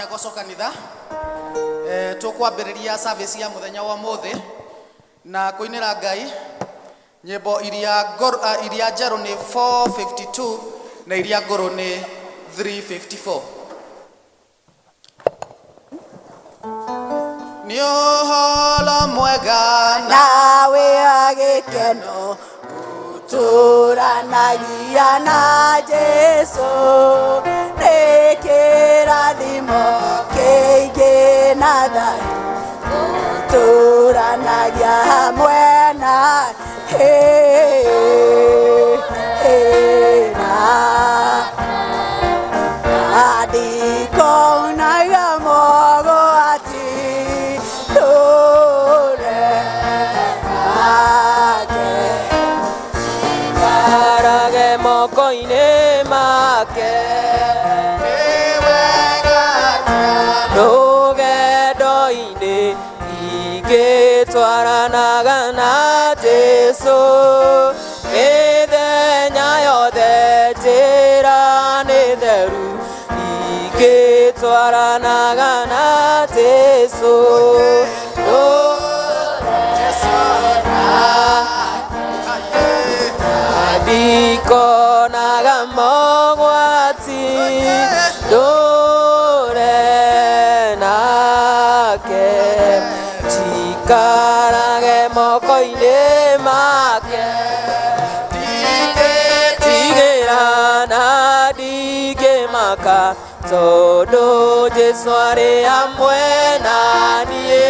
Agocwo kanitha. Tũkwambĩrĩria service ya mũthenya wa ũmũthĩ na kũinĩra Ngai nyĩmbo iria iria njerũ nĩ 452 na iria ngũrũ nĩ 354. Nĩ ũhoro mwega nawe agĩkeno gũtũranagia na Jesũ, nĩ kĩrathimo kĩingĩ na thayũ, gũtũranagia hamwe na na andikonaga mogwati tũre nake. Karage moko-inĩ make. Nĩ wega atĩa Rũgendo-inĩ ingĩtwaranaga na Jesũ, mĩthenya yothe njĩra nĩ theru, ingĩtwaranaga na Jesũ. Ndikonaga mogwati ndũre nake, njikarage moko-inĩ make. Tigĩra na ndingĩmaka, tondũ Jesũ arĩ hamwe na niĩ.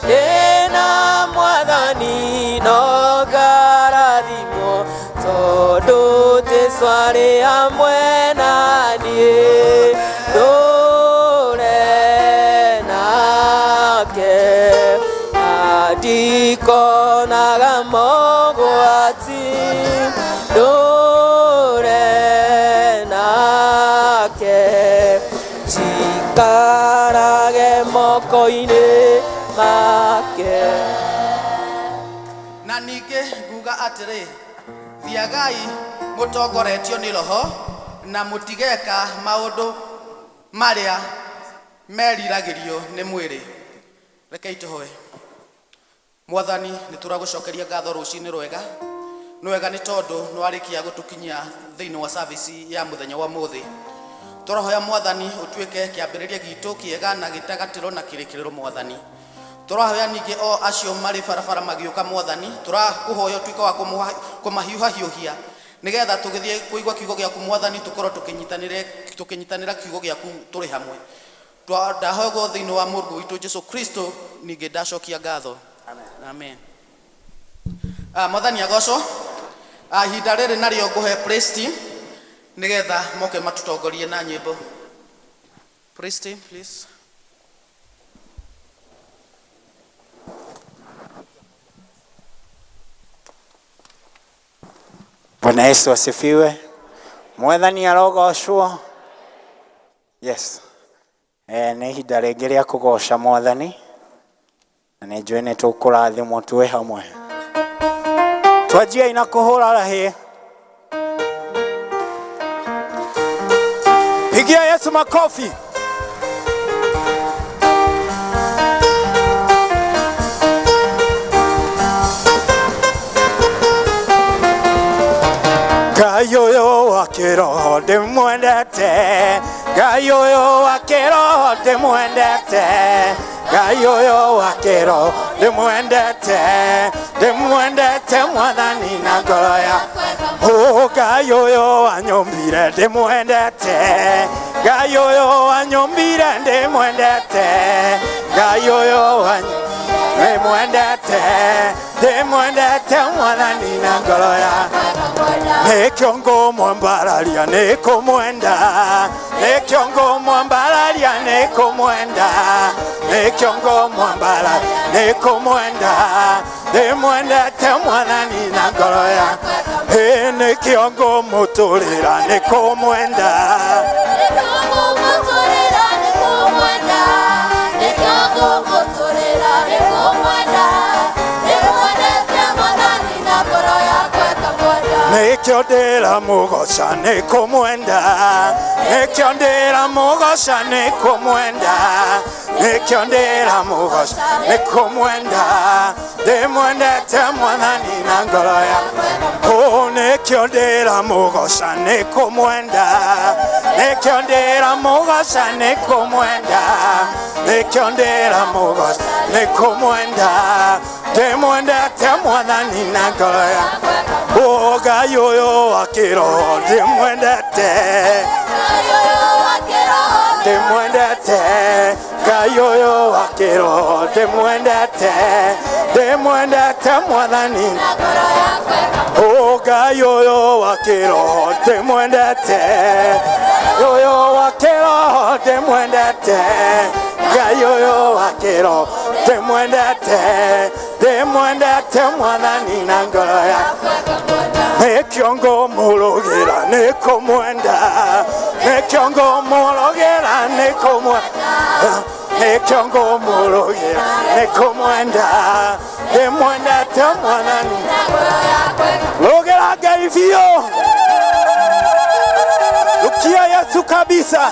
Ndĩna Mwathani no ngarathimwo, tondũ Jesũ arĩ hamwe na niĩ. Ndũre nake, na ndikonaga mogwati. Ndũre nake, njikarage moko-inĩ make. Na ningĩ nguga atĩrĩ, thiagai mũtongoretio nĩ Roho na mũtigeka maũndũ marĩa meriragĩrio nĩ mwĩrĩ. Rekei tũhoe. Mwathani, nĩ tũragũcokeria ngatho rũcinĩ rwega. Nĩ wega nĩ tondũ nĩ warĩkia gũtũkinyia thĩinĩ wa service ya mũthenya wa ũmũthĩ. Tũrahoya Mwathani ũtuĩke kĩambĩrĩria gitũ kĩega na gĩtagatĩro na kĩrĩkĩrĩro Mwathani. Tũrahoya ningĩ o acio marĩ barabara magĩũka Mwathani, tũrakũhoya ũtuĩke wa kũmahiũhahiũhia nĩgetha tũgĩthiĩ kũigua kiugo gĩaku Mwathani, tũkorwo tũkĩnyitanĩra kiugo gĩaku tũrĩ hamwe. Ndahoya ũguo thĩinĩ wa Mũrũ witũ Jesũ Kristo, ningĩ ndacokia ngatho. Amen. Mwathani agocwo. Ihinda rĩrĩ narĩo ngũhe praise team nĩgetha moke matũtongorie na nyĩmbo. Praise team, please. Bwana Yesu asifiwe. Mwathani arogocwo. Yes. Nĩ ihinda rĩngĩ rĩa kũgoca Mwathani, na nĩ njũĩ nĩ tũkũrathimwo twĩ hamwe. Twanjiai na kũhũra rahĩ. Pigia Yesu makofi. Ngai ũyũ wa kĩroho ndĩmwendete, Ngai ũyũ wa kĩroho ndĩmwendete, Ngai ũyũ wa kĩroho ndĩmwendete, ndĩmwendete Mwathani na ngoro yakwa. Oh, Ngai ũyũ wanyũmbire ndĩmwendete, Ngai ũyũ wanyũmbire ndĩmwendete, Ngai ũyũ ndĩmwendete, ndĩmwendete Mwathani na ngoro yakwa. Nĩkĩo ngũmwambararia nĩkũmwenda, nĩkĩo ngũmwambararia nĩkũmwenda, nĩkĩo ngũmwambararia nĩkũmwenda, ndĩmwendete Mwathani na ngoro yakwa. Ĩ nĩkĩo ngũmũtũrĩra nĩkũmwenda. Nĩkĩo ngũmũtũrĩra nĩkũmwenda, nĩkĩo ngũmũtũrĩra nĩkũmwenda, ndĩmwendete Mwathani na ngoro yakwa ĩkamwenda. Nĩkĩo ndĩramũgoca nĩ kũmwenda, nĩkĩo ndĩramũgoca nĩ kũmwenda, nĩkĩo ndĩramũgoca nĩ kũmwenda, ndĩmwendete Mwathani na ngoro yakwa. Oh, nĩkĩo ndĩramũgoca nĩ kũmwenda, nĩkĩo ndĩramũgoca nĩ kũmwenda, nĩkĩo ndĩramũgoca nĩ kũmwenda, ndĩmwendete Mwathani na ngoro yakwa. Oh, Ngai ũyũ wa kĩroho ndĩmwendete, ndĩmwendete, Ngai ũyũ wa kĩroho ndĩmwendete, ndĩmwendete Mwathani. Oh, Ngai ũyũ wa kĩroho ndĩmwendete, ũyũ wa kĩroho ndĩmwendete, Ngai ũyũ wa kĩroho ndĩmwendete, ndĩmwendete Mwathani na ngoro yakwa. Nĩkĩo ngũmũrũgĩra nĩ kũmwenda, nĩkĩo ngũmũrũgĩra nĩ kũmwenda, nĩkĩo ngũmũrũgĩra nĩ kũmwenda, ndĩmwendete Mwathani. Rũgĩra Ngai biũ, rukia Yesu kabisa.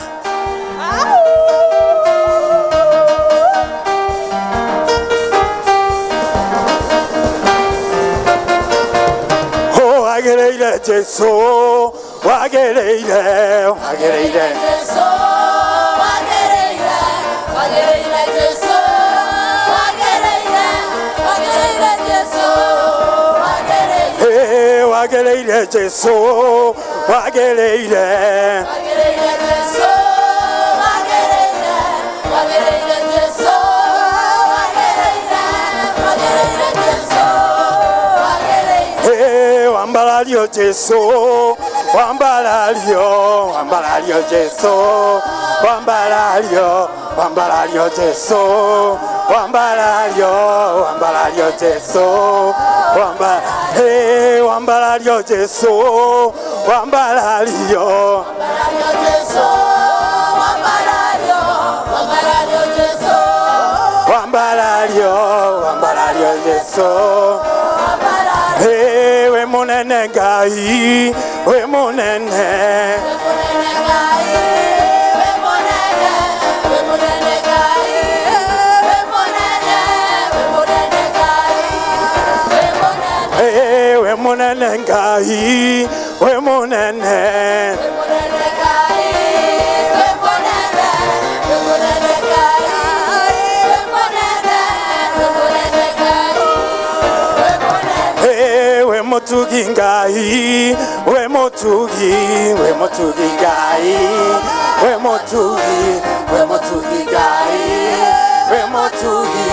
Oh, wagĩrĩire Jesu, wagĩrĩire, wagĩrĩire. Hey, wagĩrĩire Jesu, wagĩrĩire. Hey, wambarario Jesu, wambarario, wambarario Jesu, wambarario, wambarario Jesu, wambarario, wambarario Jesu, wamba, hey, wambarario Jesu, wambarario. Wambarario, wambarario Jesu. Hey, we munene Ngai, we munene. Hey, we munene Ngai, we munene. Hey, we mutugi Ngai, we mutugi, we mutugi Ngai, we mutugi, we mutugi Ngai, we mutugi,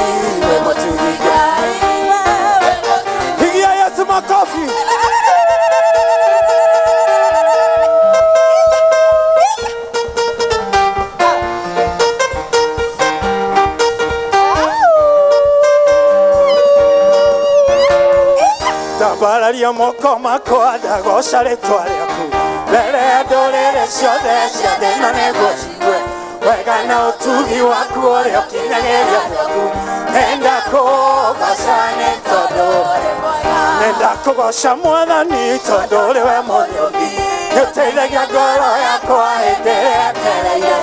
we mutugi Ngai. Pigia Yesu makofi. Ndambararia moko makwa ndagoca rĩtwa rĩaku mbere ya ndũrĩrĩ ciothe cia thĩ ĩno nĩguo ciigue wega na ũtugi waku ũrĩa ũkinyagĩria andũ aku. Nenda kũgoca nĩ tondũ, nenda kũgoca Mwathani tondũ ũrĩ we Mũrĩũthi, nĩũteithagia ngoro yakwa hĩndĩ ĩrĩa etereire,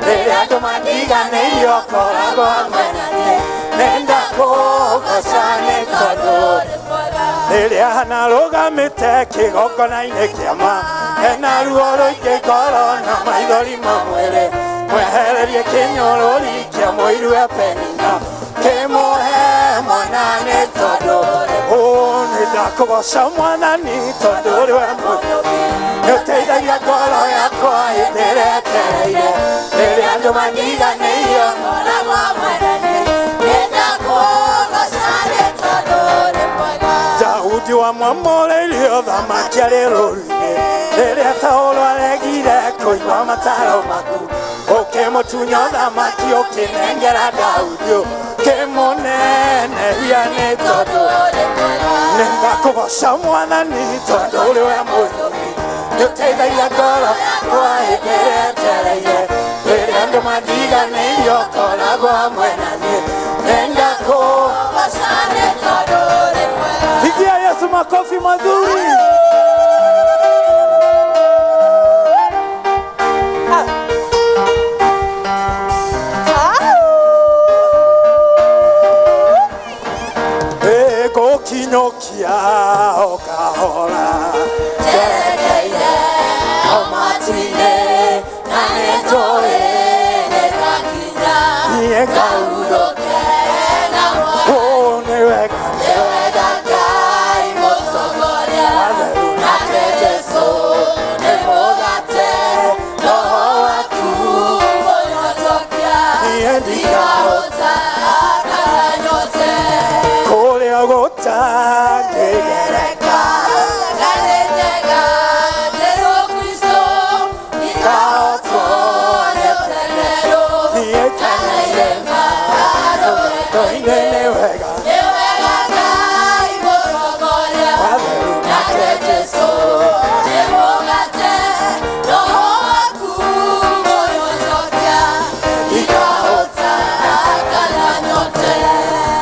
rĩrĩa andũ mandiganĩirie ũkoragwo hamwe na niĩ. Nenda kũgoca nĩ tondũ rĩrĩa hanarũgamĩte kĩgongona-inĩ kĩama, hena ruo rũingĩ ngoro na maithori ma mwĩrĩ, mwehererie kĩnyũrũri kĩa mũiru e Penina, kĩmũhe mwana nĩ tondũ. Oh, nĩndakũgoca Mwathani tondũ ũrĩ we Mũrĩũthi, nĩũteithagia ngoro yakwa hĩndĩ ĩrĩa etereire, rĩrĩa andũ mandiganĩirie Daudi wamwamũrĩirie ũthamaki arĩ rũũru-inĩ, rĩrĩa Saũlũ aregire kũigua mataro maku, ũkĩmũtunya ũthamaki ũkĩnengera Daudi, ũkĩmũnenehia nĩ tondũ. Nĩndakũgoca Mwathani tondũ ũrĩ we Mũrĩũthi, nĩũteithagia ngoro yakwa hĩndĩ ĩrĩa etereire, rĩrĩa andũ mandiganĩirie ũkoragwo hamwe na niĩ. Nĩndakũgoca. Pigia Yesu makofi mazuri. Ngai nĩ wega. Nĩ wega Ngai mũtongoria. Nake Jesũ nĩ mũgate, Roho waku mũhonokia. Ndikahũta kana nyote.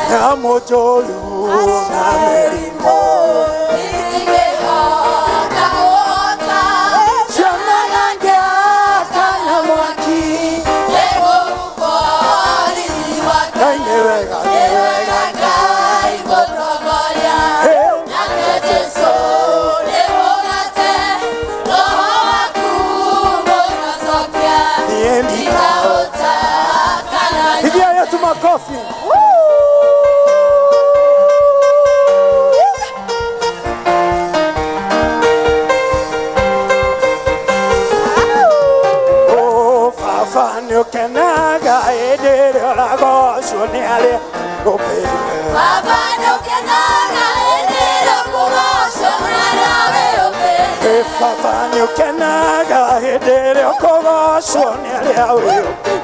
Nyamũ njũru na mĩrimũ. Itingĩhota kũhota. Ciana ngĩaka na mwaki. Nĩngũhumbwo riri wake. Ngai nĩ wega. Nĩ wega Ngai mũtongoria. Nake Jesũ nĩ mũgate, Roho waku mũhonokia. Niĩ Ndikahũta kana Pigia Yesu makofi. Oh, Baba nĩ ũkenaga hĩndĩ ĩrĩa ũragocwo nĩ arĩa ũmbĩire. Baba nĩũkenaga hĩndĩ ĩrĩa ũkũgocwo nĩ arĩa wĩyũmbĩire. Ĩ Baba nĩ ũkenaga hĩndĩ ĩrĩa ũkũgocwo nĩ arĩa wĩyũmbĩire.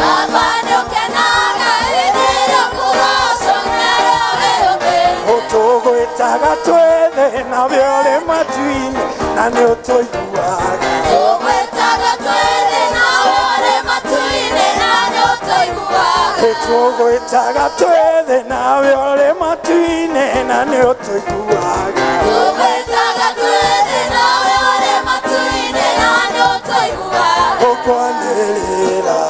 Baba nĩũkenaga hĩndĩ ĩrĩa ũkũgocwo nĩ arĩa wĩyũmbĩire. Ũtũgwĩtaga twĩ thĩ nawe ũrĩ matu-inĩ na nĩ ũtũiguaga. Tũgwĩtaga twĩ thĩ nawe ũrĩ matu-inĩ na nĩũtũiguaga. Tũgwĩtaga twĩ thĩ nawe ũrĩ matu-inĩ na nĩ ũtũiguaga. Tũgwĩtaga twĩ thĩ nawe ũrĩ matu-inĩ na nĩũtũiguaga. Ũkwanĩrĩra,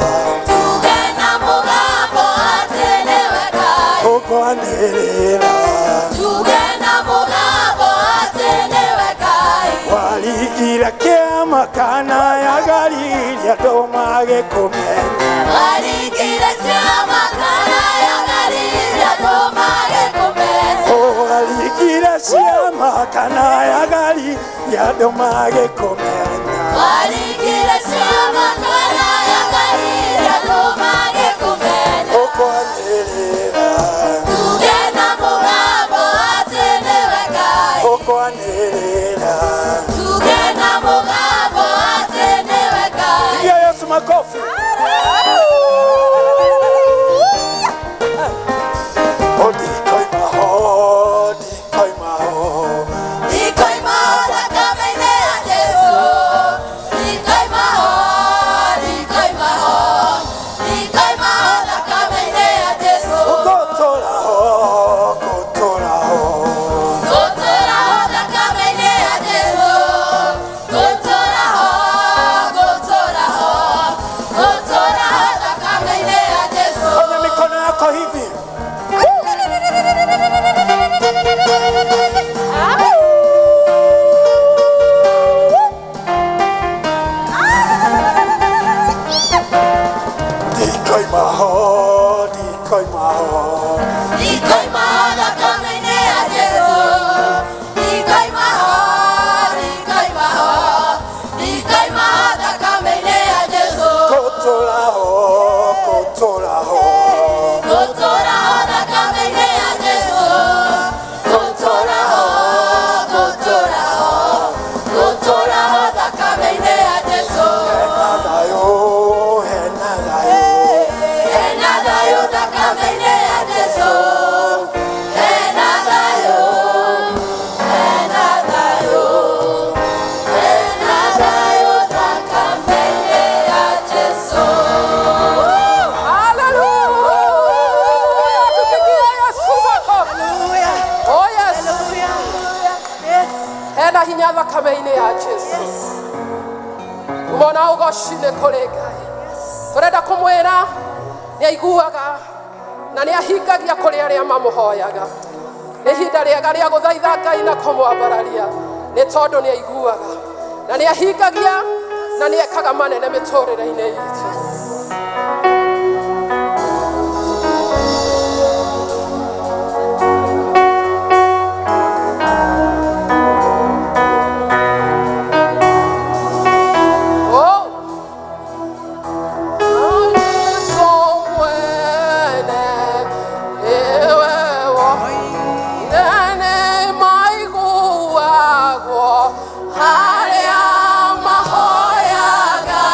Tuge na mũgambo atĩ nĩwe Ngai. ũkwanĩrĩra, Tuge na mũgambo atĩ nĩwe Ngai. warigire kĩama kana ya Galili andũ magĩkũmenya. Waringire kĩama kana ya Galili andũ magĩkũmenya. Warigire ciama kana ya Galili andũ magĩkũmenya. Waringire ciama kana ya Galili andũ magĩkũmenya. Ũkwanĩrĩra, Tuge na mũgambo atĩ nĩwe Ngai. ũkwanĩrĩra. Tuge na mũgambo atĩ nĩwe Ngai. Pigia Yesu makofi. Ndikoima ho, ndikoima ho. Ndikoima ho thakame-inĩ ya Jesũ. Ndikoima ho, ndikoima ho. Ndikoima ho thakame-inĩ ya Jesũ. Ngũtũra ho, ngũtũra ho. Ngũtũra ho thakame-inĩ ya Jesũ. Ngũtũra ho, ngũtũra ho. Ngũtũra ho thakame-inĩ ya Jesũ. Fanya mikono yako hivi. Ndikoima ho, ndikoima ho. Ndikoima ho thakame-inĩ ya Jesũ. Ndikoima ho, ndikoima ho. Ndikoima ho thakame-inĩ ya Jesũ. Ngũtũra ho, ngũtũra ho. Ngũtũra ho thakame-inĩ ya Jesũ. Ngũtũra ho, ngũtũra ho. Ngũtũra ho thakame-inĩ ya Jesũ. Hena thayũ, hena thayũ. Hena thayũ thakame-inĩ ya Jesũ. Hena thayũ, hena thayũ. Hena thayũ thakame-inĩ ya Jesũ. Hallelujah. Tupigie Yesu makofi. Oh yes. Hena hinya thakame-inĩ ya Jesu. Umona ũgoci nĩ kũrĩ Ngai. Tũrenda kũmwĩra nĩ aiguaga na nĩ ahingagia kũrĩ arĩa mamũhoyaga. Nĩ ihinda rĩega rĩa gũthaitha Ngai na kũmwambararia nĩ tondũ nĩ aiguaga na nĩ ahingagia na nĩ ekaga manene mĩtũrĩre-inĩ itũ. Oh. Harĩa mahoyaga.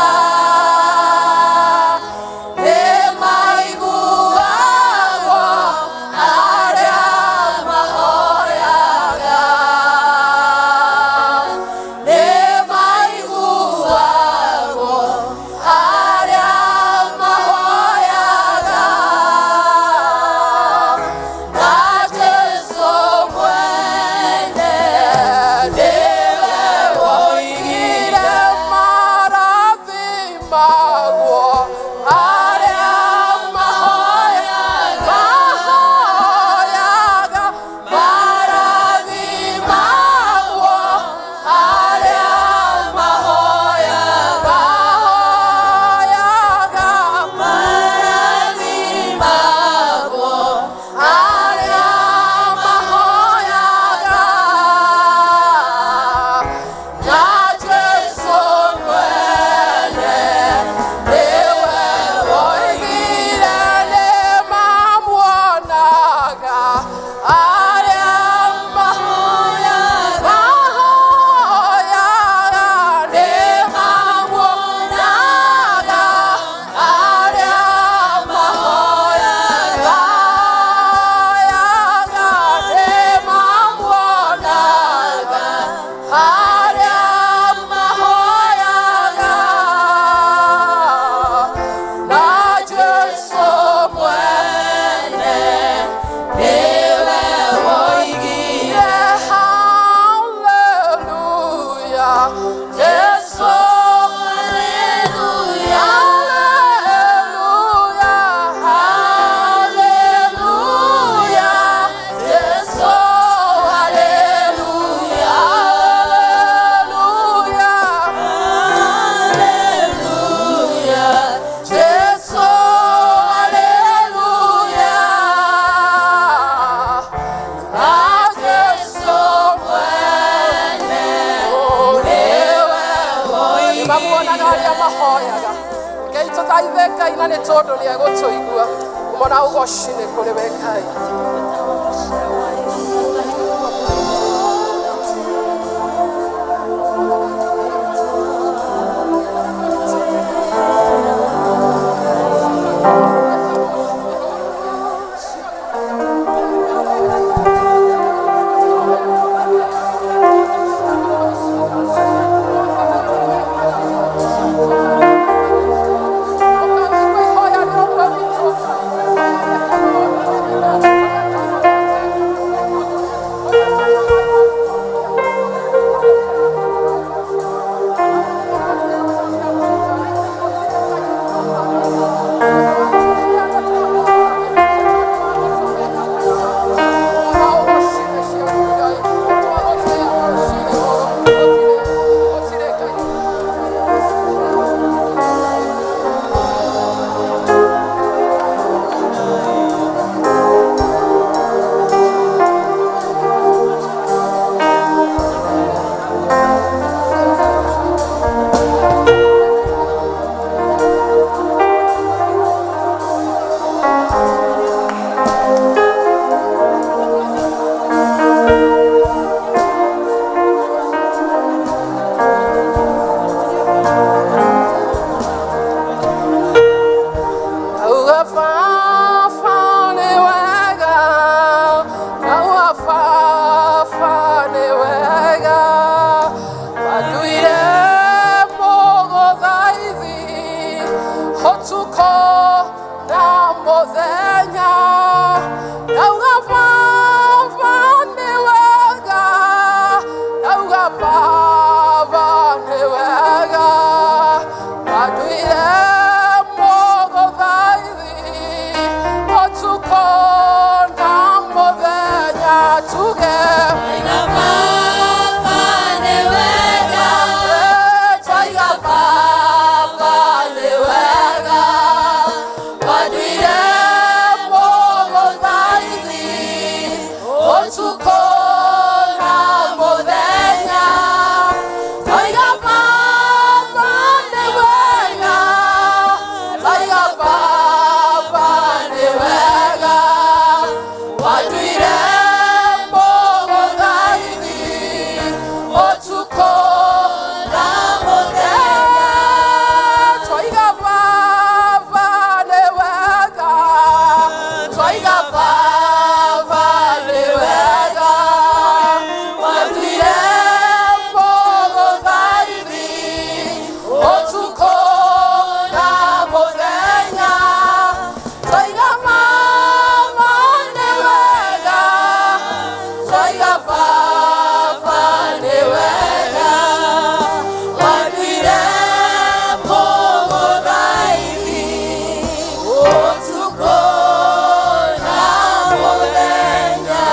Mamuonaga arĩa mahoyaga. Ngai tũthaithe Ngai na nĩ tondũ nĩ egũtũigua. Ũmona ũgoci nĩ kũrĩ we Ngai. Ihoya rĩa ũmwe witũ. Auga fafa nĩ wega, auga fafa nĩ wega, wanduire mũgũthaithi ũtukũ na mũthenya. Auga fafa nĩ wega, auga fafa nĩ wega, wanduire mũgũthaithi ũtukũ na mũthenya. Tuge Twaiga Baba nĩ wega, twaiga Baba nĩ wega, wanduire mũgũthaithi ũtukũ na mũthenya. Twaiga Baba nĩ wega, twaiga Baba nĩ wega, wanduire mũgũthaithi ũtukũ na mũthenya. Twaiga Baba nĩ wega, twaiga Baba nĩ wega, wanduire mũgũthaithi ũtukũ na mũthenya. Twaiga Baba nĩ wega, twaiga Baba nĩ wega, wanduire mũgũthaithi ũtukũ na mũthenya.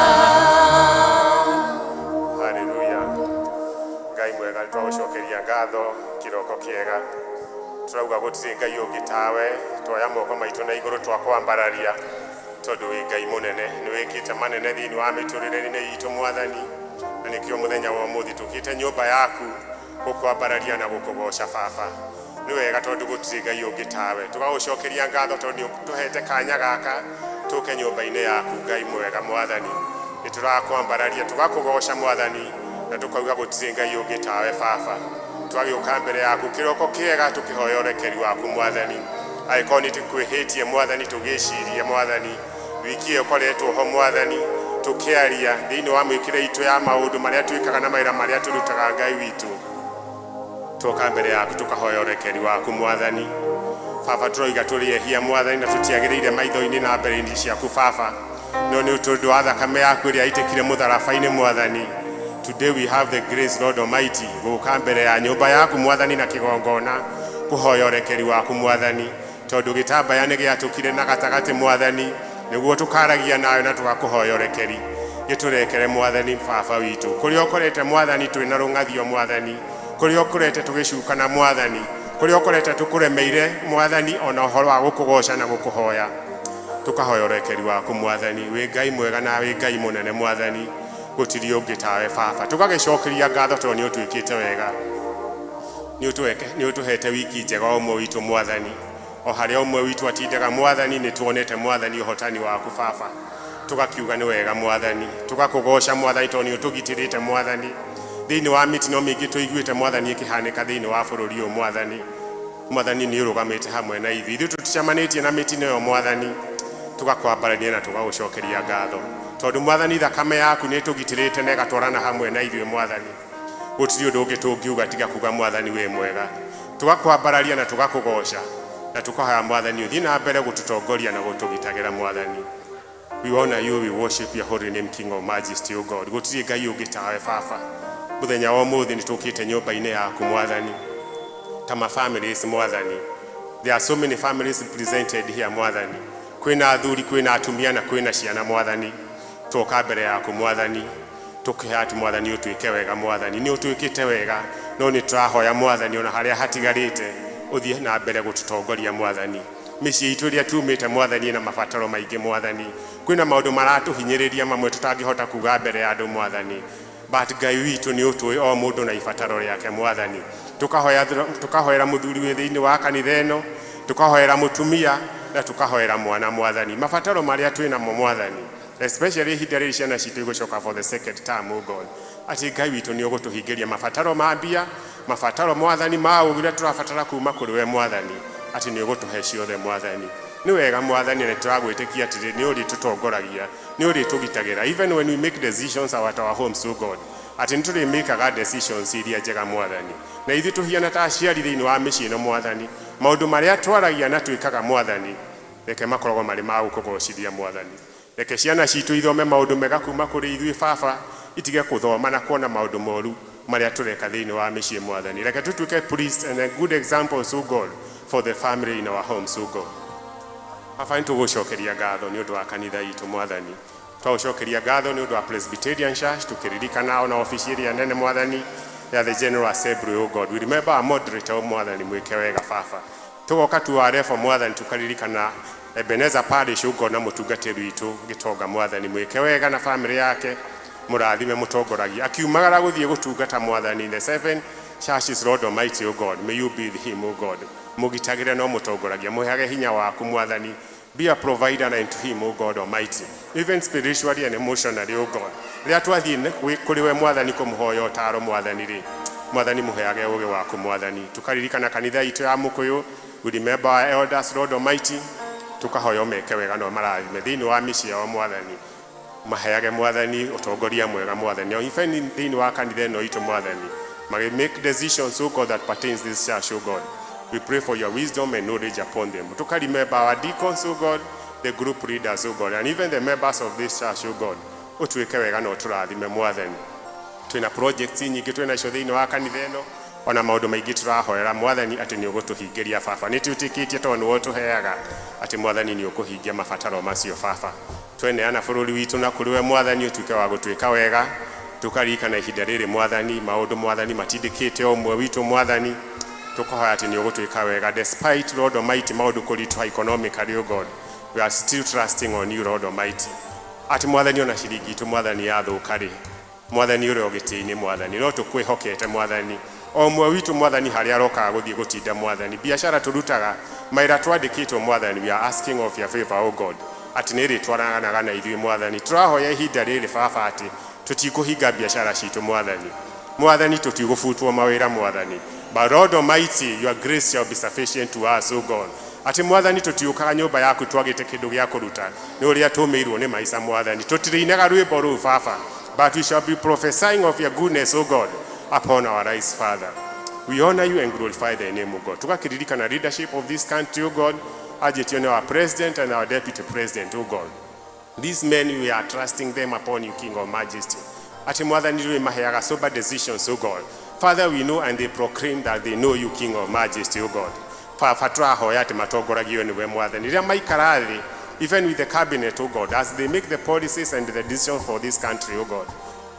Haleluya. Ngai mwega, nĩ twagũcokeria ngatho kĩroko kĩega. Tũrauga gũtirĩ Ngai ũngĩ tawe. Twoya moko maitũ na igũrũ twakwambararia tondũ wĩ Ngai mũnene, nĩ wĩkĩte manene thĩinĩ wa mĩtũrĩre-inĩ itũ Mwathani, na nĩkĩo mũthenya wa ũmũthĩ tũkĩte nyũmba yaku gũkwambararia na gũkũgoca Baba. Nĩ wega tondũ gũtirĩ Ngai ũngĩ tawe. Tũgagũcokeria ngatho tondũ nĩ ũtũhete kanya gaka tũke nyũmba-inĩ yaku Ngai mwega Mwathani. Nĩ tũrakwambararia, tũgakũgoca Mwathani, na tũkauga gũtirĩ Ngai ũngĩ tawe Baba. Twagĩũka mbere yaku kĩroko kĩega tũkĩhoya ũrekeri waku Mwathani. Angĩkorwo nĩ tũkwĩhĩtie Mwathani, tũgĩcirie Mwathani, wiki ĩyo ũkoretwo ho Mwathani, tũkĩaria thĩinĩ wa mĩkĩre itũ ya maũndũ marĩa twĩkaga na mawĩra marĩa tũrutaga Ngai witũ, twoka mbere yaku tũkahoya ũrekeri waku Mwathani. Baba, tũroiga tũrĩ ehia Mwathani, na tũtiagĩrĩire maitho-inĩ na mbere-inĩ ciaku Baba, no nĩ tondũ wa thakame yaku ĩrĩa yaitĩkire mũtharaba-inĩ Mwathani, today we have the grace, Lord Almighty, gũka mbere ya nyũmba yaku Mwathani na kĩgongona kũhoya ũrekeri waku Mwathani, tondũ gĩtambaya nĩ gĩatũkire na gatagatĩ Mwathani, nĩguo tũkaragia nawe na tũgakũhoya ũrekeri. Gĩtũrekere Mwathani Baba witũ, kũrĩa ũkorete Mwathani twĩna rũng'athio Mwathani, kũrĩa ũkorete tũgĩcukana Mwathani, kũrĩa ũkorete tũkũremeire Mwathani, ona ũhoro wa gũkũgoca na gũkũhoya, tũkahoya ũrekeri waku Mwathani. Wĩ Ngai mwega na wĩ Ngai mũnene Mwathani, gũtirĩ ũngĩ tawe Baba. Tũgagĩcokeria ngatho tondũ nĩ ũtwĩkĩte wega. Nĩ ũtũhete wiki njega o ũmwe witũ Mwathani. O harĩa ũmwe witũ atindaga Mwathani, nĩ tuonete Mwathani ũhotani waku Baba. Tũgakiuga nĩ wega Mwathani. Tũgakũgoca Mwathani tondũ nĩ ũtũgitĩrĩte Mwathani. Thĩinĩ wa mĩtino mĩingĩ tũiguĩte Mwathani ĩkĩhanĩka thĩinĩ wa bũrũri ũyũ Mwathani. Mwathani nĩ ũrũgamĩte hamwe na ithuĩ. Ithuĩ tũticemanĩtie na mĩtino ĩyo Mwathani. Tũgakwambarania na tũgagũcokeria ngatho. Tondũ Mwathani thakame yaku nĩ ĩtũgitĩrĩte na ĩgatwarana hamwe na ithuĩ Mwathani. Gũtirĩ ũndũ ũngĩ tũngiuga tiga kuga Mwathani wĩ mwega. Tũgakwambararia na tũgakũgoca na tũkahoya Mwathani ũthiĩ na mbere gũtũtongoria na gũtũgitagĩra Mwathani. We honor you, we worship your holy name, King of Majesty, O God. Gũtirĩ Ngai ũngĩ tawe Baba. Mũthenya wa ũmũthĩ nĩ tũkĩte nyũmba-inĩ yaku Mwathani. Ta ma families Mwathani. There are so many families presented here Mwathani. Kwĩna athuri, kwĩna atumia na kwĩna ciana Mwathani. Twoka mbere yaku Mwathani. Tũkĩhoya atĩ Mwathani ũtwĩke wega Mwathani. Nĩ ũtwĩkĩte wega no nĩ tũrahoya Mwathani ona harĩa hatigarĩte ũthiĩ na mbere gũtũtongoria Mwathani. Mĩciĩ itũ ĩrĩa tumĩte Mwathani ĩna mabataro maingĩ Mwathani. Kwĩna maũndũ maratũhinyĩrĩria mamwe tũtangĩhota kuga mbere ya andũ Mwathani. But Ngai witũ nĩ ũtũĩ o mũndũ na ibataro rĩake Mwathani. Tũkahoera mũthuri wĩ thĩinĩ wa kanitha ĩno, tũkahoera mũtumia na tũkahoera mwana Mwathani. Mabataro marĩa twĩ namo Mwathani, especially ihinda rĩrĩ ciana citũ igũcoka for the second term, oh God. Atĩ Ngai witũ nĩ ũgũtũhingĩria mabataro ma mbia, mabataro Mwathani ma ũũgĩ ũrĩa tũrabatara kuma kũrĩ we Mwathani, atĩ nĩ ũgũtũhe ciothe Mwathani. Nĩ wega Mwathani na nĩtũragwĩtĩkia atĩrĩ nĩ ũrĩtũtongoragia, nĩ ũrĩtũgitagĩra. Even when we make decisions at our homes, oh God, atĩ nĩ tũrĩmĩkaga decisions iria njega Mwathani. Na ithuĩ tũhiana ta aciari thĩinĩ wa mĩciĩ ĩno Mwathani, maũndũ marĩa twaragia na twĩkaga Mwathani, reke makoragwo marĩ ma gũkũgocithia Mwathani. Reke ciana citũ ithome maũndũ mega kuma kũrĩ ithuĩ Baba, itige kũthoma na kuona maũndũ moru marĩa tũreka thĩinĩ wa mĩciĩ Mwathani. Reke tũtuĩke priests and a good examples, O God, for the family in our homes, O God. Baba nĩ tũgũcokeria ngatho nĩ ũndũ wa kanitha itũ Mwathani. Twagũcokeria ngatho nĩ ũndũ wa Presbyterian Church tũkĩririkana ona obici ĩrĩa nene Mwathani ya the General Assembly, O God. We remember our moderator, o Mwathani, mwĩke wega Baba. Tũgoka tu warefa Mwathani tũkaririkana Ebenezer Parish, O God, na mũtungatĩri witũ Gĩtonga Mwathani, mwĩke wega na family yake, mũrathime mũtongoragia akiumagara gũthiĩ gũtungata Mwathani in the seven churches. Lord Almighty, O God, may you be with him, O God. Mũgitagĩre no mũtongoragia, mũheage hinya waku Mwathani. Be a provider unto him, O God Almighty, even spiritually and emotionally, O God. Rĩrĩa twathiĩ kũrĩ we Mwathani kũmũhoya ũtaro Mwathani rĩ, Mwathani mũheage ũũgĩ waku Mwathani. Tũkaririkana kanitha itũ ya Mũkũyũ, we remember our elders, Lord Almighty, tũkahoya ũmeke wega na ũmarathime thĩinĩ wa mĩciĩ yao Mwathani. Maheage Mwathani ũtongoria mwega Mwathani. O even thĩinĩ wa kanitha ĩno itũ Mwathani, magĩ make decisions, O God, that pertains this church, O God. We pray for your wisdom and knowledge upon them. Tuka remember our deacons, O God, the group leaders, O God, and even the members of this church, O God. Ũtuĩke wega na ũtũrathime Mwathani. Twĩna projects nyingĩ twĩna icio thĩinĩ wa kanitha ĩno, ona maũndũ maingĩ tũrahoera Mwathani atĩ nĩ ũgũtũhingĩria Baba. Nĩ twĩtĩkĩtie tondũ nĩwe ũtũheaga atĩ Mwathani nĩ ũkũhingia mabataro macio Baba. Tweneana bũrũri witũ na kũrĩ we Mwathani ũtuĩke wa gũtuĩka wega. Tũkaririkana ihinda rĩrĩ Mwathani, maũndũ Mwathani matindĩkĩte o ũmwe witũ Mwathani. Tũkahoya atĩ nĩ ũgũtuĩka wega despite, Lord Almighty, maũndũ kũritũha economically, O God. We are still trusting on you, Lord Almighty. Atĩ Mwathani ona ciringi itũ Mwathani yathũka rĩ, Mwathani ũrĩ o gĩtĩ-inĩ Mwathani, no tũkwĩhokete Mwathani. O ũmwe witũ Mwathani harĩa arokaga gũthiĩ gũtinda Mwathani, biacara tũrutaga, mawĩra twandĩkĩtwo Mwathani, we are asking of your favor, O God, atĩ nĩ ĩrĩtwaranaga na ithuĩ Mwathani. Tũrahoya ihinda rĩrĩ Baba atĩ tũtikũhinga biacara citũ Mwathani. Mwathani tũtigũbutwo mawĩra Mwathani. But Lord Almighty, your grace shall be sufficient to us, O God. Atĩ Mwathani tũtiũkaga nyũmba yaku twagĩte kĩndũ gĩa kũruta nĩ ũrĩa tũmĩirwo nĩ maica Mwathani. Tũtirĩinaga rwĩmbo rũu Baba, but we shall be prophesying of your goodness, O God, upon our lives, Father. We honor you and glorify thy name, O God. Tũgakĩririkana leadership of this country, O God, anjĩtio nĩ our president and our deputy president, O God. These men, we are trusting them upon you, King of Majesty. Atĩ Mwathani rĩ maheaga sober decisions, O God. Father, we know and they proclaim that they know you, King of Majesty, O God. Baba tũrahoya atĩ matongoragio nĩwe Mwathani. Rĩrĩa maikara thĩ, even with the cabinet, O God, as they make the policies and the decisions for this country, O God,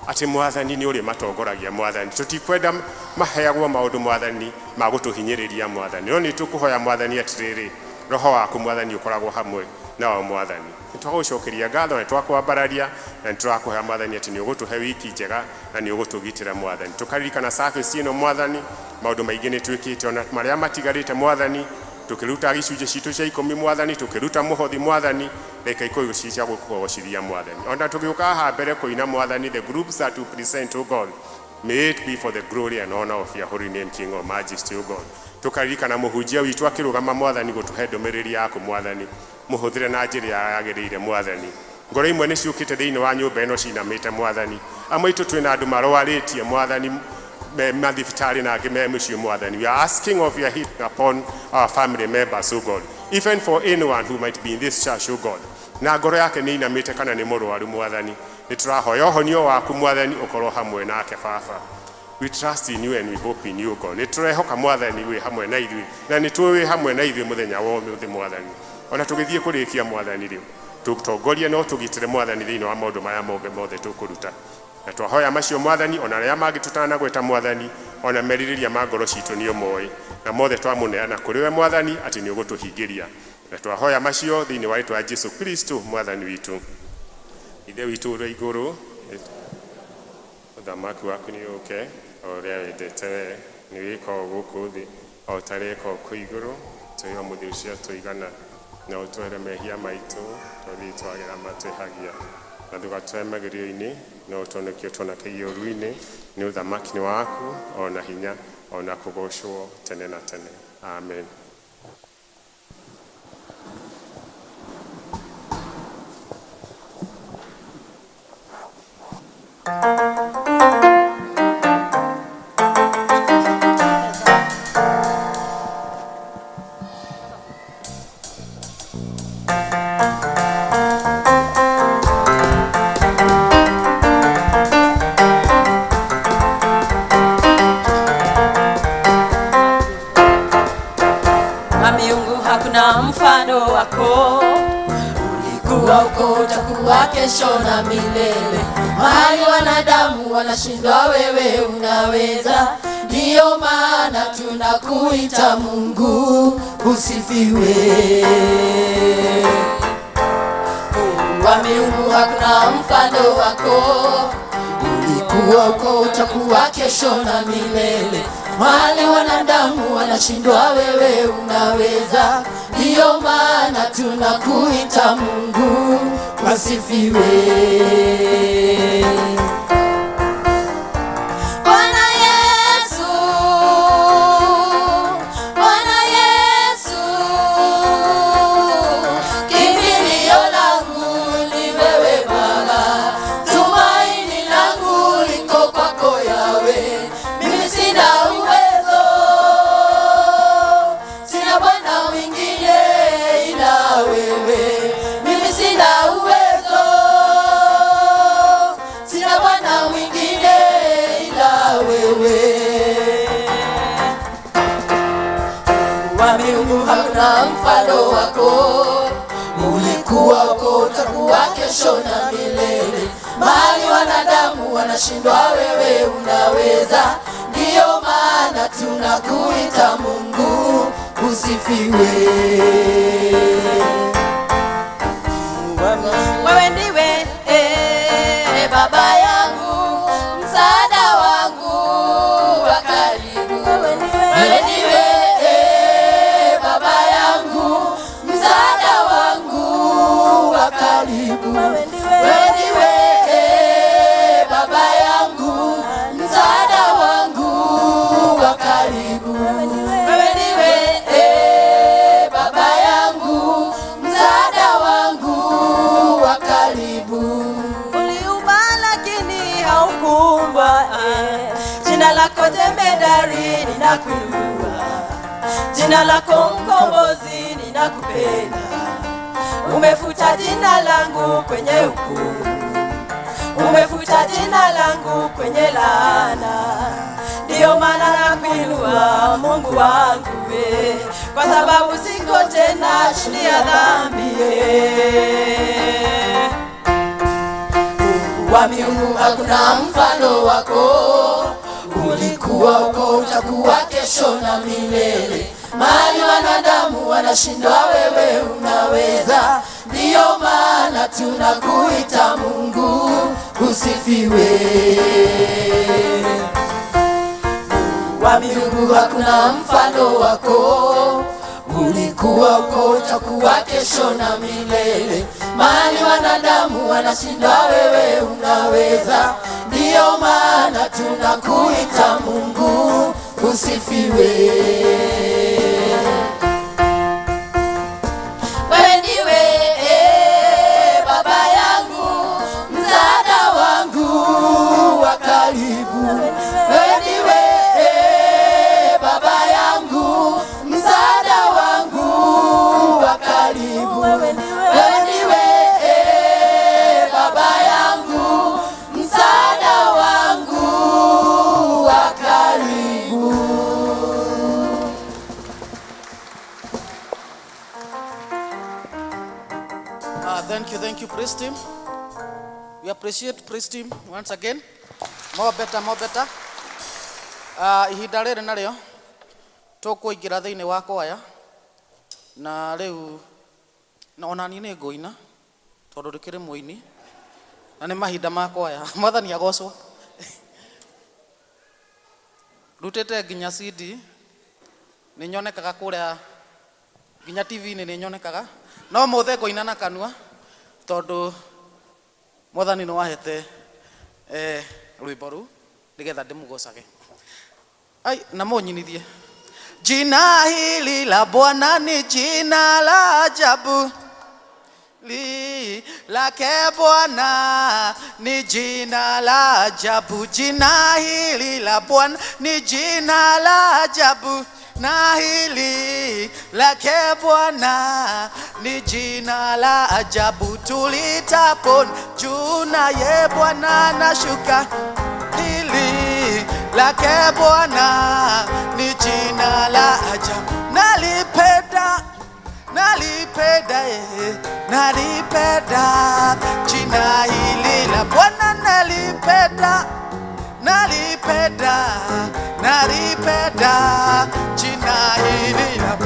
atĩ Mwathani nĩ ũrĩ matongoragia Mwathani. Tũtikwenda maheagwo maũndũ Mwathani ma gũtũhinyĩrĩria Mwathani. No nĩ tũkũhoya Mwathani atĩrĩrĩ, roho waku Mwathani ũkoragwo hamwe Nao Mwathani nĩ twagũcokeria ngatho, nĩ twakwambararia na nĩ tũrakũhe Mwathani atĩ nĩ ũgũtũhe wiki njega na nĩ ũgũtũgitĩra Mwathani. Tũkaririkana service ĩno Mwathani, maũndũ maingĩ nĩ twĩkĩte ona marĩa matigarĩte Mwathani, tũkĩruta gĩcunjĩ citũ cia 10 Mwathani, tũkĩruta mũhothi Mwathani, reke ikorwo ci cia gũkũgocithia Mwathani. Ona tũgĩũka haha mbere kũina Mwathani, the groups that we present to God, may it be for the glory and honor of your holy name, King of Majesty, O God. Tũkaririkana mũhunjia witũ akĩrũgama Mwathani gũtũhe ndũmĩrĩri yaku Mwathani, mũhũthĩre na njĩra ĩrĩa yagĩrĩire Mwathani. Ngoro imwe nĩ ciũkĩte thĩinĩ wa nyũmba ĩno cinamĩte Mwathani, amwe aitũ twĩna andũ marwarĩtie Mwathani me mathibitarĩ na angĩ me mũciĩ Mwathani. We are asking of your healing upon our family members, O God, even for anyone who might be in this church, O God, na ngoro yake nĩ inamĩte kana nĩ mũrwaru Mwathani, nĩ tũrahoya ũhonio waku Mwathani ũkorwo hamwe nake Baba. We trust in you and we hope in you, God. Nĩ tũrehoka Mwathani wĩ hamwe na ithuĩ na nĩ tũĩ wĩ hamwe na ithuĩ mũthenya wa ũmũthĩ Mwathani. Ona tũgĩthiĩ kũrĩkia Mwathani rĩu, tũtongorie no tũgitĩre Mwathani thĩinĩ wa maũndũ maya mothe mothe tũkũruta. Na twahoya macio Mwathani, ona arĩa mangĩ tũtanagweta Mwathani, ona merirĩria ma ngoro citũ nĩ ũmoĩ, na mothe twamũneana kũrĩ we Mwathani atĩ nĩ ũgũtũhingĩria. Na twahoya macio thĩinĩ wa rĩtwa Jesu Kristo Mwathani witũ. Ithe witũ ũrĩ igũrũ, ũthamaki waku nĩ ũũke, o ũrĩa wendete we nĩ wĩkagwo gũkũ thĩ o ta ũrĩa ĩkagwo kũu igũrũ. Tũhe ũmũthĩ ũcio tũigana, na ũtũhere mehia maitũ tondũ ithuĩ twagĩra matwĩhagia, na ndũgatũhe magerio-inĩ, no ũtũhonokie ũtũhonokie ũũru-inĩ. Nĩ ũthamaki nĩ waku, ona hinya, ona kũgocwo tene na tene. Amen. Na miungu hakuna mfano wako, ulikuwa uko utakuwa kesho na milele. Mahali wanadamu wanashindwa, wewe unaweza. Ndiyo maana tunakuita Mungu, usifiwe. Mungu wa miungu hakuna mfano wako, ulikuwa uko utakuwa kesho na milele. Mahali wanadamu wanashindwa, wewe unaweza. Ndiyo maana tunakuita Mungu, wasifiwe. Bwana Yesu, Bwana Yesu, kimbilio langu ni wewe Baba, tumaini langu liko kwako Yawe. Mimi sina uwezo, sina Bwana mwingine ila wewe. Mimi sina uwezo, sina Bwana mwingine ila wewe. Wa miungu hakuna mfano wako, ulikuwa uko utakuwa kesho na milele. Mahali wanadamu wanashindwa, wewe unaweza. Ndiyo maana tunakuita Mungu, usifiwe. Wewe ndiwe baba yangu, msaada wangu wa karibu. Wewe ndiwe baba yangu, msaada wangu wa karibu. Wewe ndiwe baba yangu, msaada wangu wa karibu. Wewe ndiwe baba yangu, msaada wangu wa karibu. Uliumba lakini haukuumbwa, Jina lako jemedari ninakuinua, jina lako mkombozi ninakupenda. Umefuta jina langu kwenye hukumu, umefuta jina langu kwenye laana. Ndiyo maana nakuinua Mungu wangu we, kwa sababu siko tena chini ya dhambi. Mungu wa miungu hakuna mfano wako, ulikuwa uko utakuwa kesho na milele. Mahali wanadamu wanashindwa, wewe unaweza. Ndiyo maana tunakuita Mungu, usifiwe. Wa miungu hakuna mfano wako, ulikuwa uko, utakuwa kesho na milele. Mahali wanadamu wanashindwa, wewe unaweza. Ndiyo maana tunakuita Mungu, usifiwe. Wewe ndiwe baba yangu, msaada wangu wa karibu. Wewe ndiwe baba yangu, msaada wangu wa karibu. Wewe ndiwe. Wewe ndiwe baba yangu, msaada wangu wa karibu. Thank you, praise team. We appreciate praise team once again. More better, more better. Ihinda rĩrĩ narĩo tũkũingĩra thĩinĩ wa kwaya na rĩu na ona niĩ nĩ ngũina tondũ ndĩkĩrĩ mũini na nĩ mahinda ma kwaya. Mwathani agocwo. Rutĩte nginya CD, nĩ nyonekaga kũrĩa nginya TV-inĩ nĩ nyonekaga, no mũthĩ ngũina na kanua tondũ Mwathani nĩ wahete rwĩmbo rũu nĩgetha ndĩmũgocage. Ai, na mũnyinithie. Jina hili la Bwana ni jina la ajabu, li lake Bwana ni jina la ajabu. Jina hili la Bwana ni jina la ajabu, na hili lake Bwana ni jina la ajabu. Tulitapon juu naye Bwana nashuka, hili lake Bwana ni jina la ajabu. Nalipenda, nalipenda, nalipenda jina hili la Bwana, nalipenda, nalipenda, nalipenda jina hili la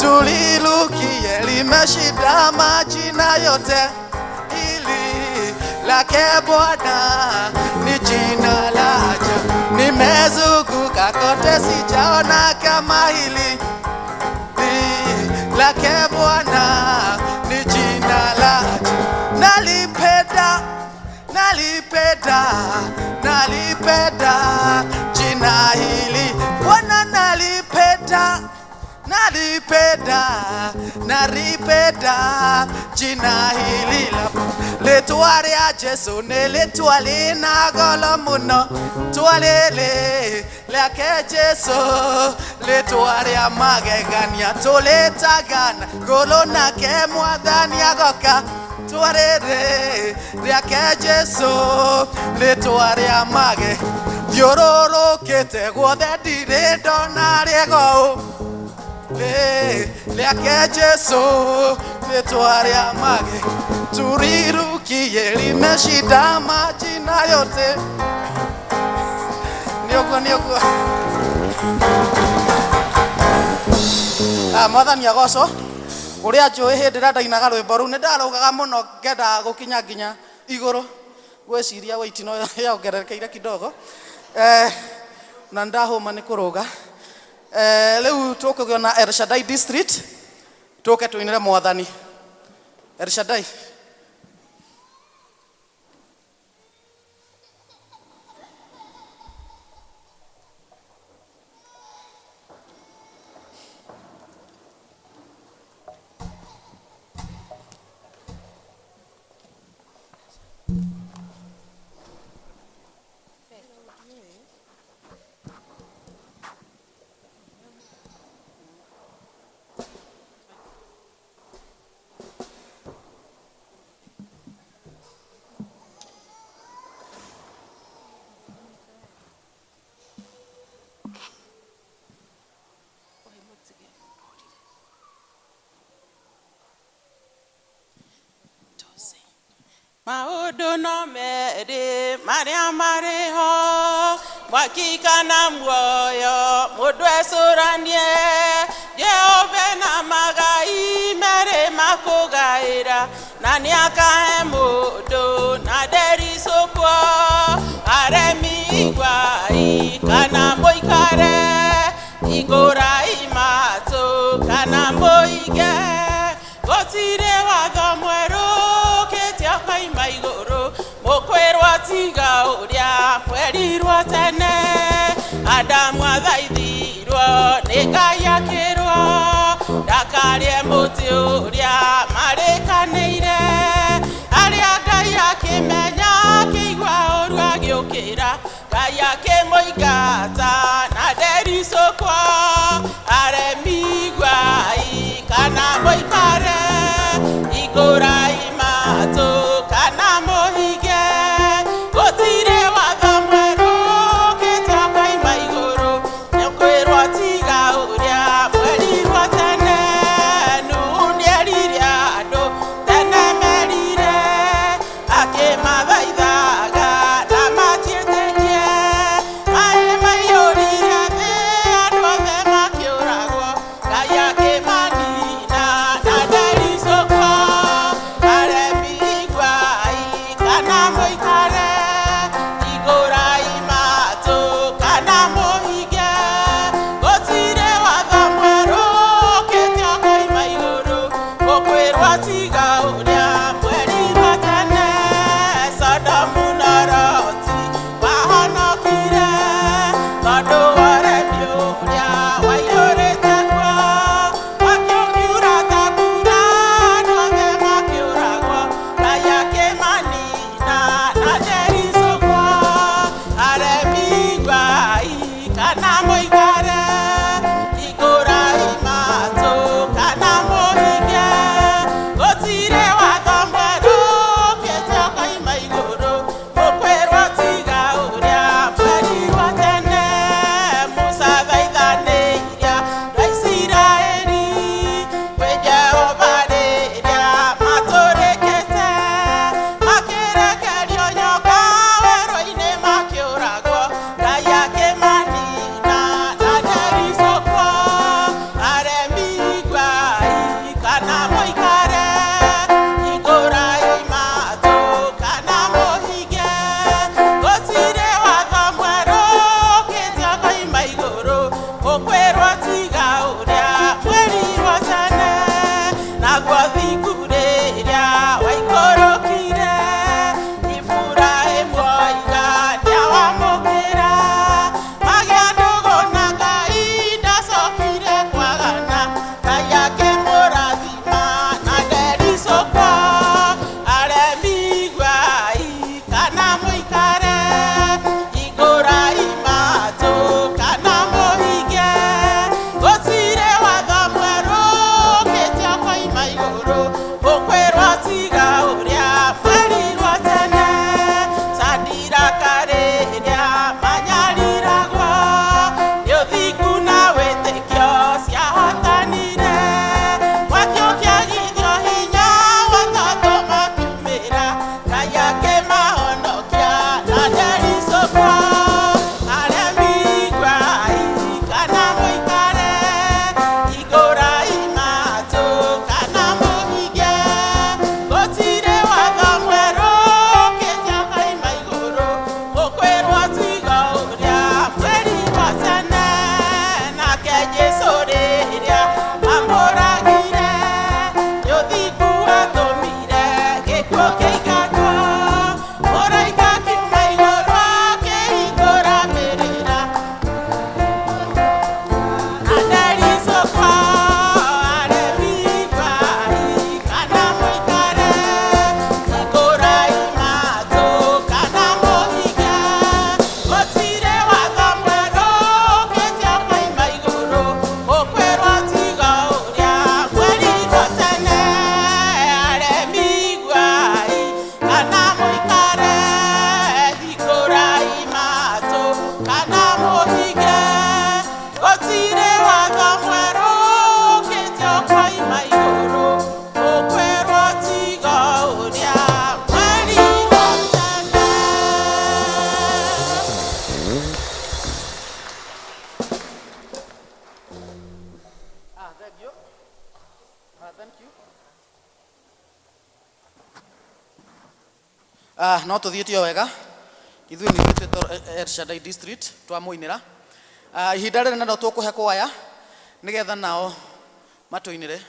tulilukie, limeshinda majina yote. Hili lake Bwana ni jina la ajabu. Nimezunguka kote sijaona kama hili. Hili lake Bwana ni jina la ajabu. Nalipenda, nalipenda, nalipenda jina hili Bwana, nalipenda, nalipenda, nalipenda jina hili la rĩtwa rĩa Jesu nĩ rĩtwa rĩna goro mũno, rĩtwa rĩrĩ rĩake Jesu, rĩtwa rĩa magegania tũrĩtagana ngũrũ nake Mwathani agoka, rĩtwa rĩrĩ rĩake Jesu, rĩtwa rĩa mage thiũrũrũkĩte guothe ndirĩ ndona rĩega ũũ rĩake Jesu, rĩtwa rĩa mage turirukie limeshinda majina yote. Nĩ ũguo, nĩ ũguo. Ah, Mwathani agocwo. Ũrĩa njũĩ hĩndĩ ĩrĩa ndainaga rwĩmbo rũu nĩ ndarũgaga mũno ngenda gũkinya nginya igũrũ, gwĩciria weight no yongererekeire kidogo, na ndahũma nĩ kũrũga. Rĩu tũkũgĩa na El Shaddai District, tũke tũinĩre Mwathani. El Shaddai. Maũndũ no merĩ marĩa marĩ ho, mwaki kana muoyo, mũndũ ecũranie. Jehova na magai merĩ makũgaĩra na Kana mũikare hingũrai matũ kana mũige gũtirĩ watho mwerũ ũkĩte ũkoima igũrũ mũkwĩrwo tiga ũrĩa mwerirwo tene Adamu athaithirwo nĩ Ngai akĩrwo ndakarĩe mũtĩ ũrĩa marĩkanĩire arĩa Ngai akĩmenya akĩigua ũru agĩũkĩra Ngai akĩmũingata na ndericũkwo aremi iguai kana mũikare hingũrai matũ kana mũhinge gũtirĩ watho mwerũ ũkĩte ũkoima igũrũ nĩkwĩrwo tiga ũrĩa mwerirwo tene Nuhu nĩerire andũ tene merire akĩmathaithaga na matiĩtĩkie maĩ maiyũrire thĩ andũ othe makĩũragwo Ngai akĩmanina na ndericũkwo aremi iguai kana mũikare hingũrai matũ kana mũhinge gũtirĩ watho mwerũ ũkĩte ũkoima igũrũ mũkwĩrwo tiga ũrĩa mwerirwo tene Sodomu na Loti mahonokire tondũ wa ũremi ũrĩa waiyũrĩte kuo mwaki ũkiura ta mbura andũ othe makĩũragwo Ngai akĩmanina na ndericũkwo aremi iguai kana mũikare hingũrai matũ kana mũhinge gũtirĩ watho mwerũ ũkĩte ũkoima igũrũ mũkwĩrwo tiga ũrĩa mwerirwo tene Musa athaithanĩire andũ a Isiraeli kwĩ Jehova rĩrĩa matũrĩkĩte makĩrekerio nyoka werũ-inĩ makĩũragwo Ngai akĩmanina na ndericũkwo aremi iguai kana mũikare hingũrai matũ kana mũhinge gũtirĩ watho mwerũ ũkĩte ũkoima igũrũ mũkwĩrwo tiga ũrĩa mwerirwo tene naguo thingu rĩrĩa waikũrũkire Iburahĩmu oiga nĩawamũkĩra magĩa ndũgũ na Ngai ndacokire kwagana Ngai akĩmũrathima na ndericũkwo aremi iguai kana mũikare hingũrai matũ kana mũhinge gũtirĩ watho mwerũ ũkĩte ũkoima igũrũ mũkwĩrwo tiga ũrĩa mwerirwo tene Sadiraka rĩrĩa manyariragwo nĩ ũthingu na wĩtĩkio ciahotanire mwaki ũkĩagithio hinya watatũ makiumĩra Ngai akĩmahonokia na ndericũkwo aremi iguai kana mũikare hingũrai matũ kana mũhinge gũtirĩ watho mwerũ ũkĩte ũkoima igũrũ mũkwĩrwo tiga ũrĩa mwerirwo tene nake Jesũ rĩrĩa amũragire nĩ ũthingu atũmire gĩkuũ kĩingatwo mũraika akiuma igũrũ akĩhingũra mbĩrĩra na ndericũkwo aremi iguai kana mũikare hingũrai matũ kana mũhinge gũtirĩ watho mwerũ ũkĩte ũkoima igũrũ mũkwĩrwo tiga ũrĩa mwerirwo tene aremi iguai kana mũikare hingũrai matũ kana mũhinge gũtirĩ watho mwerũ ũkĩte ũkoima igũrũ mũkwĩrwo tiga ũrĩa mwerirwo tene. Ah, thank you. Ah, thank you. Ah, no tũthiĩte o wega. Ithuĩ nĩ ithuĩ twĩtwo El Shaddai District twamũinĩra. Ihinda rĩrĩ narĩo tũkũhe kwaya nĩgetha nao matũinĩre.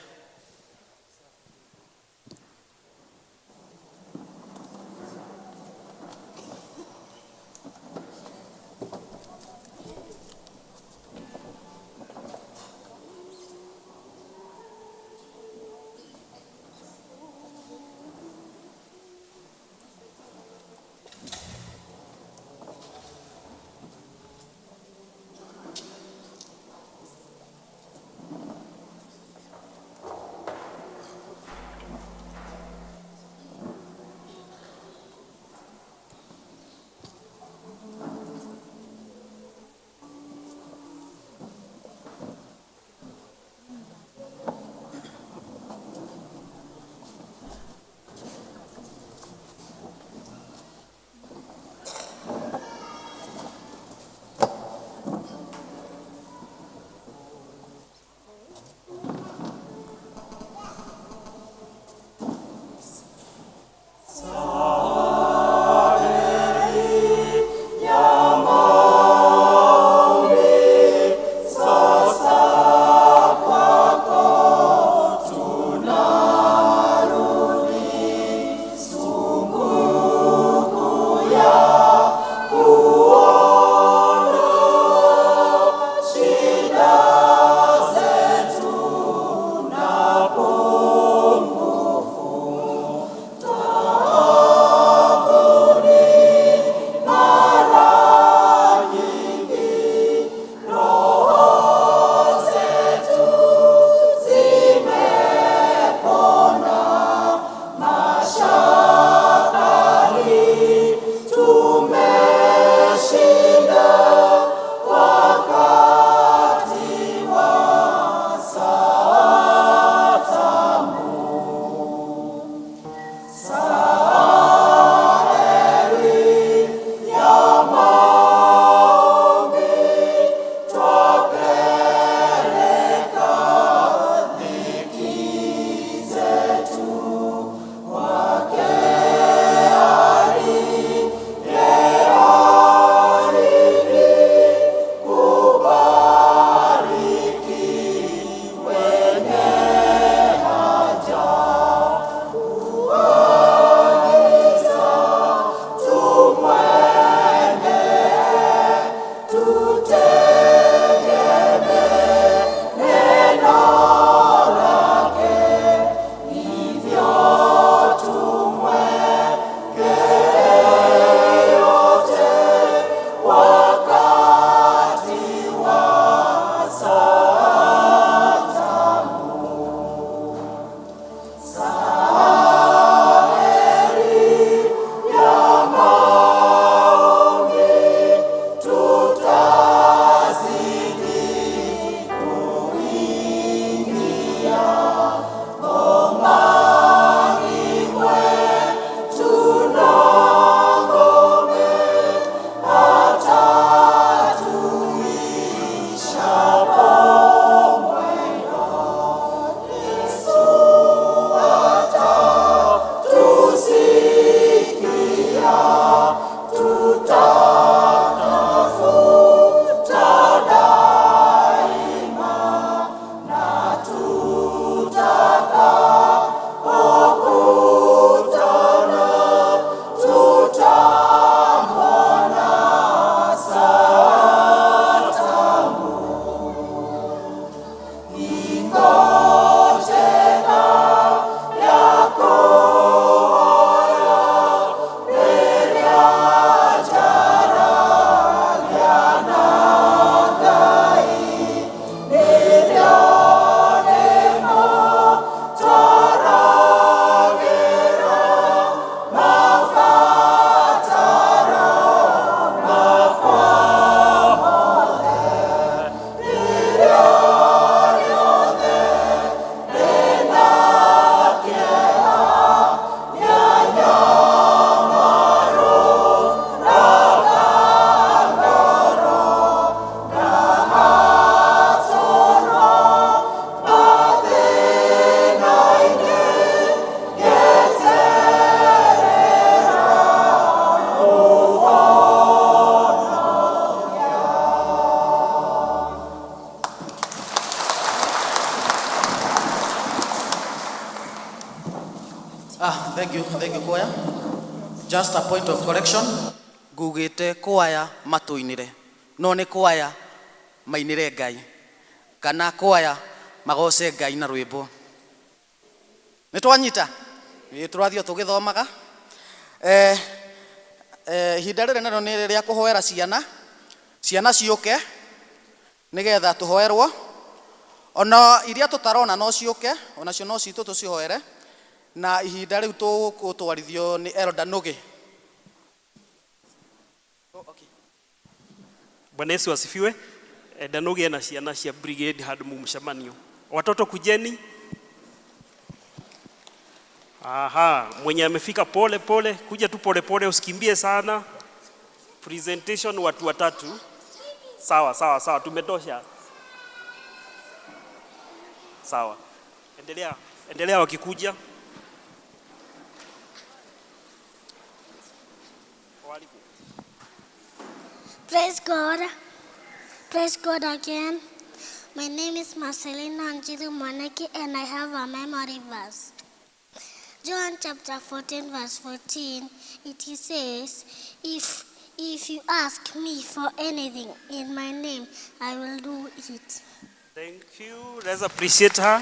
Ah, thank you choir. Just a point of correction. Ngugĩte kwaya matũinĩre, no nĩ kwaya mainĩre Ngai kana kwaya magoce Ngai na rwĩmbo. Nĩ twanyita? Ĩ tũrathiĩ o tũgĩthomaga. Ihinda rĩrĩ narĩo nĩ rĩa kũhoera ciana, ciana ciũke nĩgetha tũhoerwo. Ona iria tũtarona no ciũke, onacio no citũ tũcihoere. Na ihinda rĩu tũgũtwarithio nĩ Elder Nugi. Bwana Yesu asifiwe. Danugi ana ciana cia brigade handũ mu mcemanio. Watoto kujeni. Aha, mwenye amefika pole pole, kuja tu pole pole, usikimbie sana. Presentation watu watatu. Sawa sawa sawa, tumetosha. Sawa. Endelea, endelea wakikuja. Praise God. Praise God again. My name is Marcelina Anjiru Mwaneki and I have a memory verse. John chapter 14 verse 14, it says, If you ask me for anything in my name, I will do it. Thank you. Let's appreciate her.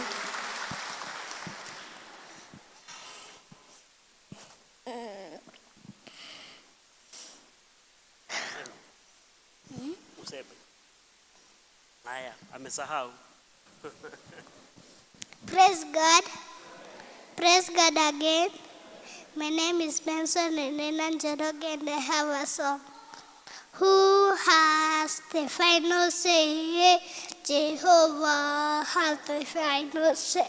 Useme. Haya, amesahau. Praise God. Praise God again. My name is Benson Enena Njoroge and I have a song. Who has the final say? Jehovah has the final say.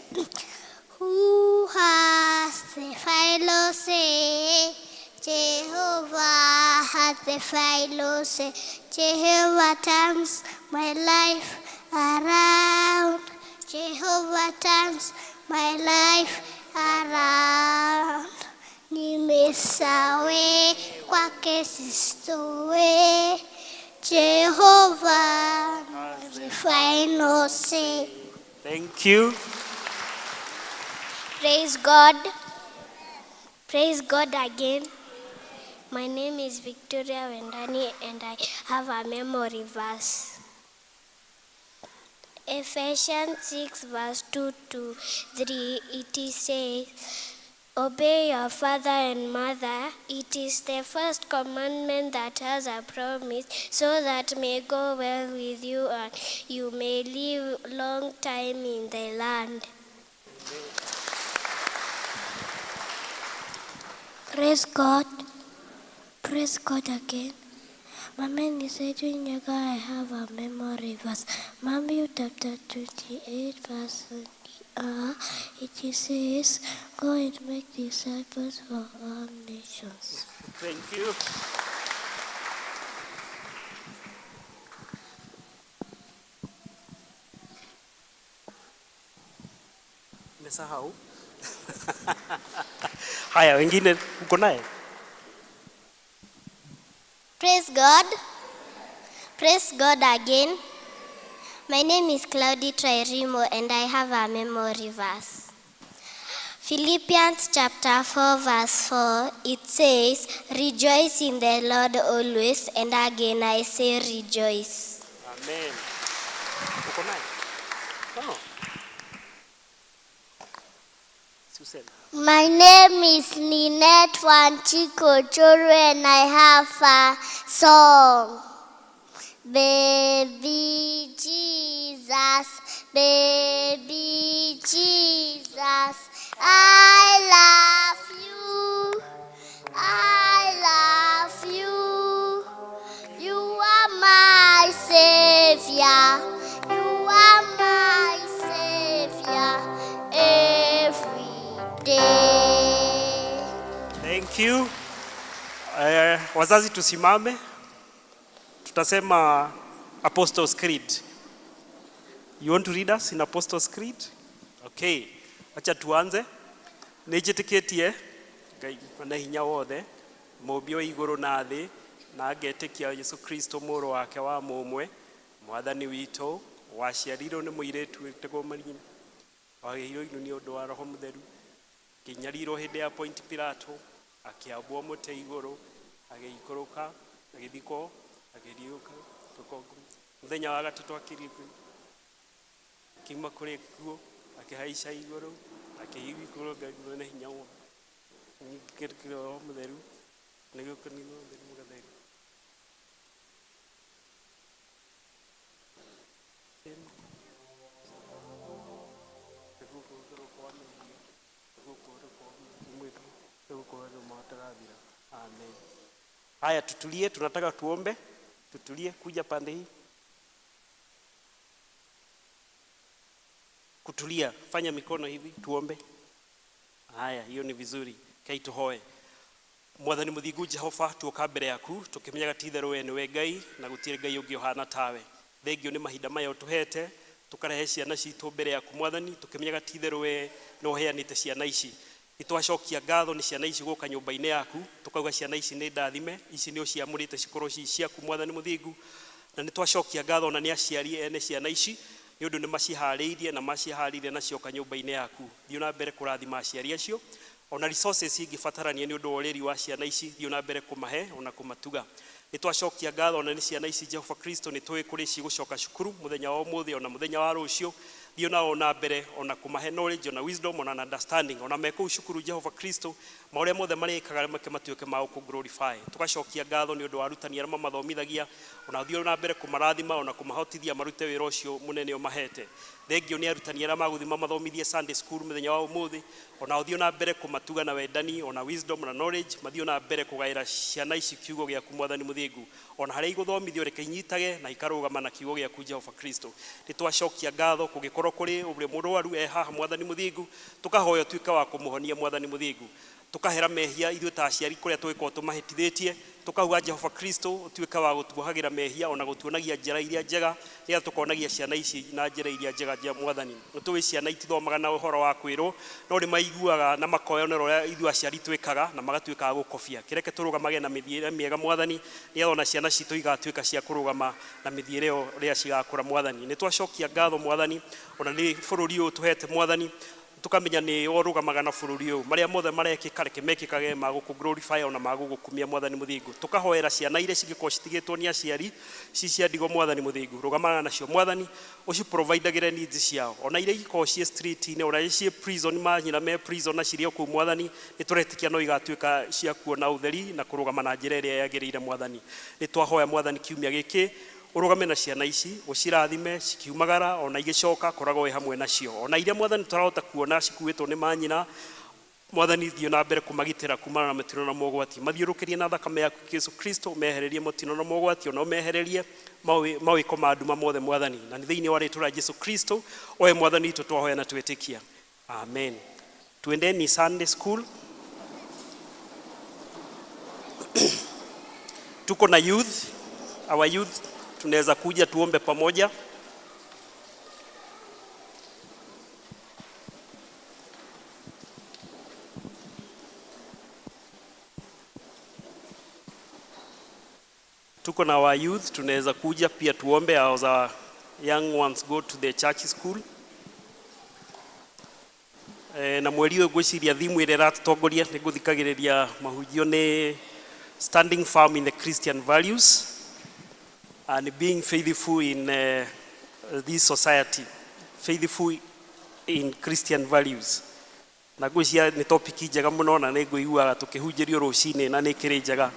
Who has the final say? Jehovah has the final say. Jehovah turns my life around. Jehovah turns my life around. Nimesawe kwake sistowe. Jehovah has the final say. Thank you. Praise God. Praise God again. My name is Victoria Wendani and I have a memory verse. Ephesians 6 verse 2 to 3, it says, Obey your father and mother. It is the first commandment that has a promise, so that may go well with you and you may live long time in the land. Praise God. Praise God again. My name is Edwin Nyaga. I have a memory verse. Matthew chapter 28, verse 20. It says, Go and make disciples for all nations. Thank you. Umesahau? Haya, wengine uko naye? Praise God. Praise God again. My name is Claudie Tririmo and I have a memory verse. Philippians chapter 4 verse 4, it says, Rejoice in the Lord always, and again I say rejoice. Amen. Uko naye? Oh. Susan. My name is Lynette Wanchiko Choro and I have a song. Baby Jesus, baby Jesus, I love you, I love you. You are my savior, you are my savior every day. Thank you. Wazazi tusimame. Tutasema Apostles' Creed. You want to read us in Apostles' Creed? Okay. Acha tuanze. Nĩnjĩtĩkĩtie Ngai na hinya wothe, mũũmbi wa igũrũ na thĩ, na ngetĩkia Yesu Kristo mũrũ wake wa mũmwe, mwathani witũ, waciarirwo nĩ mũirĩtu wĩtagwo Maria, wagĩirwo inu nĩ ũndũ wa Roho Mũtheru, Akĩnyarirwo hĩndĩ ya Point Pilato, akĩambwo mũtĩ igũrũ, agĩikũrũka, agĩthikwo, akĩriũka, mũthenya wa gatatũ akĩriũka, akiuma kũrĩ kuo, akĩhaica igũrũ, akĩigũrũ Ngai mwene hinya wothe. Ningĩ Roho Mũtheru, nĩguo kũninwo mũtheru mũgatheru. Amen. Haya, tutulie, tunataka tuombe. Tutulie, kuja pande hii. Kutulia, fanya mikono hivi, tuombe. Haya, hiyo ni vizuri. Kai tuhoe. Mwathani muthingu Jehova, tuoka mbere yaku tukimenyaga ti itherũ we nĩwe Ngai na gũtirĩ Ngai ũngĩ ũhana tawe. Thengio nĩ mahinda maya ũtũhete tukarehe ciana citũ mbere yaku Mwathani, tukimenyaga ti itherũ we nĩ ũheanĩte ciana ici. Nĩtwacokia ngatho nĩ ciana ici gũka nyũmba-inĩ yaku, tukauga ciana ici nĩ ndathime, ici nĩ ũciamũrĩte cikorwo ci ciaku Mwathani mũthingu. Na nĩtwacokia ngatho ona nĩ aciari ene ciana ici nĩ ũndũ nĩ maciharĩirie na maciharĩirie na cioka nyũmba-inĩ yaku. Thiĩ na mbere kũrathima aciari acio, ona resources ingĩbatarania nĩ ũndũ wa ũreri wa ciana ici, thiĩ na mbere kũmahe ona kũmatuga. Nĩtwacokia ngatho ona nĩ ciana ici Jehova Kristo, nĩ tũĩ kũrĩ cigũcoka cukuru mũthenya wa ũmũthĩ ona mũthenya wa rũciũ. Thiĩ nao na mbere ona kũmahe knowledge ona wisdom ona understanding ona me kũu cukuru Jehova Kristo, maũrĩa mothe marĩkaga make matuĩke ma gũkũ glorify. Tũgacokia ngatho nĩ ũndũ wa arutani arĩa mamathomithagia, ona thiĩ na mbere kũmarathima ona kũmahotithia marute wĩra ũcio mũnene ũmahete. Thengio nĩ arutani arĩa magũthiĩ mamathomithie Sunday school mũthenya wa ũmũthĩ, ona ũthiĩ na mbere kũmatuga na wendani ona wisdom na knowledge, mathiĩ na mbere kũgaĩra ciana ici kiugo gĩaku Mwathani mũthingu. Ona harĩa igũthomithio reke inyitage na ikarũgama na kiugo gĩaku Jehova Kristo. Nĩtwacokia ngatho kũngĩkorwo kũrĩ ũrĩa mũrwaru e haha Mwathani mũthingu, tũkahoya ũtuĩke wa kũmũhonia Mwathani mũthingu. Tukahera mehia ithuĩ ta aciari kũrĩa tũgĩkorwo tũmahĩtithĩtie, tukauga Jehova Kristo ũtuĩke wa gũtuohagĩra mehia ona gũtuonagia njĩra iria njega, nĩgetha tũkonagia ciana ici na njĩra iria njega njega Mwathani. Nĩtũĩ ciana itithomaga na ũhoro wa kwĩrwo, no nĩ maiguaga na makoyonera ũrĩa ithuĩ aciari twĩkaga na magatuĩka a gũkobia. Kĩreke tũrũgamage na mĩthiĩre mĩega Mwathani, nĩgetha ona ciana citũ igatuĩka cia kũrũgama na mĩthiĩre ĩyo rĩrĩa cigakũra Mwathani. Nĩtwacokia ngatho Mwathani, ona nĩ bũrũri ũyũ ũtũhete Mwathani, tukamenya nĩ ũrũgamaga na bũrũri ũyũ, marĩa mothe marekĩka reke mekĩkage ma gũkũ glorify ona ma gũgũkumia Mwathani mũthingu. Tũkahoera ciana iria cingĩkorwo citigĩtwo nĩ aciari ci cia ndigwa Mwathani mũthingu, rũgamaga nacio Mwathani, ũciprovidagĩre needs ciao, ona iria ingĩkorwo ciĩ street-inĩ, ona iria ciĩ prison, manyina me prison na cirĩ o kũu Mwathani, nĩtũretĩkia no igatuĩka cia kuona ũtheri na kũrũgama na njĩra ĩrĩa yagĩrĩire Mwathani. Nĩtwahoya Mwathani kiumia gĩkĩ ũrũgame na ciana ici, ũcirathime cikiumagara ona igĩcoka, koragwo wĩ hamwe nacio. Ona iria Mwathani tũrahota kuona cikuĩtwo nĩ manyina, Mwathani thiĩ na mbere kũmagitĩra kumana na mĩtino na mogwati. Mathiũrũrũkĩrie na thakame yaku Jesu Kristo, mehererie mũtino na mogwati, ona ũmehererie mawĩko ma nduma mothe Mwathani. Na nĩ thĩinĩ wa rĩtwa rĩa Jesu Kristo, oe Mwathani witũ twahoya na twĩtĩkia. Amen. Tuendeni Sunday school. Tuko na youth, our youth tunaweza kuja tuombe pamoja. Tuko na our youth, tunaweza kuja pia tuombe. Our young ones go to the church school. Na mweri ũyũ ngwĩciria thimu ĩrĩa ĩratũtongoria nĩ ngũthikagĩrĩria mahunjio nĩ standing firm in the Christian values and being faithful in this society, faithful in Christian values. Na ngwĩciria nĩ topic njega mũno na nĩ ngũiguaga tũkĩhunjĩrio rũcinĩ na nĩ ĩkĩrĩ njega.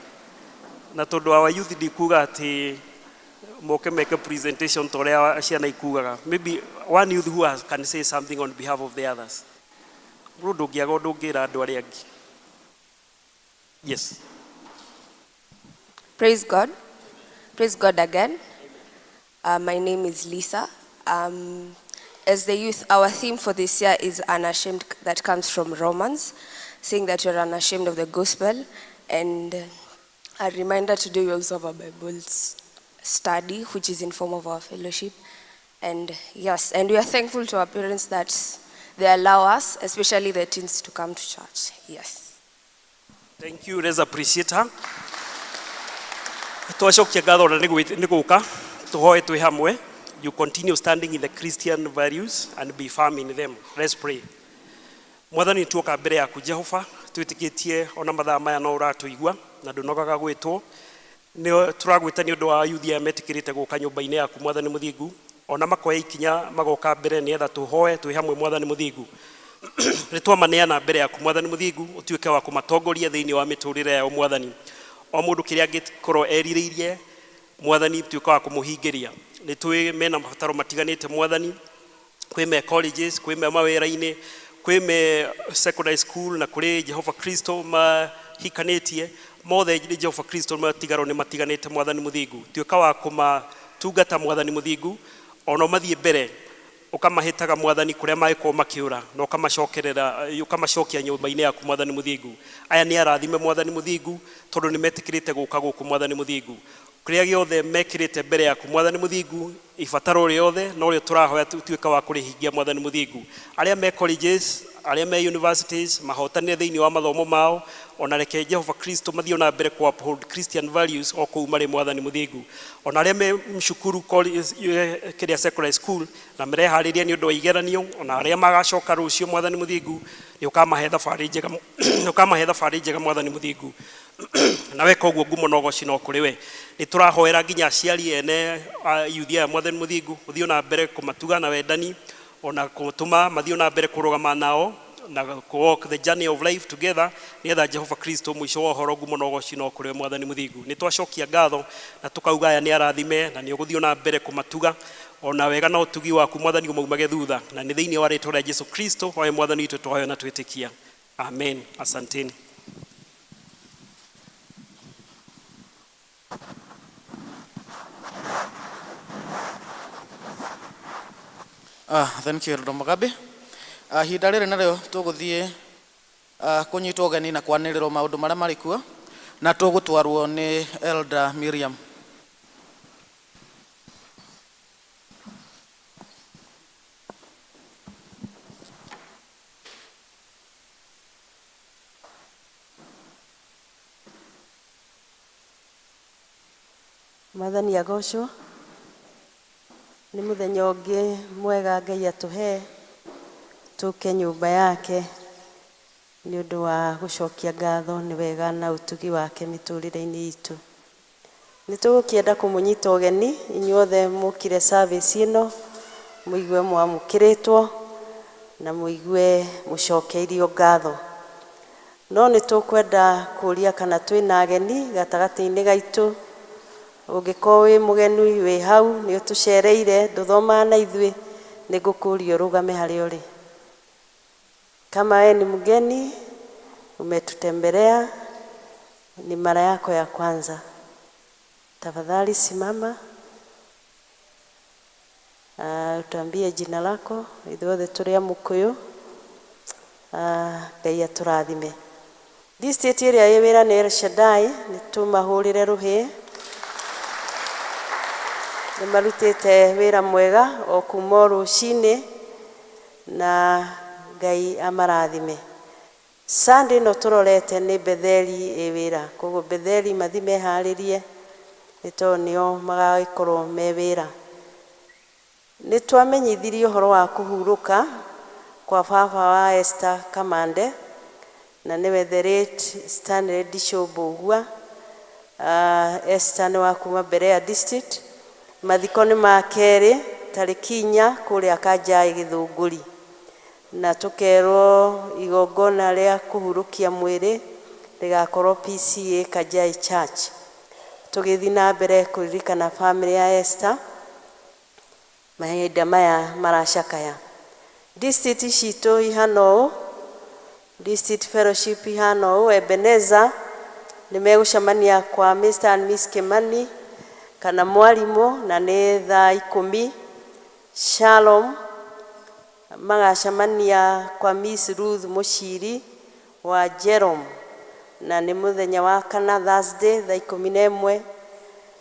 Na tondũ our youth ndikuga atĩ moke meke presentation ta ũrĩa ciana ikugaga. Maybe one youth who can say something on behalf of the others. Mũndũ ndũngĩaga ũndũ ũngĩra andũ arĩa angĩ. Yes. Praise God. Praise God again. My name is Lisa. As the youth, our theme for this year is unashamed, that comes from Romans, saying that you're unashamed of the gospel. And a reminder, today we also have a Bible study, which is in form of our fellowship. And yes, and we are thankful to our parents that they allow us, especially the teens, to come to church. Yes. Thank you. Let's appreciate her. Twacokia ngatho na nĩ gũka tũhoe twĩ hamwe. You continue standing in the Christian values and be firm in them. Let's pray. Mwathani tuoka mbere yaku Jehova twĩtĩkĩtie ona mathaa maya no ũratũigua na ndũnogaga gwĩtwo. Nĩ tũragwĩta nĩ ũndũ wa yuthi aya metĩkĩrĩte gũka nyũmba-inĩ yaku Mwathani mũthingu, ona makoya ikinya magoka mbere nĩgetha tũhoe twĩ hamwe Mwathani mũthingu. Nĩ twamaneana mbere yaku Mwathani mũthingu, ũtuĩke wa kũmatongoria thĩinĩ wa mĩtũrĩre yao Mwathani. O mũndũ kĩrĩa angĩkorwo erirĩirie Mwathani tuĩka wa kũmũhingĩria. Nĩ tũĩ mena mabataro matiganĩte Mwathani, kwĩ me colleges, kwĩ me mawĩra-inĩ, kwĩ me secondary school na kũrĩ Jehova Kristo mahikanĩtie mothe nĩ Jehova Kristo matigaro nĩ matiganĩte Mwathani mũthingu. Tuĩka wa kũmatungata Mwathani mũthingu, ona mathiĩ mbere ũkamahĩtaga Mwathani kũrĩa mangĩkorwo makĩũra na ũkamacokerera ũkamacokia nyũmba-inĩ yaku Mwathani mũthingu. Aya nĩ arathime Mwathani mũthingu tondũ nĩ metĩkĩrĩte gũka gũkũ Mwathani mũthingu. Kũrĩa gĩothe mekĩrĩte mbere yaku Mwathani mũthingu, ibataro rĩothe norĩo tũrahoya tuĩka wa kũrĩhingia Mwathani mũthingu. Arĩa me colleges, arĩa me universities mahotanire thĩinĩ wa mathomo mao, ona reke Jehova Kristo mathiĩ na mbere ku uphold Christian values o kũu marĩ Mwathani mũthingu. Ona arĩa me mcukuru kĩrĩa secondary school na mereharĩria nĩ ũndũ wa igeranio, ona arĩa magacoka rũciũ Mwathani mũthingu nĩ ũkamahe thabarĩ njega, nĩ ũkamahe thabarĩ njega Mwathani mũthingu. Na weka ũguo ngumo na ũgoci no kũrĩ we. Nĩ tũrahoera nginya aciari ene yuthi aya Mwathani mũthingu, ũthiĩ na mbere kũmatuga na wendani, ona kũtũma mathiĩ na mbere kũrũgama nao na walk the journey of life together nĩgetha Jehova Kristo mũico wa ũhoro ngumo na ũgoci no kũrĩ we Mwathani mũthingu. Nĩ twacokia ngatho na tũkauga aya nĩ arathime na nĩ ũgũthiĩ na mbere kũmatuga ona wega na ũtugi waku Mwathani ũmaumage thutha, na nĩ thĩinĩ wa rĩtwa rĩa Jesu Kristo oe Mwathani witũ twahoya na twĩtĩkia. Amen. Asanteni. Thank you Elder Mugabe. Ihinda rĩrĩ narĩo tũgũthiĩ kũnyitwo ũgeni na kwanĩrĩrwo maũndũ marĩa marĩ kuo, na tũgũtwarwo nĩ Elder Miriam. Mwathani agocwo. Nĩ mũthenya ũngĩ mwega Ngai atũhe tũke nyũmba yake nĩ ũndũ wa gũcokia ngatho nĩ wega na ũtugi wake mĩtũrĩre-inĩ itũ. Nĩ tũgũkĩenda kũmũnyita ũgeni inyuothe mũkire service ĩno, mũigue mwamũkĩrĩtwo na mũigue mũcokeirio ngatho. No nĩ tũkwenda kũũria kana twĩna ageni gatagatĩ-inĩ gaitũ. Ũngĩkorwo wĩ mũgeni wĩ hau nĩ ũtũcereire ndũthomaga na ithuĩ, nĩ ngũkũũria ũrũgame harĩa ũrĩ. Kama wewe ni mgeni umetutembelea, ni mara yako ya kwanza, tafadhali simama, utuambie jina lako. Ithuothe tũrĩ a Mũkũyũ. Ngai atũrathime. District ĩrĩa ĩ wĩra nĩ El Shaddai, nĩ tũmahũrĩre rũhĩ. Nĩ marutĩte wĩra mwega o kuma o rũcinĩ, na Ngai amarathime. Sunday ĩno tũrorete nĩ Betheli ĩ wĩra, koguo Betheli mathi meharĩrie nĩ tondũ nĩo magagĩkorwo me wĩra. Nĩ twamenyithirie ũhoro wa kũhurũka kwa baba wa Esther Kamande, na nĩwe the late Stanley Ndicũ Mbũgua. Esther nĩ wa kuma Berea District. Mathiko nĩ ma kerĩ tarĩki 4 kũrĩa Kanjai Gĩthũngũri, na tũkerwo igongona rĩa kũhurũkia mwĩrĩ rĩgakorwo PCA Kanjai Church. Tũgĩthiĩ na mbere kũririkana family ya Esther mahinda maya maracakaya. District citũ ihana ũũ, District Fellowship ihana ũũ. Ebenezer nĩ megũcemania kwa Mr and Miss Kimani kana mwarimũ, na nĩ thaa 10. Shalom magacemania kwa Miss Ruth Mũciri wa Jerome, na nĩ mũthenya wa kana Thursday thaa 11.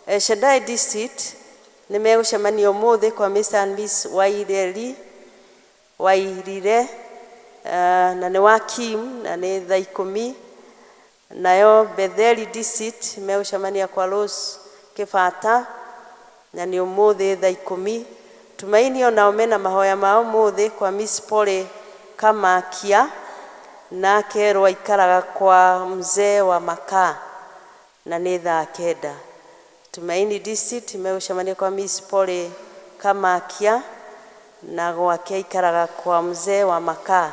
El Shaddai District nĩ megũcemania ũmũthĩ kwa Mr and Miss Waireri Wairire, na nĩ wa Kim, na nĩ thaa 10. Nayo Betheli District megũcemania kwa Rose Kĩbata, na nĩ ũmũthĩ thaa 10. Tumaini onao mena mahoya mao ũmũthĩ kwa Miss Polly Kamakia, Na akerwo aikaraga kwa mzee wa makaa na nĩ thaa 9. Tumaini District megũcemania kwa Miss Polly Kamakia na gwake aikaraga kwa mzee wa makaa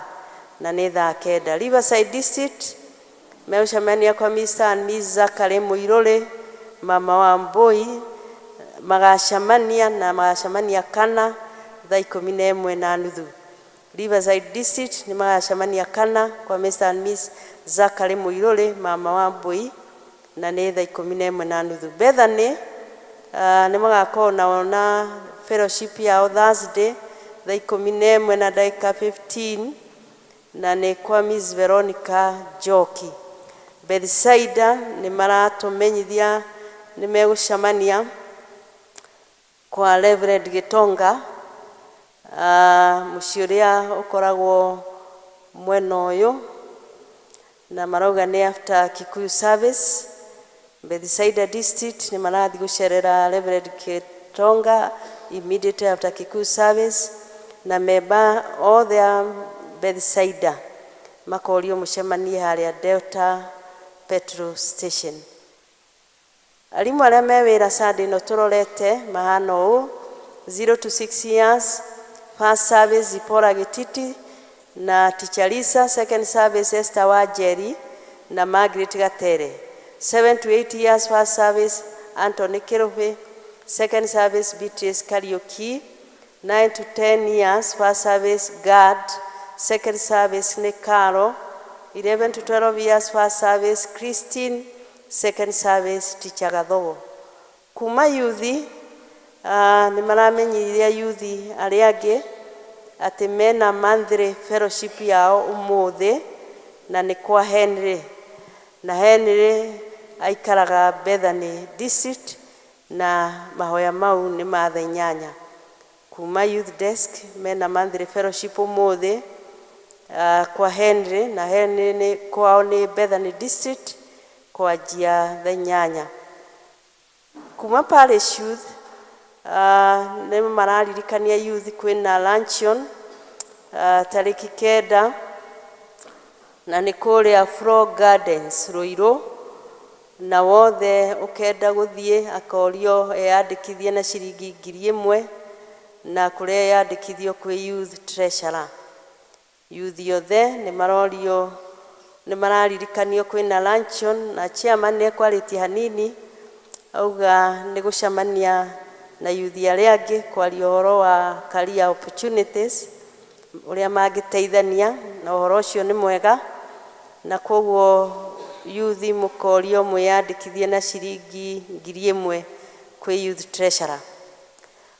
na nĩ thaa 9. Riverside District megũcemania kwa Mr. and Miss Zachary Muiruri, mama wa Mbui, magacemania na magacemania kana thaa 11:30. Riverside District nĩ magacemania kana kwa Mr. and Miss Zachary Muiruri, mama wa Mbui, na nĩ thaa 11:30. Bethany nĩ magakorwo nao na fellowship yao Thursday thaa 11:15 na nĩ kwa Miss Veronica Njoki. Bethsaida nĩ maratũmenyithia nĩ megũcemania kwa Reverend Gitonga, mũciĩ ũrĩa ũkoragwo mwena ũyũ, na marauga nĩ after Kikuyu service. Bethsaida District nĩ marathiĩ gũcerera Reverend Gitonga immediately after Kikuyu service, na memba othe a Bethsaida makorio mũcemanie harĩa Delta Petrol Station. Arimũ arĩa me wĩra Sunday ĩno tũrorete mahana ũũ: 0 to 6 years, first service Zipporah Gititi na Teacher Lisa, second service Esther Wanjeri na Margaret Gatere. 7 to 8 years, first service Anthony Kirubi, second service Beatrice Kariuki. 9 to 10 years, first service Gad, second service nĩ Caro. 11 to 12 years, first service Christine, second service Teacher Gathogo. Kuma yuthi, nĩ maramenyithia yuthi arĩa angĩ atĩ mena monthly fellowship yao ũmũthĩ na nĩ kwa Henry, na Henry aikaraga Bethany District na mahoya mau nĩ ma thaa 8. Kuma youth desk mena monthly fellowship ũmũthĩ kwa Henry, na Henry nĩ kwao nĩ Bethany District kwanjia thaa 8. Kuma parish youth, nĩ mararirikania youth kwĩna luncheon tarĩki 9 na nĩ kũrĩa Frog Gardens Ruiru, na wothe ũkenda gũthiĩ akorio eyandĩkithie na ciringi 1000 na kũrĩa yandĩkithio kwĩ youth treasurer. Youth othe nĩ marorio, nĩ mararirikanio kwĩna luncheon, na chairman nĩ ekwarĩtie hanini auga nĩ gũcemania na youth arĩa angĩ kwaria ũhoro wa career opportunities, ũrĩa mangĩteithania, na ũhoro ũcio nĩ mwega, na koguo youth mũkorio mwĩyandĩkithie na ciringi 1000 kwĩ youth treasurer.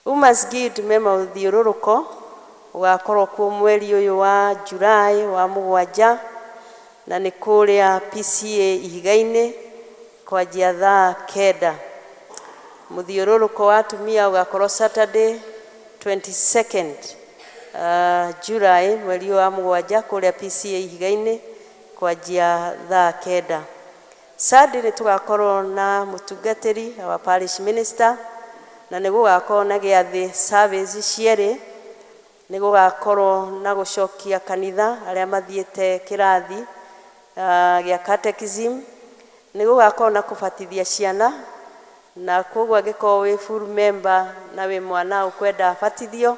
Umas Guild me mũthiũrũrũko ũgakorwo kuo mweri ũyũ wa July wa 7 na nĩ kũrĩa PCA Ihiga-inĩ kwanjia thaa 9. Mũthiũrũrũko wa atumia ũgakorwo Saturday 22nd July mweri wa 7 kũrĩa PCA Ihiga-inĩ kwanjia thaa 9. Sunday nĩ tũgakorwo na mũtungatĩri, our parish minister, na nĩ gũgakorwo na gĩathĩ service cierĩ. Nĩ gũgakorwo na gũcokia kanitha arĩa mathiĩte kĩrathi gĩa catechism, nĩ gũgakorwo na kũbatithia ciana, na koguo angĩkorwo wĩ full member na wĩ mwana ũkwenda abatithio,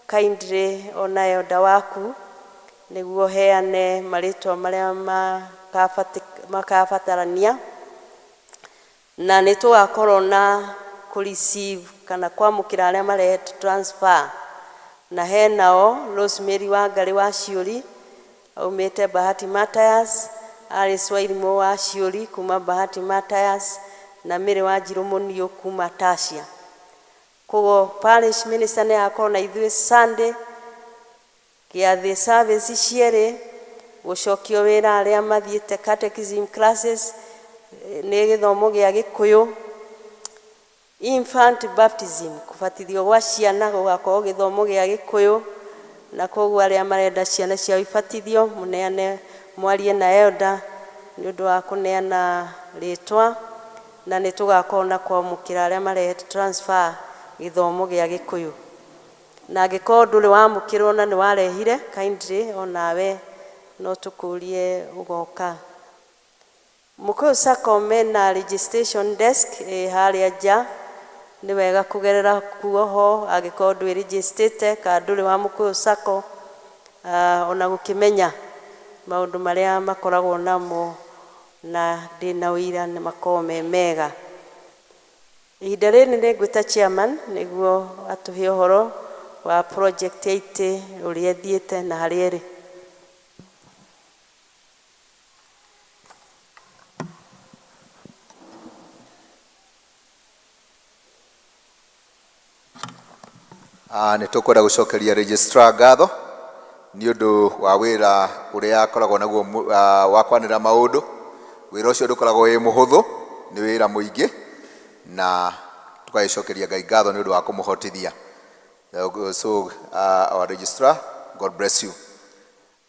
kindly ona elder waku nĩguo heane marĩtwa marĩa makabatarania. Na nĩ tũgakorwo na kũ receive kana kwamũkĩra arĩa marehete transfer, na henao Rosemary Wangari wa Ciũri aumĩte Bahati Matthias, Alice Wairimũ wa Ciũri kuma Bahati Matthias, na Mary Wanjirũ Mũniũ kuma Tasia. Koguo parish minister nĩ agakorwo na ithuĩ Sunday gĩathĩ service cierĩ, gũcokio wĩra arĩa mathiĩte catechism classes nĩ gĩthomo gĩa Gĩkũyũ, infant baptism kũbatithio gwa ciana gũgakorwo gĩthomo gĩa Gĩkũyũ, na koguo arĩa marenda ciana ciao ibatithio mũneane, mwarie na elder nĩ ũndũ wa kũneana rĩtwa, na nĩ tũgakorwo na kwamũkĩra arĩa marehete transfer gĩthomo gĩa Gĩkũyũ. Na angĩkorwo ndũrĩ wamũkĩrwo na nĩ warehire, kindly onawe No tũkũrie ũgoka. Mũkũyũ Sacco mena registration desk ĩ harĩa nja, nĩ wega kũgerera kuo ho angĩkorwo ndwĩrĩgĩstĩte kana ndũrĩ wa Mũkũyũ Sacco, ona gũkĩmenya maũndũ marĩa makoragwo namo, na ndĩna ũira nĩ makoragwo me mega. Ihinda rĩrĩ nĩ ngwĩta chairman nĩguo atũhe ũhoro wa project ya itĩ ũrĩa ĩthiĩte na harĩa ĩrĩ. Nĩ tũkwenda gũcokeria registrar ngatho nĩ ũndũ wa wĩra ũrĩa akoragwo naguo wa kwanĩra maũndũ. Wĩra ũcio ndũkoragwo wĩ mũhũthũ, nĩ wĩra mũingĩ, na tũgagĩcokeria Ngai ngatho nĩ ũndũ wa kũmũhotithia. So our registrar, God bless you.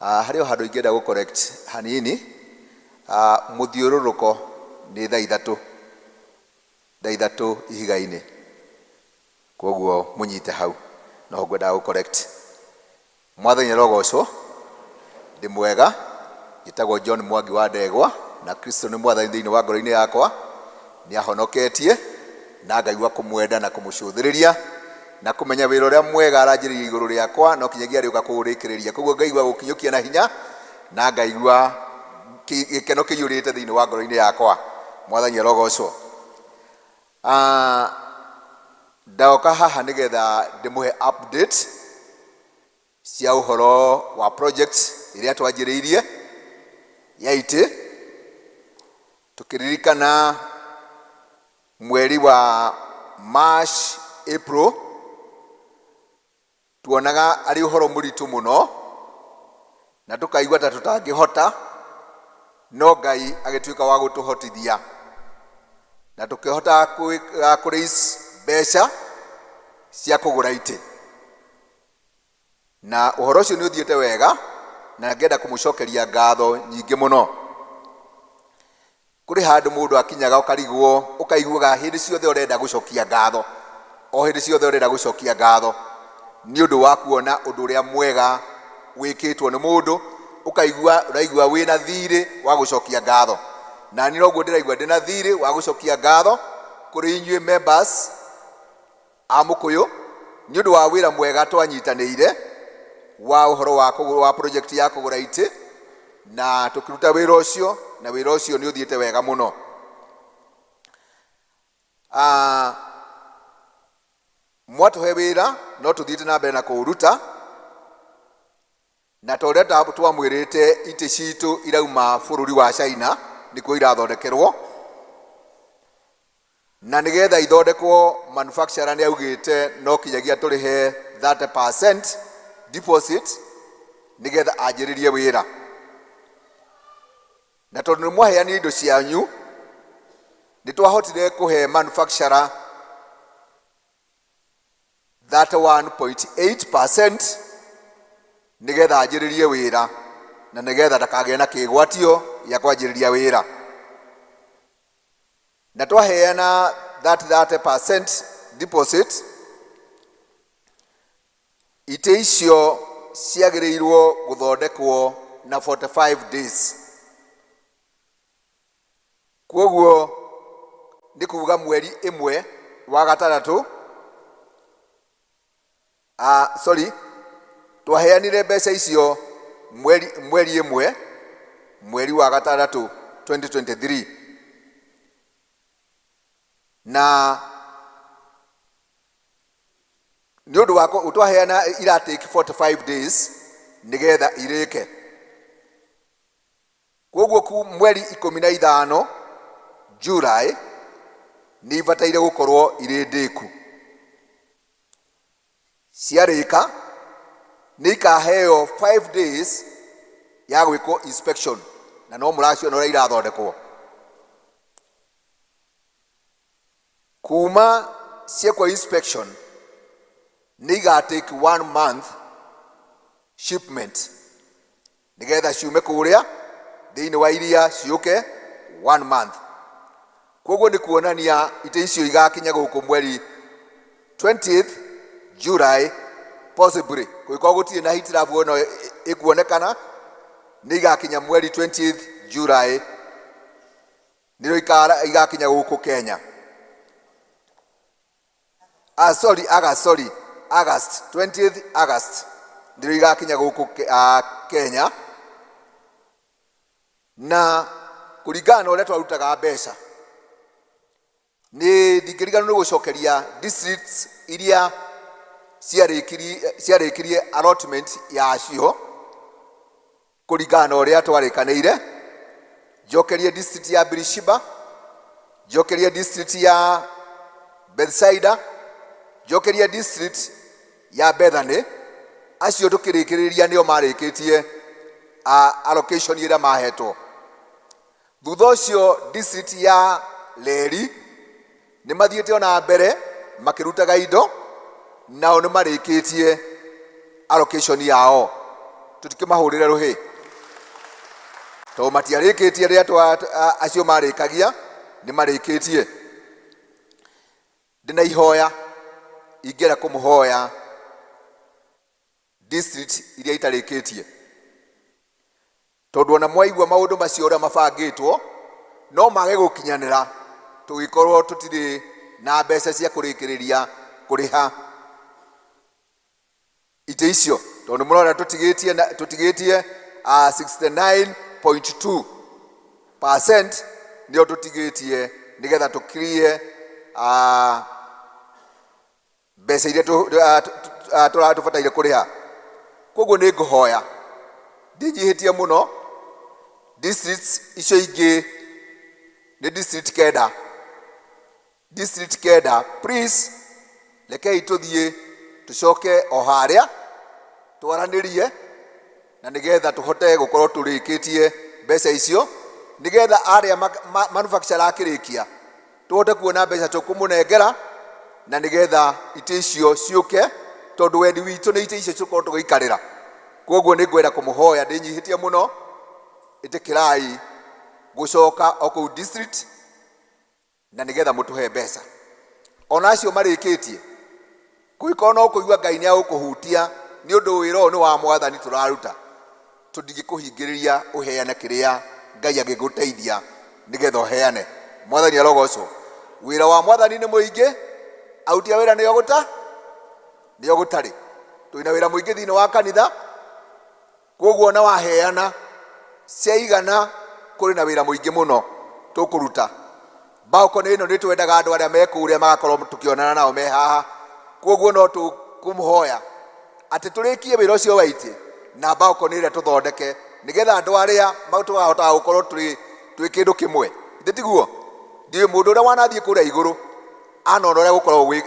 Harĩ o handũ ingĩenda gũ correct hanini. Mũthiũrũrũko nĩ thaa 3, thaa 3 ihiga-inĩ, koguo mũnyite hau no ngwendaga gũ correct. Mwathani arogocwo. Ndĩ mwega, njĩtagwo John Mwangi wa Ndegwa, na Kristo nĩ mwathani thĩinĩ wa ngoro-inĩ yakwa. Nĩ ahonoketie na ngaigua kũmwenda na kũmũcũthĩrĩria na kũmenya wĩra ũrĩa mwega aranjĩrĩria igũrũ rĩakwa no kinyagia arĩũka kũũrĩkĩrĩria. Koguo ngaigua gũkinyũkia na hinya na ngaigua gĩkeno kĩiyũrĩte thĩinĩ wa ngoro-inĩ yakwa. Mwathani arogocwo. Ndoka haha nĩgetha ndĩmũhe update cia ũhoro wa project ĩrĩa twanjĩrĩirie ya itĩ, tũkĩririkana mweri wa March, April tuonaga arĩ ũhoro mũritũ mũno na tũkaigua ta tũtangĩhota, no Ngai agĩtuĩka wa gũtũhotithia na tũkĩhota kũ raise mbeca cia kũgũra itĩ, na ũhoro ũcio nĩ ũthiĩte wega na ngenda kũmũcokeria ngatho nyingĩ mũno. Kũrĩ handũ mũndũ akinyaga ũkarigwo, ũkaiguaga hĩndĩ ciothe ũrenda gũcokia ngatho, o hĩndĩ ciothe ũrenda gũcokia ngatho nĩ ũndũ wa kuona ũndũ ũrĩa mwega wĩkĩtwo nĩ mũndũ, ũkaigua ũraigua wĩna thirĩ wa gũcokia ngatho. Na niĩ noguo ndĩraigua ndĩna thirĩ wa gũcokia ngatho kũrĩ inyuĩ members a Mũkũyũ nĩ ũndũ wa wĩra mwega twanyitanĩire wa ũhoro wa kũgũra, wa project ya kũgũra itĩ, na tũkĩruta wĩra ũcio, na wĩra ũcio nĩ ũthiĩte wega mũno. Mwatũhe wĩra no tũthiĩte na mbere na kũũruta, na ta ũrĩa twamwĩrĩte, itĩ citũ irauma bũrũri wa China nĩkuo irathondekerwo, na nĩgetha ithondekwo manufacturer nĩ augĩte no kinyagia tũrĩhe 30% deposit nĩgetha anjĩrĩrie wĩra. Na tondũ nĩ mwaheanire indo cianyu, nĩ twahotire kũhe manufacturer 31.8% nĩgetha anjĩrĩrie wĩra na nĩgetha ndakagĩe na kĩgwatio gĩa kwanjĩrĩria wĩra. Na twaheana that 30% deposit, itĩ icio ciagĩrĩirwo gũthondekwo na 45 days. Koguo nĩ kuga mweri ĩmwe wa gatandatũ, sorry, twaheanire mbeca icio mweri ĩmwe mweri wa gatandatũ 2023, na nĩ ũndũ wa twaheana ira take 45 days nĩgetha irĩke. Koguo ku mweri 15 July nĩ ibataire gũkorwo irĩ ndĩku. Ciarĩka nĩ ikaheo 5 days ya gwĩkwo inspection, na no mũraciona ũrĩa irathondekwo. Kuma ciekwo inspection nĩ iga take one month shipment nĩgetha ciume kũrĩa thĩinĩ wa iria ciũke, one month. Koguo nĩ kuonania itĩ icio igakinya gũkũ mweri 20th July, possibly kũngĩkorwo gũtirĩ na hitilafu ĩno ĩkuonekana. Nĩ igakinya mweri 20th July, nĩrĩo igakinya gũkũ Kenya. Ah, sorry, August, sorry, August 20th August nĩrĩo igakinya gũkũ Kenya. Na kũringana na ũrĩa twarutaga mbeca, nĩ ndingĩriganĩrwo nĩ gũcokeria districts iria ciarĩkirie allotment yacio kũringana na ũrĩa twarĩkanĩire. Njokerie district ya Birishiba, njokerie district ya Bethsaida, njokerie district ya Bethany. Acio tũkĩrĩkĩrĩria nĩo marĩkĩtie allocation ĩrĩa mahetwo. Thutha ũcio district ya Leri nĩ mathiĩte ona mbere makĩrutaga indo, nao nĩ marĩkĩtie allocation yao. Tũtikĩmahũrĩre rũhĩ tondũ matiarĩkĩtie rĩrĩa acio marĩkagia, nĩ marĩkĩtie. Ndĩna ihoya ingĩenda kũmũhoya district iria itarĩkĩtie, tondũ ona mwaigua maũndũ macio ũrĩa mabangĩtwo no mage gũkinyanĩra tũgĩkorwo tũtirĩ na mbeca cia kũrĩkĩrĩria kũrĩha itĩ icio, tondũ mũrona tũtigĩtie 69.2% nĩyo tũtigĩtie nĩgetha tũkirie mbeca iria tũbataire kũrĩha. Koguo nĩ ngũhoya ndĩnyihĩtie mũno districts icio ingĩ, nĩ district kenda, district kenda, please rekei tũthiĩ tũcoke o harĩa twaranĩrie, na nĩgetha tũhote gũkorwo tũrĩkĩtie mbeca icio, nĩgetha arĩa manufacturer akĩrĩkia tũhote kuona mbeca tũkũmũnengera, na nĩgetha itĩ icio ciũke, tondũ wendi witũ nĩ itĩ icio tũkorwo tũgĩikarĩra. Koguo nĩ ngwenda kũmũhoya ndĩnyihĩtie mũno, ĩtĩkĩrai gũcoka o kũu district na nĩgetha mũtũhe mbeca. Ona acio marĩkĩtie, kũngĩkorwo no kũigua Ngai nĩ agũkũhutia nĩ ũndũ wĩra ũyũ nĩ wa Mwathani tũraruta, tũtingĩkũhingĩrĩria ũheane kĩrĩa Ngai angĩgũteithia nĩgetha ũheane. Mwathani arogocwo. Wĩra wa Mwathani nĩ mũingĩ, aruti a wĩra nĩo gũta nĩo gũtarĩ. Twĩna wĩra mũingĩ thĩinĩ wa kanitha, koguo ona waheana ciaigana kũrĩ na wĩra mũingĩ mũno tũkũruta. Balcony ĩno nĩ twendaga andũ arĩa me kũrĩa magakorwo tũkĩonana nao me haha, koguo no tũkũmũhoya atĩ tũrĩkie wĩra ũcio wa itĩ na balcony ĩrĩa tũthondeke, nĩgetha andũ arĩa tũkahotaga gũkorwo twĩ kĩndũ kĩmwe. Ithe tiguo? Ndiũĩ mũndũ ũrĩa wanathiĩ kũrĩa igũrũ anona ũrĩa gũkoragwo gwĩ,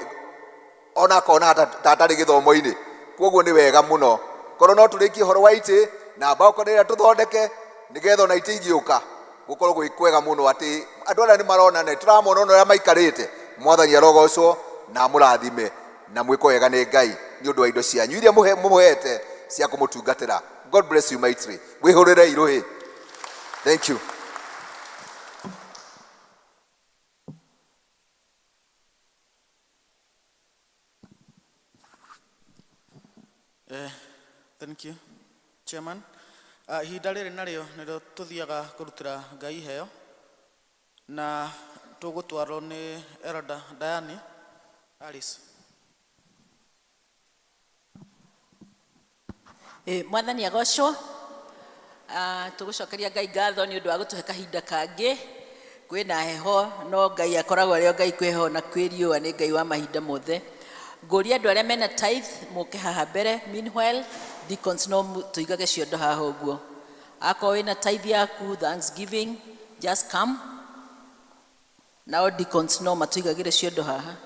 ona akona ta atarĩ gĩthomo-inĩ. Koguo nĩ wega mũno korwo no tũrĩkie ũhoro wa itĩ na balcony ĩrĩa tũthondeke, nĩgetha ona itĩ igĩũka gũkorwo gwĩ kwega mũno, atĩ andũ arĩa nĩ marona na tũramona ona ũrĩa maikarĩte. Mwathani arogocwo na amũrathime na mwĩko wega nĩ Ngai nĩ ũndũ wa indo cianyu iria mũhete cia kũmũtungatĩra. God bless you mightily. Wĩhũrĩrei rũhĩ. Thank you. Thank you, Chairman. Ihinda rĩrĩ narĩo nĩrĩo tũthiaga kũrutĩra Ngai iheo, na tũgũtwarwo nĩ Elder Diane Alice. Mwathani agocwo. Tũgũcokeria Ngai ngatho nĩ ũndũ wa gũtũhe kahinda kangĩ. Kwĩna heho no Ngai akoragwo arĩ o Ngai, kwĩ heho na kwĩ riũa, nĩ Ngai wa mahinda mothe. Ngũria andũ arĩa mena tithe mũke haha mbere. Meanwhile deacons no tũigage ciondo haha ũguo. Akorwo wĩna tithe yaku thanksgiving, just come. Nao deacons no matũigagĩre ciondo haha.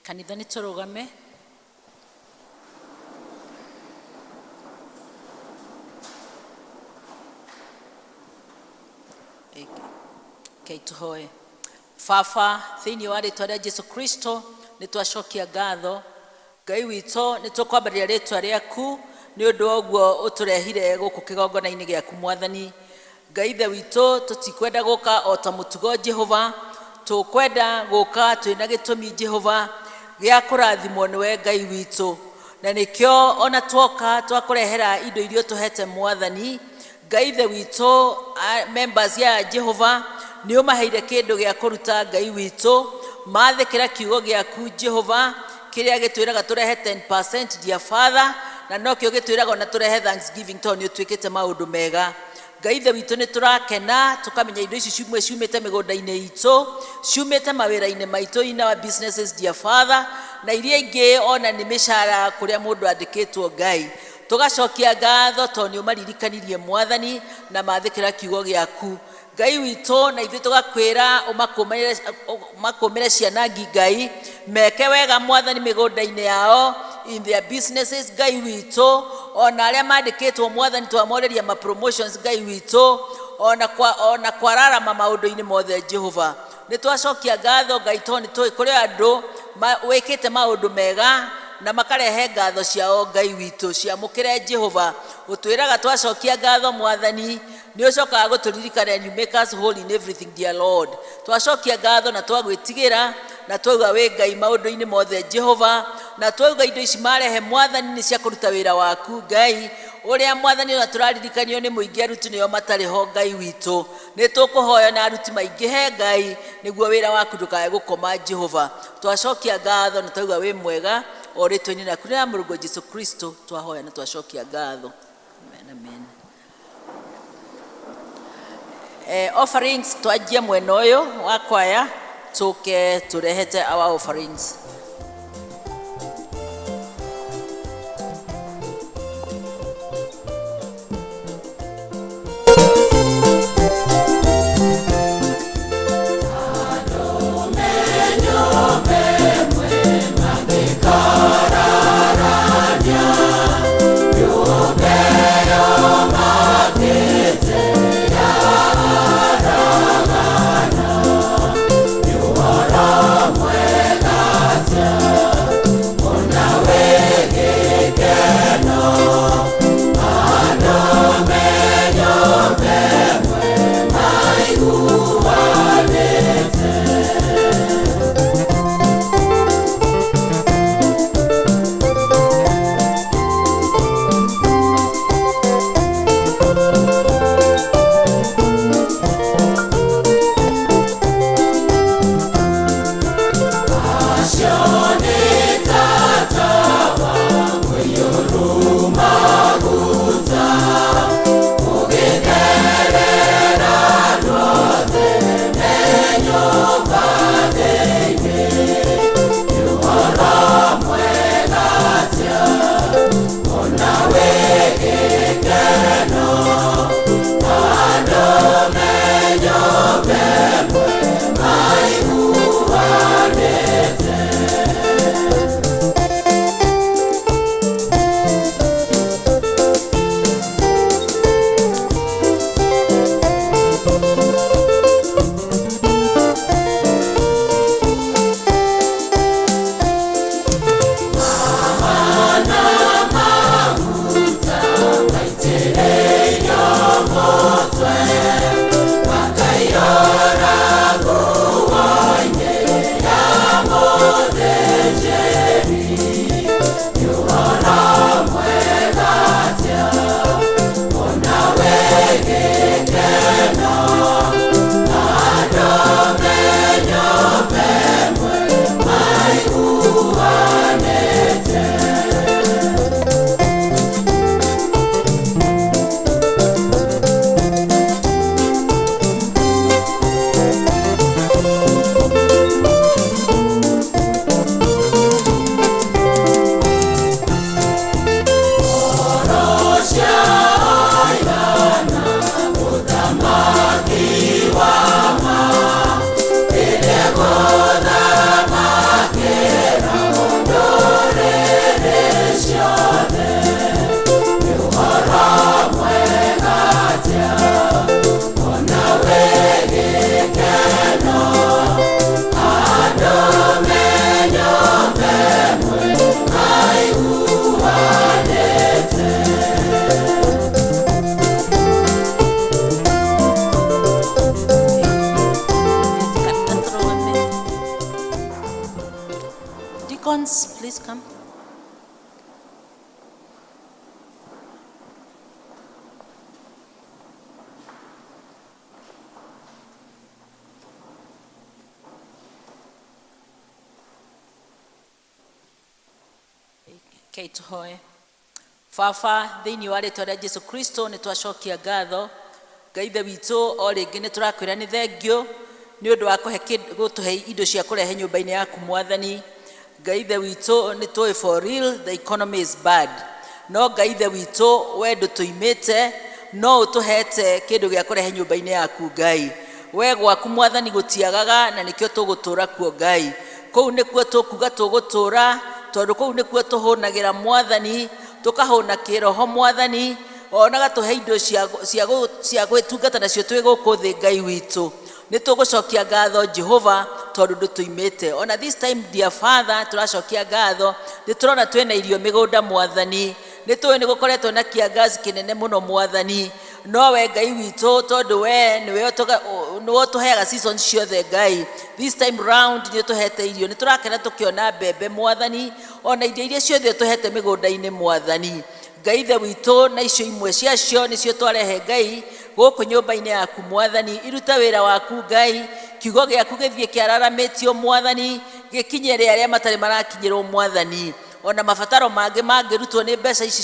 Kanitha nĩ tũrũgame. Thank you. Okay, tuhoe. Baba, thĩinĩ wa rĩtwa rĩa Jesu Kristo nĩ twacokia ngatho. Ngai witũ, nĩ tũkwambarĩria rĩtwa rĩaku nĩ ũndũ wa ũguo ũtũrehire gũkũ kĩgongona-inĩ gĩaku Mwathani. Ngai ithe witũ, tũtikwenda gũka o ta mũtugo Jehova, tũkwenda gũka twĩna gĩtũmi Jehova gĩa kũrathimwo nĩwe Ngai witũ. Na nĩkĩo ona twoka twakũrehera indo iria ũtũhete Mwathani. Ngai ithe witũ, members ya Jehova nĩ ũmaheire kĩndũ gĩa kũruta Ngai witũ, mathĩkĩra kiugo gĩaku Jehova kĩrĩa gĩtwĩraga tũrehe 10% dear Father, na nokĩo gĩtwĩraga ona tũrehe thanksgiving tondũ nĩ ũtwĩkĩte maũndũ mega. Ngai ithe witũ, nĩ tũrakena tũkamenya indo ici cimwe ciumĩte mĩgũnda-inĩ itũ, ciumĩte mawĩra-inĩ maitũ in our businesses dear Father, na iria ingĩ ona nĩ mĩcara kũrĩa mũndũ andĩkĩtwo Ngai. Tũgacokia ngatho tondũ nĩ ũmaririkanirie Mwathani na mathĩkĩra kiugo gĩaku. Ngai witũ, na ithuĩ tũgakwĩra ũmakũmĩre ciana ngi Ngai, meke wega Mwathani mĩgũnda-inĩ yao, in their businesses Ngai witũ, ona arĩa mandĩkĩtwo Mwathani twamoreria ma promotions Ngai witũ, ona kwararama maũndũ-inĩ mothe Jehova. Nĩ twacokia ngatho Ngai tondũ nĩ tũĩ kũrĩ andũ wĩkĩte maũndũ mega na makarehe ngatho ciao Ngai witũ. Ciamũkĩre Jehova. Ũtwĩraga twacokia ngatho Mwathani, nĩ ũcokaga gũtũririkana and you make us whole in everything dear Lord. Twacokia ngatho na twagwĩtigĩra na twauga wĩ Ngai maũndũ-inĩ mothe Jehova, na twauga indo ici marehe Mwathani nĩ cia kũruta wĩra waku Ngai. Ũrĩa Mwathani ona tũraririkanio nĩ mũingĩ aruti nĩo matarĩ ho Ngai witũ. Nĩ tũkũhoya na aruti maingĩhe Ngai nĩguo wĩra waku ndũkae gũkoma Jehova. Twacokia ngatho na twauga wĩ mwega o rĩtwa-inĩ rĩaku rĩa Mũrũguo Jesu Kristo twahoya na twacokia ngatho. Amen, amen. Offerings twanjie mwena ũyũ wa kwaya tũke tũrehete our offerings. Rekei tũhoe. Baba, thĩinĩ wa rĩtwa rĩa Jesu Kristo nĩ twacokia ngatho. Ngai ithe witũ, o rĩngĩ nĩ tũrakwĩra nĩ thengio nĩ ũndũ wa kũhe gũtũhe indo cia kũrehe nyũmba-inĩ yaku Mwathani. Ngai ithe witũ, nĩ tũĩ for real the economy is bad, no Ngai ithe witũ, we ndũtũimĩte, no ũtũhete kĩndũ gĩa kũrehe nyũmba-inĩ yaku Ngai. We gwaku Mwathani gũtiagaga, na nĩkĩo tũgũtũra kuo Ngai. Kũu nĩkuo tũkuga tũgũtũra, tondũ kũu nĩkuo tũhũnagĩra Mwathani, tũkahũna kĩroho Mwathani, ona gatũhe indo cia gwĩtungata nacio twĩ gũkũ thĩ Ngai witũ. Nĩ tũgũcokia ngatho Jehova, tondũ ndũtũimĩte. Ona this time, dear Father, tũracokia ngatho, nĩ tũrona twĩna irio mĩgũnda Mwathani. Nĩ tũĩ nĩ gũkoretwo na kĩangazi kĩnene mũno Mwathani, no we Ngai witũ, tondũ we nĩwe ũtũheaga season ciothe Ngai, this time round nĩ ũtũhete irio. Nĩ tũrakena tũkĩona mbembe Mwathani, ona irio iria ciothe ũtũhete mĩgũnda-inĩ Mwathani. Ngai ithe witũ, na icio imwe ciacio nĩcio twarehe Ngai gũkũ nyũmba-inĩ yaku Mwathani. Iruta wĩra waku Ngai, kiugo gĩaku gĩthiĩ kĩararamĩtio Mwathani, gĩkinyĩre arĩa matarĩ marakinyĩrwo Mwathani. Ona mabataro mangĩ mangĩrutwo nĩ mbeca ici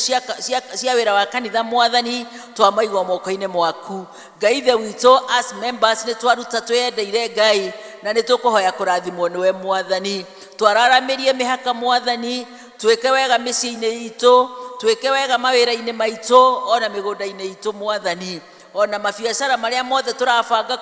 cia wĩra wa kanitha Mwathani, twamaigwo moko-inĩ mwaku Ngai ithe witũ. As members nĩ twaruta twĩyendeire Ngai, na nĩ tũkũhoya kũrathimwo nĩwe Mwathani. Twararamĩrie mĩhaka Mwathani, twĩke wega mĩciĩ-inĩ itũ, twĩke wega mawĩra-inĩ maitũ, ona mĩgũnda-inĩ itũ Mwathani, ona mabiacara marĩa mothe tũrabanga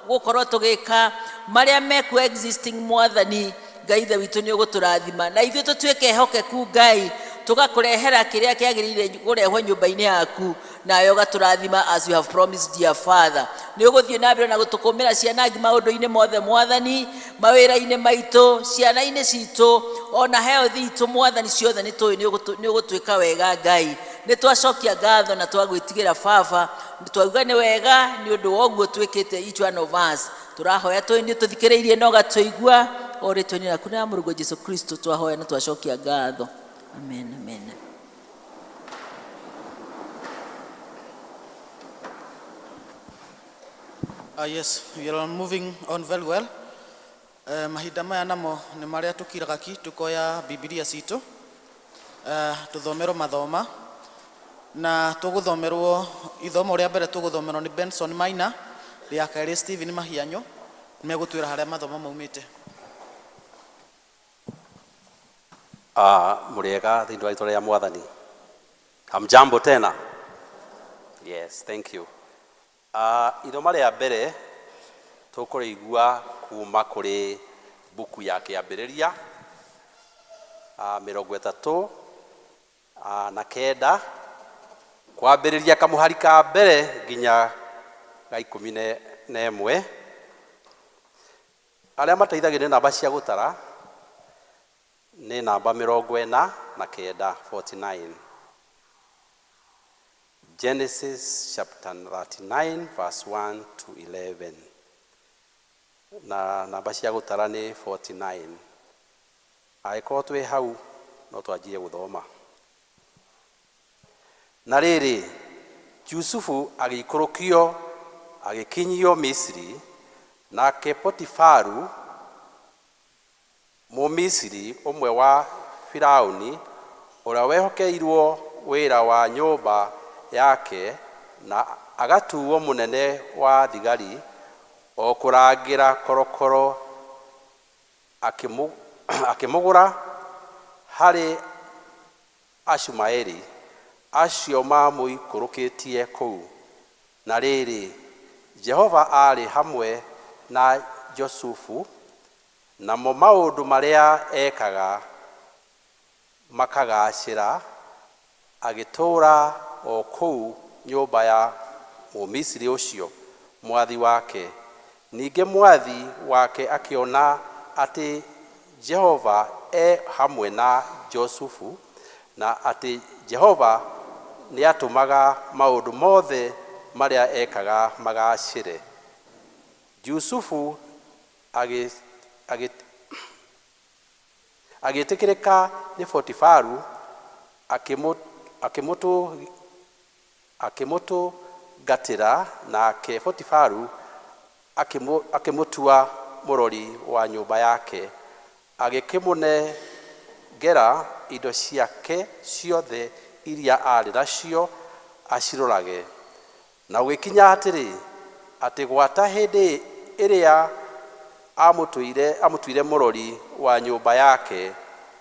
gũkorwo tũgĩka, marĩa mekuo existing Mwathani. Ngai ithe witũ, nĩ ũgũtũrathima, na ithuĩ tũtuĩke ehokeku Ngai, tũgakũrehera kĩrĩa kĩagĩrĩire kũrehwo nyũmba-inĩ yaku, nawe ũgatũrathima as you have promised, dear Father. Nĩ ũgũthiĩ na mbere na gũtũkũmĩra ciana ngi maũndũ-inĩ mothe Mwathani, mawĩra-inĩ maitũ, ciana-inĩ citũ, ona health itũ Mwathani, ciothe nĩ tũĩ nĩ ũgũtwĩka wega Ngai. Nĩ twacokia ngatho na twagwĩtigĩra Baba, twauga nĩ wega nĩ ũndũ wa ũguo twĩkĩte each one of us. Tũrahoya tũĩ nĩ tũthikĩrĩirie na ũgatũigua, o rĩtwa-inĩ rĩaku na Mũrũguo Jesu Kristo twahoya na twacokia ngatho. Amen, amen. Yes, we are moving on very well. Mahinda maya namo nĩ marĩa tũkiraga ki, tũkoya Bibilia citũ, tũthomerwo mathoma, na tũgũthomerwo ithomo rĩa mbere tũgũthomerwo nĩ Benson Maina, rĩa kerĩ Stephen Mahianyo, megũtwĩra harĩa mathomo maumĩte. Mũrĩega thĩinĩ wa rĩtwa rĩa Mwathani. Hamjambo tena. Yes, thank you. Ithoma rĩa mbere tũkũrĩigua kuma kũrĩ buku ya Kĩambĩrĩria 39, kwambĩrĩria kamũhari ka mbere nginya ga 11. Arĩa mateithagio nĩ namba cia gũtara nĩ namba 49, 49. Genesis chapter 39 verse 1 to 11, na namba cia gũtara nĩ 49. Angĩkorwo twĩ hau, no twanjie gũthoma. Na rĩrĩ, Jusufu agĩikũrũkio agĩkinyio Misiri, nake Potifaru, Mũmisiri ũmwe wa Firauni, ũrĩa wehokeirwo wĩra wa nyũmba yake na agatuo mũnene wa thigari o kũrangĩra korokoro, akĩmũgũra harĩ Ashumaeli acio mamũikũrũkĩtie kũu. Na rĩrĩ, Jehova aarĩ hamwe na Jusufu, namo maũndũ marĩa ekaga makagaacĩra, agĩtũũra o kũu nyũmba ya Mũmisiri ũcio mwathi wake. Ningĩ mwathi wake akĩona atĩ Jehova e hamwe na Jusufu, na atĩ Jehova nĩatũmaga maũndũ mothe marĩa ekaga magaacĩre. Jusufu agĩtĩkĩrĩka nĩ Potifaru, akĩmũtungatĩra, nake Potifaru akĩmũtua mũrori wa nyũmba yake, agĩkĩmũnengera Gera indo ciake ciothe iria aarĩ nacio acirorage. Na gũgĩkinya atĩrĩ, atĩ gwata hĩndĩ ĩrĩa amũtuire mũrori wa nyũmba yake,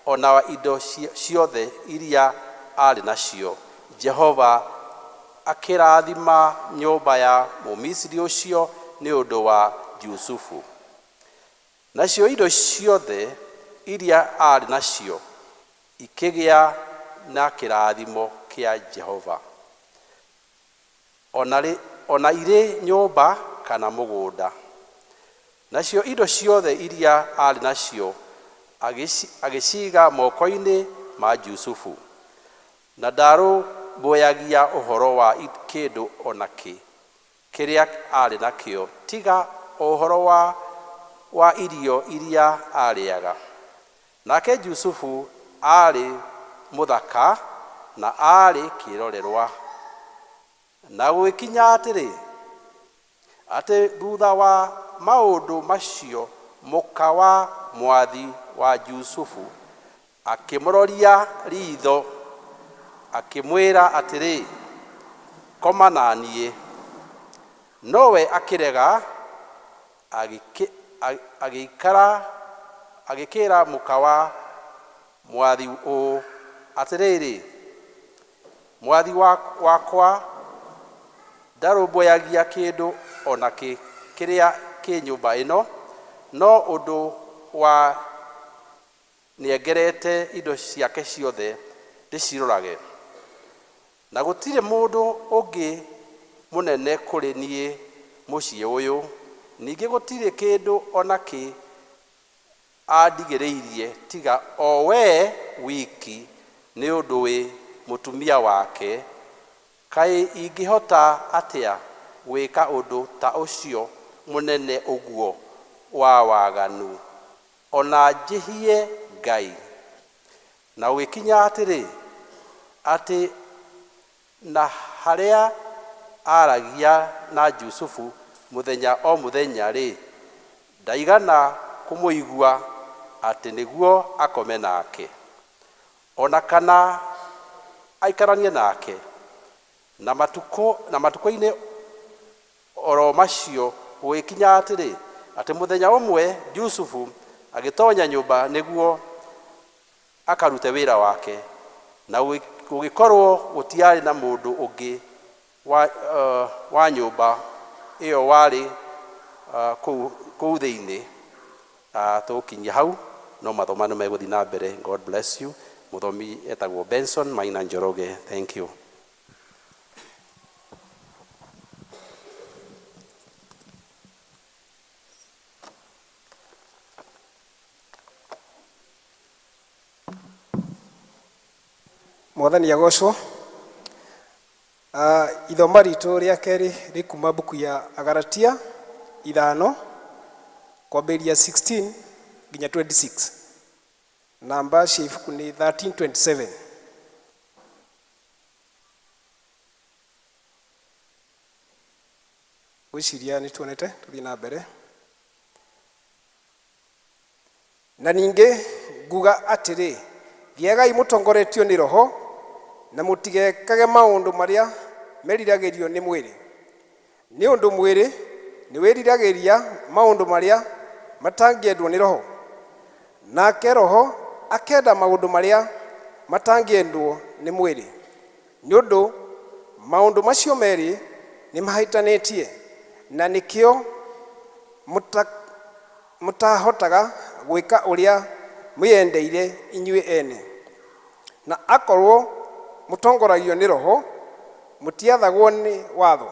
o na wa indo ciothe iria aarĩ nacio, Jehova akĩrathima nyũmba ya Mũmisiri ũcio nĩ ũndũ wa Jusufu. Nacio indo ciothe iria aarĩ nacio ikĩgĩa na kĩrathimo kĩa Jehova, o na irĩ nyũmba kana mũgũnda. Nacio indo ciothe iria aarĩ nacio agĩciiga moko-inĩ ma Jusufu, na ndarũmbũyagia ũhoro wa kĩndũ o nakĩ kĩrĩa aarĩ nakĩo, tiga o ũhoro wa irio iria aarĩaga. Nake Jusufu aarĩ mũthaka na aarĩ kĩĩrorerwa. Na gũgĩkinya atĩrĩ, atĩ thutha wa maũndũ macio mũka wa mwathi wa Jusufu akĩmũroria riitho, akĩmwĩra atĩrĩ, "Koma na niĩ." Nowe akĩrega, agĩkĩra mũka wa mwathi ũũ, "Atĩrĩrĩ, mwathi wakwa ndarũmbũyagia kĩndũ o nakĩ kĩrĩa kĩ nyũmba ĩno, no ũndũ wa nĩengerete indo ciake ciothe ndĩcirorage. Na gũtirĩ mũndũ ũngĩ mũnene kũrĩ niĩ mũciĩ ũyũ, ningĩ gũtirĩ kĩndũ o nakĩ andigĩrĩirie tiga o wee wiki, nĩ ũndũ wĩ mũtumia wake. Kaĩ ingĩhota atĩa gwĩka ũndũ ta ũcio mũnene ũguo wa waganu, o na njĩhie Ngai?" Na gũgĩkinya atĩrĩ, atĩ na harĩa aaragia na Jusufu mũthenya o mũthenya-rĩ, ndaigana kũmũigua atĩ nĩguo akome nake, o na kana aikaranie nake. Na matukũ-inĩ oro macio gũgĩkinya atĩrĩ, atĩ mũthenya ũmwe Jusufu agĩtonya nyũmba nĩguo akarute wĩra wake, na gũgĩkorwo gũtiarĩ na mũndũ ũngĩ wa nyũmba ĩyo warĩ kũu thĩinĩ. Tũgũkinyia hau, no mathoma nĩ megũthiĩ na mbere. God bless you. Mũthomi etagwo Benson Maina Njoroge. Thank you. Mwathani agocwo. Ithoma ritũ rĩa kerĩ rĩkuma mbuku ya Agalatia 5 kwambĩrĩria 16 nginya 26. Namba cia ibuku nĩ 1327. Ngwĩciria nĩ tuonete, tũthiĩ na mbere. Na ningĩ nguga atĩrĩ, thiagai mũtongoretio nĩ Roho, na mũtigekage maũndũ marĩa meriragĩrio nĩ mwĩrĩ. Nĩ ũndũ mwĩrĩ nĩwĩriragĩria maũndũ marĩa matangĩendwo nĩ Roho, nake Roho akenda maũndũ marĩa matangĩendwo nĩ mwĩrĩ. Nĩ ũndũ maũndũ macio merĩ nĩmahĩtanĩtie, na nĩkĩo mũtahotaga gwĩka ũrĩa mwĩyendeire inyuĩ ene. Na akorwo mũtongoragio nĩ Roho, mũtiathagwo nĩ watho.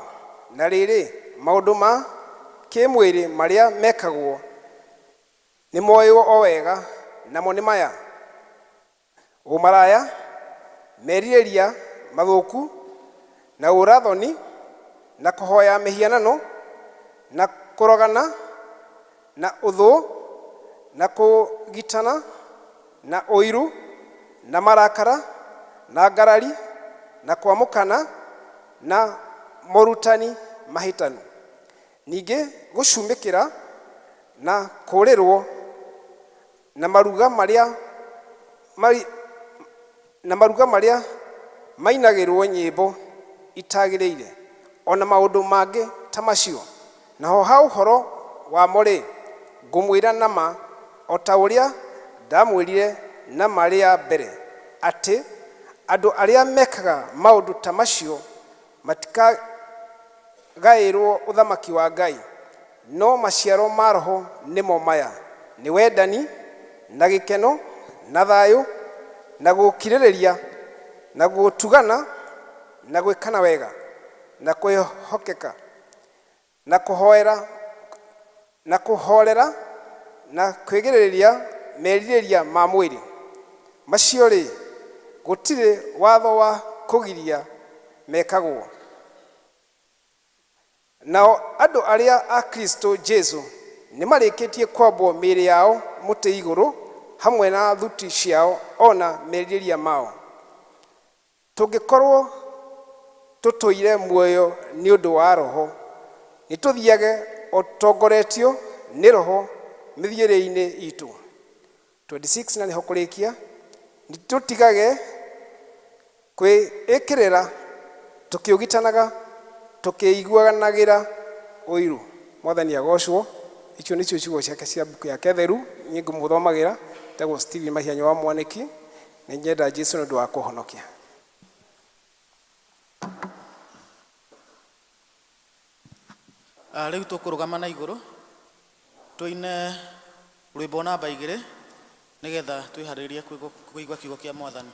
Na rĩrĩ, maũndũ ma kĩĩmwĩrĩ marĩa mekagwo nĩmoĩo o wega, namo nĩ maya: ũmaraya, merirĩria mathũku, na ũũra-thoni, na kũhooya mĩhianano, na kũrogana, na ũthũ, na kũũgitana, na ũiru, na marakara, na ngarari, na kwamũkana, na morutani mahĩtanu. Ningĩ gũcumĩkĩra na kũũrĩrwo, na maruga marĩa mari, na maruga marĩa mainagĩrwo nyĩmbo itagĩrĩire, ona maũndũ mangĩ ta macio. Naho ha ũhoro wamo-rĩ, ngũmwĩra na ma, o ta ũrĩa ndamwĩrire na ma rĩa mbere, atĩ andũ arĩa mekaga maũndũ ta macio matikagaĩrwo ũthamaki wa Ngai. No maciaro ma Roho nĩmo maya: nĩ wendani, na gĩkeno, na thayũ, na gũkirĩrĩria, na gũtugana, na gwĩkana wega, na kwĩhokeka, na kũhoera, na kũhoorera, na kwĩgirĩrĩria merirĩria ma mwĩrĩ. Macio-rĩ, gũtirĩ watho wa kũgiria mekagwo. Nao andũ arĩa a Kristo Jesu nĩmarĩkĩtie kwambwo mĩĩrĩ yao mũtĩ igũrũ hamwe na thuti ciao ona merirĩria mao. Tũngĩkorwo tũtũire muoyo nĩ ũndũ wa Roho, nĩtũthiage o tũtongoretio nĩ Roho mĩthiĩre-inĩ itũ. 26 na nĩho kũrĩkia, nĩtũtigage kwĩĩkĩrĩra tũkĩũgitanaga tũkĩiguanagĩra ũiru. Mwathani agocwo. Icio nĩcio ciugo ciake cia mbuku yake theru. Niĩ ngũmũthomagĩra, njĩtagwo Stephen Mahianyo wa Mwanĩki. Nĩ nyenda Jesu nĩ ũndũ wa kũhonokia. Rĩu tũkũrũgama na igũrũ tũine rwĩmbo namba 2 nĩgetha twĩharĩrie kũigua kiugo kĩa Mwathani.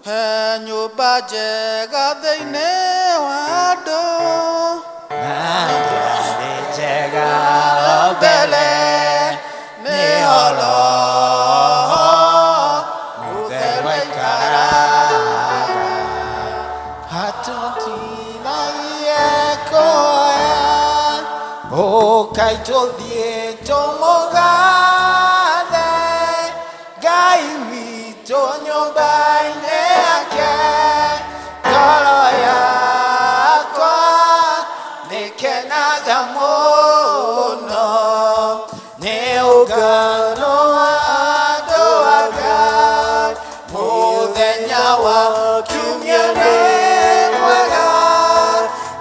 He nyũmba njega thĩinĩ wa andũ, na ndĩarĩ njega mbere, nĩho Roho Mũtheru aikaraga. Hatũtinagie kũhoya, ũkai tũthiĩ tũmũgathe Ngai witũ nyũmba-inĩ yake. Ngoro yakwa nĩkenaga mũno nĩ ũngano wa andũ a Ngai. Mũthenya wa kiumia nĩ mwega,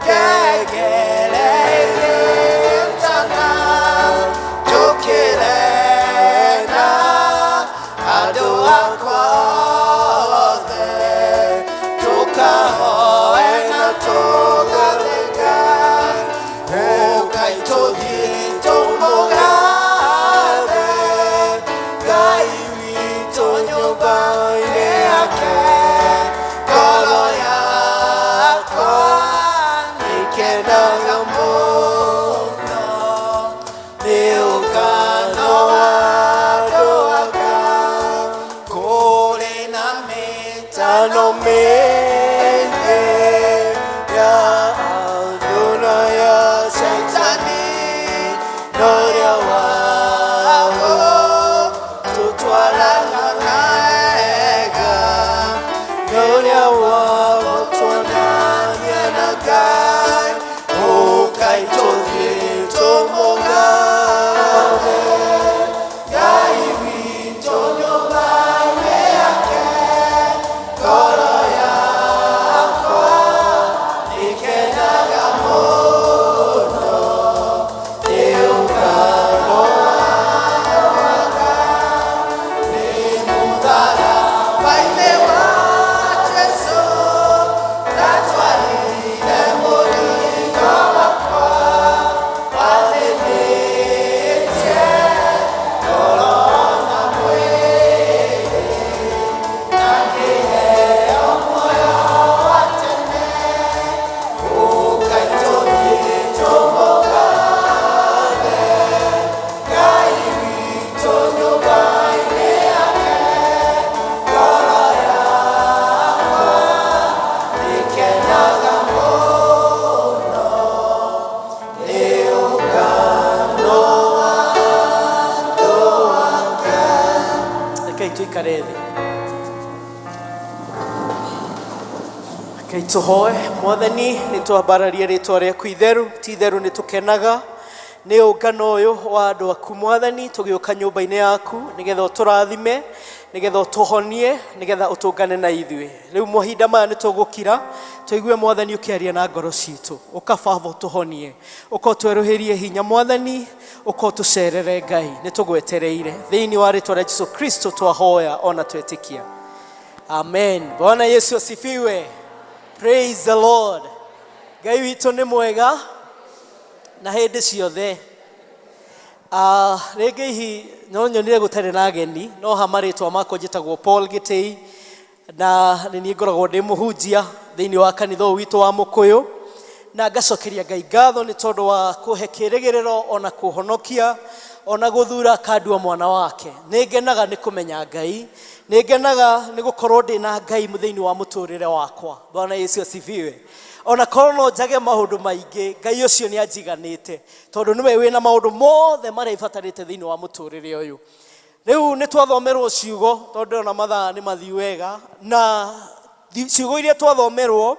ngengere ĩgĩtana, tũkĩre na andũ akwa othe, tũkahoe na tũgathe Ngai. Ũkai tũthiĩ tũmũgathe Ngai witũ nyũmba-inĩ yake. Ngoro yakwa nĩkenaga mũno nĩ ũngano wa andũ a Ngai. Kũrĩ na mĩtano mĩingĩ ya andũ na ya Shaitani, no ũrĩa wao tũtwaranaga wega, no ũrĩa wao tuonania na Ngai. Ũkai tũthiĩ tũmũgathe Ngai witũ nyũmba-inĩ yake. Ngoro yakwa nĩkenaga mũno nĩ ũngano wa andũ a Ngai. Nĩ mũtharaba-inĩ wa Jesũ ndatwarire mũrigo wakwa, wathĩnĩtie ngoro na mwĩrĩ, na ngĩheo muoyo wa tene. Ũkai tũthiĩ tũmũgathe Ngai witũ nyũmba-inĩ yake. Ngoro yakwa nĩkenaga mũno nĩ ũngano wa andũ a Ngai. Rekei tũikare thĩ. Rekei tũhoe. Mwathani, nĩ twambararia rĩtwa rĩaku itheru. Ti itheru nĩ tũkenaga Nĩ ũngano ũyũ wa andũ aku Mwathani, tũgĩũka nyũmba-inĩ yaku nĩgetha ũtũrathime, nĩgetha ũtũhonie, nĩgetha ũtũngane na ithuĩ. Rĩu mahinda maya nĩ tũgũkira, tũigue Mwathani ũkĩaria na ngoro citũ. Ũka Baba ũtũhonie, ũka ũtwerũhĩrie hinya Mwathani, ũka ũtũcerere Ngai, nĩ tũgwetereire. Thĩinĩ wa rĩtwa rĩa Jesu Kristo twahoya ona twetĩkia. Amen. Bwana Yesu asifiwe. Praise the Lord. Ngai witũ nĩ mwega na hĩndĩ ciothe. Rĩngĩ hihi no nyonire gũtarĩ na ageni, no ha marĩtwa makwa njĩtagwo Paul Gĩtĩi, na nĩ niĩ ngoragwo ndĩ mũhunjia thĩinĩ wa kanitha ũyũ witũ wa Mũkũyũ, na ngacokeria Ngai ngatho nĩ tondũ wa kũhe kĩrĩgĩrĩro ona kũhonokia ona gũthura akandua mwana wake. Nĩ ngenaga nĩ kũmenya Ngai, nĩ ngenaga nĩ gũkorwo ndĩ na Ngai thĩinĩ wa mũtũrĩre wakwa. Bwana Yesu asifiwe. Ona korwo no njage maũndũ maingĩ, Ngai ũcio nĩ anjiganĩte, tondũ nĩwe wĩna maũndũ mothe marĩa ibatarĩte thĩinĩ wa mũtũrĩre ũyũ. Rĩu nĩ twathomerwo ciugo, tondũ ndĩrona mathaa nĩ mathiu wega, na ciugo iria twathomerwo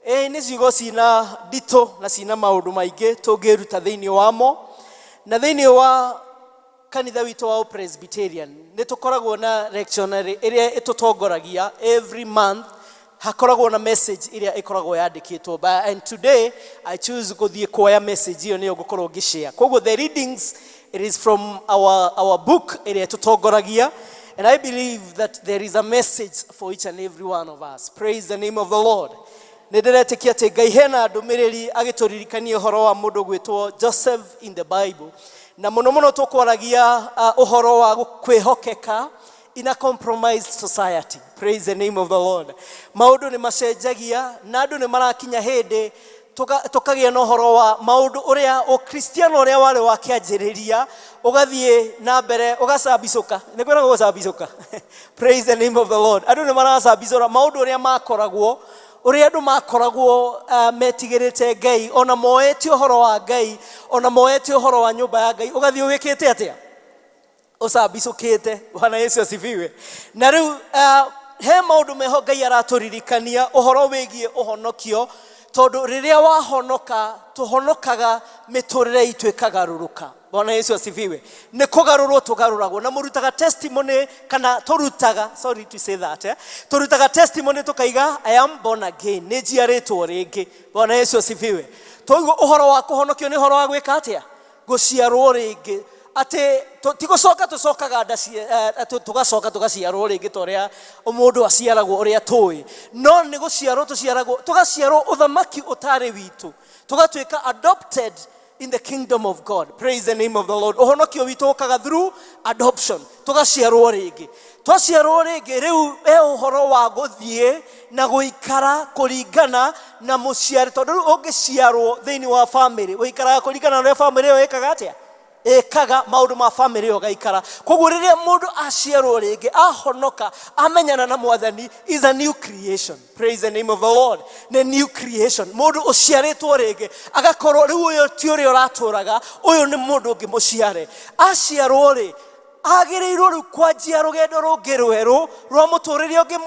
nĩ ciugo cina nditũ na cina maũndũ maingĩ tũngĩruta thĩinĩ wamo. Na thĩinĩ wa kanitha witũ wa Presbyterian nĩ tũkoragwo na lectionary ĩrĩa ĩtũtongoragia every month. Hakoragwo na message ĩrĩa ĩkoragwo yandĩkĩtwo. And today I choose gũthiĩ kuoya message ĩyo, nĩyo ngũkorwo ngĩshare. Koguo the readings, it is from our book ĩrĩa ĩtũtongoragia, and I believe that there is a message for each and every one of us. Praise the name of the Lord. Nĩ ndĩretĩkia atĩ Ngai hena ndũmĩrĩri agĩtũririkania ũhoro wa mũndũ gwĩtwo Joseph in the Bible, na mũno mũno tũkwaragia ũhoro wa kwĩhokeka in a compromised society. Praise the name of the Lord. Maũndũ nĩ macenjagia na andũ nĩ marakinya hĩndĩ tũkagĩa na ũhoro wa maũndũ ũrĩa ũkristiano ũrĩa warĩ wa kĩanjĩrĩria ũgathiĩ na mbere ũgacambicũka. Nĩ kwĩragwo gũcambicũka. Praise the name of the Lord. Andũ nĩ maracambicũra maũndũ ũrĩa makoragwo, ũrĩa andũ makoragwo metigĩrĩte Ngai, ona moete ũhoro wa Ngai, ona moete ũhoro wa nyũmba ya Ngai, ũgathiĩ ũgĩkĩte atĩa? Ũcambicũkĩte. Bwana Yesu asifiwe. Na rĩu he maũndũ meho Ngai aratũririkania ũhoro wĩgiĩ ũhonokio, tondũ rĩrĩa wahonoka, tũhonokaga mĩtũrĩre itũ ĩkagarũrũka. Bwana Yesu asifiwe. Nĩ kũgarũrwo tũgarũragwo, na mũrutaga testimony, kana tũrutaga, sorry to say that, tũrutaga testimony tũkaiga I am born again, nĩ njiarĩtwo rĩngĩ. Bwana Yesu asifiwe. Twaigua ũhoro wa kũhonokio nĩ ũhoro wa gwĩka atĩa? Gũciarwo rĩngĩ. Atĩ ti gũcoka tũcokaga nda tũgacoka tũgaciarwo rĩngĩ ta ũrĩa mũndũ aciaragwo ũrĩa tũĩ, no nĩ gũciarwo tũciaragwo, tũgaciarwo ũthamaki ũtarĩ witũ, tũgatuĩka adopted in the kingdom of God. Praise the name of the Lord. Ũhonokio witũ ũkaga through adoption, tũgaciarwo rĩngĩ. Twaciarwo rĩngĩ rĩu he ũhoro wa gũthiĩ na gũikara kũringana na mũciari, tondũ rĩu ũngĩciarwo thĩinĩ wa family ũikaraga kũringana na ũrĩa family ĩyo ĩkaga atĩa, ĩkaga maũndũ ma family ĩyo ũgaikara. Koguo rĩrĩa mũndũ aciarwo rĩngĩ, ahonoka, amenyana na Mwathani, is a new creation. Praise the name of the Lord. Nĩ new creation, mũndũ ũciarĩtwo rĩngĩ agakorwo rĩu ũyũ ti ũrĩa ũratũraga, ũyũ nĩ mũndũ ũngĩ mũciare. Aciarwo rĩ, agĩrĩirwo rĩu kwanjia rũgendo rũngĩ rwerũ rwa mũtũrĩre ũngĩ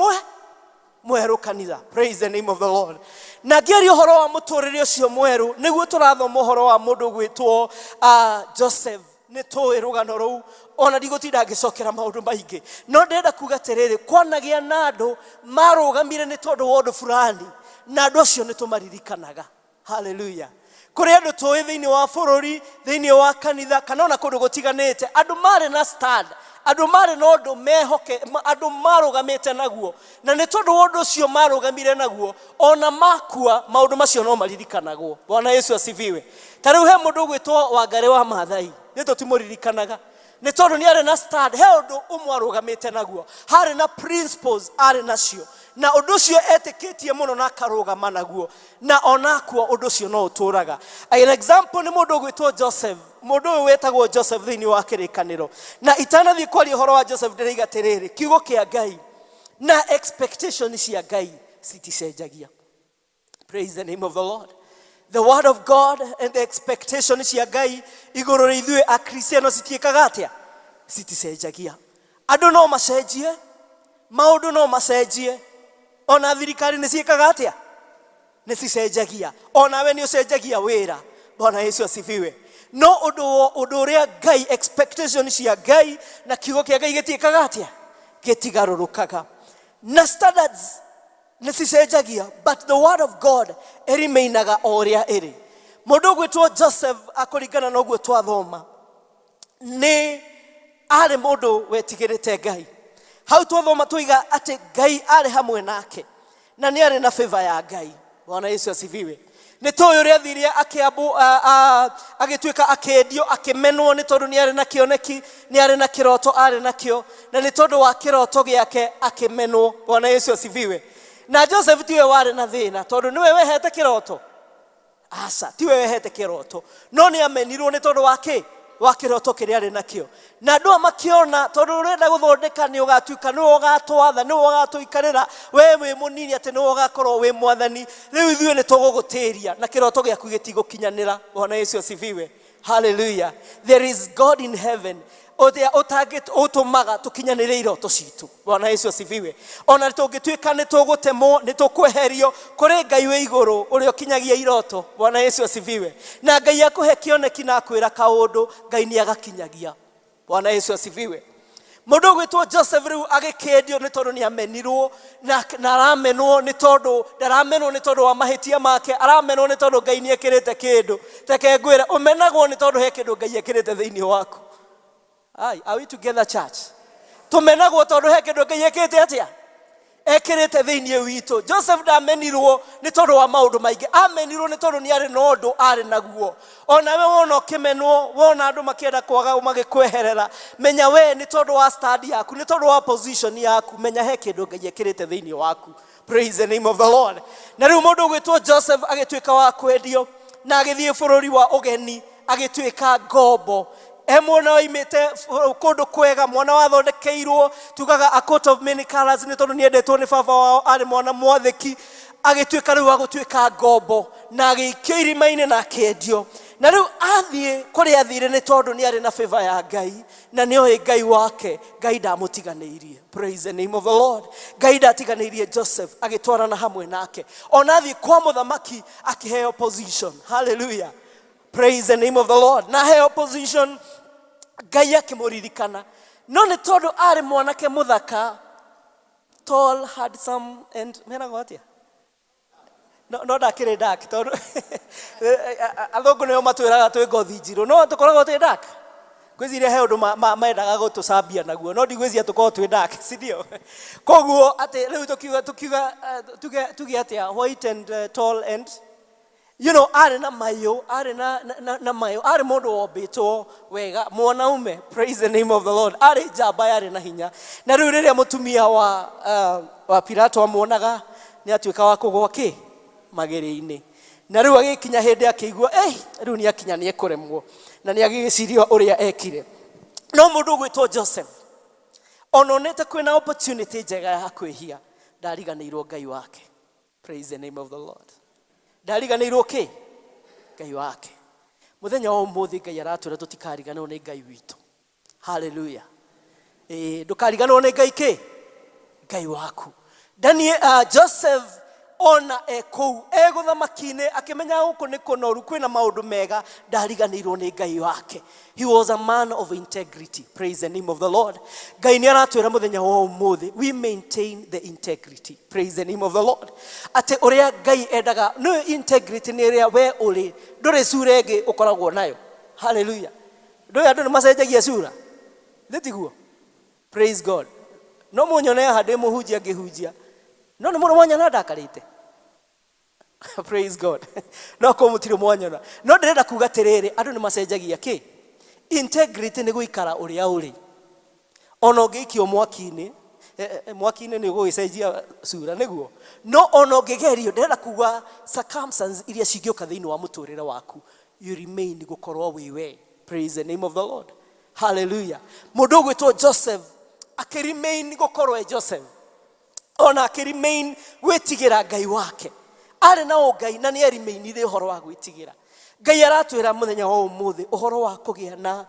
mwerũ kanitha. Praise the name of the Lord. Na ngĩaria ũhoro wa mũtũrĩre ũcio mwerũ, nĩguo tũrathoma ũhoro wa mũndũ gwĩtwo Joseph. Nĩ tũĩ rũgano rũu, ona ndigũtinda ngĩcokera maũndũ maingĩ, no ndĩrenda kuga atĩrĩrĩ, kwanagĩa na andũ marũgamire nĩ tondũ wa ũndũ fulani, na andũ acio nĩ tũmaririkanaga. Haleluya. Kũrĩ andũ tũĩ thĩinĩ wa bũrũri, thĩinĩ wa kanitha, kana ona kũndũ gũtiganĩte, andũ marĩ na stand, andũ marĩ na ũndũ mehoke, andũ marũgamĩte naguo, na nĩ tondũ wa ũndũ ũcio marũgamire naguo, ona makua maũndũ macio no maririkanagwo. Bwana Yesu asifiwe. Ta rĩu he mũndũ ũgwĩtwo Wangarĩ wa Maathai, nĩ tũtimũririkanaga nĩ tondũ nĩ arĩ na stand, he ũndũ ũmwe arũgamĩte naguo, harĩ na principles arĩ nacio, na ũndũ ũcio etĩkĩtie mũno na akarũgama naguo, na onakua ũndũ ũcio no ũtũraga. An example nĩ mũndũ ũgwĩtwo Joseph, mũndũ ũyũ wetagwo Joseph thĩinĩ wa kĩrĩkanĩro. Na itanathiĩ kwaria ũhoro wa Joseph, ndĩraiga atĩrĩrĩ, kiugo kĩa Ngai na expectation cia Ngai citicenjagia. Praise the name of the Lord. The word of God and the expectation cia Ngai igũrũ rĩa ithuĩ Akristiano citiĩkaga atĩa? Citicenjagia. Andũ no macenjie, maũndũ no macenjie, ona thirikari nĩ ciĩkaga atĩa? Nĩ cicenjagia. Onawe nĩ ũcenjagia wĩra. Bwana Yesu asifiwe. No ũndũ ũndũ ũrĩa Ngai, expectation cia Ngai na kiugo kĩa Ngai gĩtiĩkaga atĩa? Gĩtigarũrũkaga. Na standards nĩ cicenjagia, but the word of God ĩrimeinaga o ũrĩa ĩrĩ. Mũndũ ũgwĩtwo Joseph, akũringana na ũguo twathoma, nĩ arĩ mũndũ wetigĩrĩte Ngai. Hau twathoma tũiga atĩ Ngai arĩ hamwe nake na nĩ arĩ na favor ya Ngai. Bwana Yesu asifiwe. Nĩ tũĩ ũrĩa athire akĩambũ, agĩtuĩka akĩendio, akĩmenwo nĩ tondũ nĩ arĩ na kĩoneki, nĩ arĩ na kĩroto arĩ nakĩo, na nĩ tondũ wa kĩroto gĩake akĩmenwo. Bwana Yesu asifiwe. Na Joseph tiwe warĩ na thĩna, tondũ nĩwe wehete kĩroto. Aca, tiwe wehete kĩroto, no nĩ amenirwo nĩ tondũ wa kĩ? Wa kĩroto kĩrĩa arĩ nakĩo. Na andũ aya makĩona tondũ ũrenda gũthondeka nĩ ũgatuĩka nĩwe ũgatwatha, nĩwe ũgatũikarĩra, we wĩ mũnini atĩ nĩwe ũgakorwo wĩ mwathani, rĩu ithuĩ nĩ tũgũgũtĩria na kĩroto gĩaku gĩtigũkinyanĩra. Bwana Yesu asifiwe. Hallelujah. There is God in heaven ũrĩa ũtũmaga tũkinyanĩre iroto citũ. Bwana Yesu asifiwe. Ona tũngĩtuĩka nĩ tũgũtemwo, nĩ tũkweherio, kũrĩ Ngai wĩ igũrũ ũrĩa ũkinyagia iroto. Bwana Yesu asifiwe. Na Ngai akũhe kĩoneki na akwĩra kaũndũ, Ngai nĩ agakinyagia. Bwana Yesu asifiwe. Mũndũ ũgwĩtwo Joseph rĩu agĩkĩendio nĩ tondũ nĩ amenirwo, na aramenwo nĩ tondũ ndaramenwo nĩ tondũ wa mahĩtia make, aramenwo nĩ tondũ Ngai nĩ ekĩrĩte kĩndũ. Reke ngwĩre, ũmenagwo nĩ tondũ he kĩndũ Ngai ekĩrĩte thĩinĩ waku. Ai, are we together, church? Tũmenagwo tondũ he kĩndũ Ngai ekĩte atĩa? Ekĩrĩte thĩinĩ witũ. Joseph ndamenirwo nĩ tondũ wa maũndũ maingĩ, amenirwo nĩ tondũ nĩ arĩ na ũndũ arĩ naguo. Onawe wona ũkĩmenwo, wona andũ makĩenda kwaga magĩkweherera, menya we nĩ tondũ wa stand yaku, nĩ tondũ wa position yaku, menya he kĩndũ Ngai ekĩrĩte thĩinĩ waku. Praise the name of the Lord. Na rĩu mũndũ ũgwĩtwo Joseph agĩtuĩka wa kwendio na agĩthiĩ bũrũri wa ũgeni, agĩtuĩka ngombo. E mwana oimĩte kũndũ kwega, mwana wathondekeirwo, tugaga a coat of many colors, nĩ tondũ nĩendetwo nĩ baba wao, arĩ mwana mwathĩki, agĩtuĩka rĩu wa gũtuĩka ngombo na agĩikio irima-inĩ na akĩendio. Na rĩu athiĩ kũrĩa athire nĩ tondũ nĩ arĩ na favor ya Ngai na nĩ oĩ Ngai wake, Ngai ndamũtiganĩirie. Praise the name of the Lord. Ngai ndatiganĩirie Joseph, agĩtwarana hamwe nake. Ona athiĩ kwa mũthamaki akĩheo position. Hallelujah. Praise the name of the Lord. Na aheo position, Ngai akĩmũririkana. No nĩ tondũ arĩ mwanake mũthaka, tall, handsome and meragwo atĩa? No ndakĩrĩ dark, tondũ athũngũ nĩo matwĩraga twĩ ngothi njirũ, no tũkoragwo twĩ dark. Ngwĩciria he ũndũ mendaga gũtũcambia naguo, no ndigwĩciria tũkoragwo twĩ dark, si ndio? Koguo atĩ rĩu tũkiuga, tuge atĩa? White and tall and arĩ na mayũ, arĩ na mayũ, arĩ mũndũ wombĩtwo wega, mwanaume. Praise the name of the Lord. Arĩ njamba yarĩ na hinya. Na rĩu rĩrĩa mũtumia wa Pilato amuonaga, nĩ atuĩka wa kũgwa kĩ? Magĩrĩ-inĩ. Na rĩu agĩkinya hĩndĩ akĩigua, rĩu nĩ akinya nĩ ekũremwo. Na nĩ agĩgĩciria ũrĩa ekire. No mũndũ ũgwĩtwo Joseph, ona onete kwĩna opportunity njega ya kwĩhia, ndariganĩirwo Ngai wake. Praise the name of the Lord. Ndariganĩirwo kĩ? Ngai wake. Mũthenya wa ũmũthĩ Ngai aratwĩra tũtikariganĩrwo nĩ Ngai witũ. Hallelujah. Ndũkariganĩrwo nĩ Ngai kĩ? Ngai waku. Daniel, Joseph ona e kũu e gũthamaki-inĩ akĩmenya gũkũ nĩ kũnoru, kwĩna maũndũ mega, ndariganĩirwo nĩ Ngai wake. He was a man of integrity. Praise the name of the Lord. Ngai nĩ aratwĩra mũthenya wa ũmũthĩ, we maintain the integrity. Praise the name of the Lord. Atĩ ũrĩa Ngai endaga, nĩ integrity nĩ ĩrĩa we ũrĩ, ndũrĩ cura ĩngĩ ũkoragwo nayo. Hallelujah. Ndũĩ andũ nĩ macenjagia cura? Nĩ tiguo? Praise God. No mũnyone haha ndĩ mũhunjia ngĩhunjia, no nĩ mũrĩ mwanyona ndakarĩte. Praise God. No kũu mũtirĩ mwanyona. No ndĩrenda kuga atĩrĩrĩ, andũ nĩ macenjagia kĩ? Integrity nĩ gũikara ũrĩa ũrĩ. Ona ũngĩikio mwaki-inĩ, mwaki-inĩ nĩ ũgũgĩcenjia cura, nĩguo? No ona ũngĩgerio, ndĩrenda kuga circumstances iria cingĩũka thĩinĩ wa mũtũrĩre waku, you remain gũkorwo wĩ we. Praise the name of the Lord. Hallelujah. Mũndũ ũgwĩtwo Joseph akĩremain gũkorwo e Joseph. Ona akĩremain gwĩtigĩra Ngai wake. Arĩ na ũngai na nĩ erimainire ũhoro wa gwĩtigĩra. Ngai aratwĩra mũthenya wa ũmũthĩ ũhoro wa kũgĩa na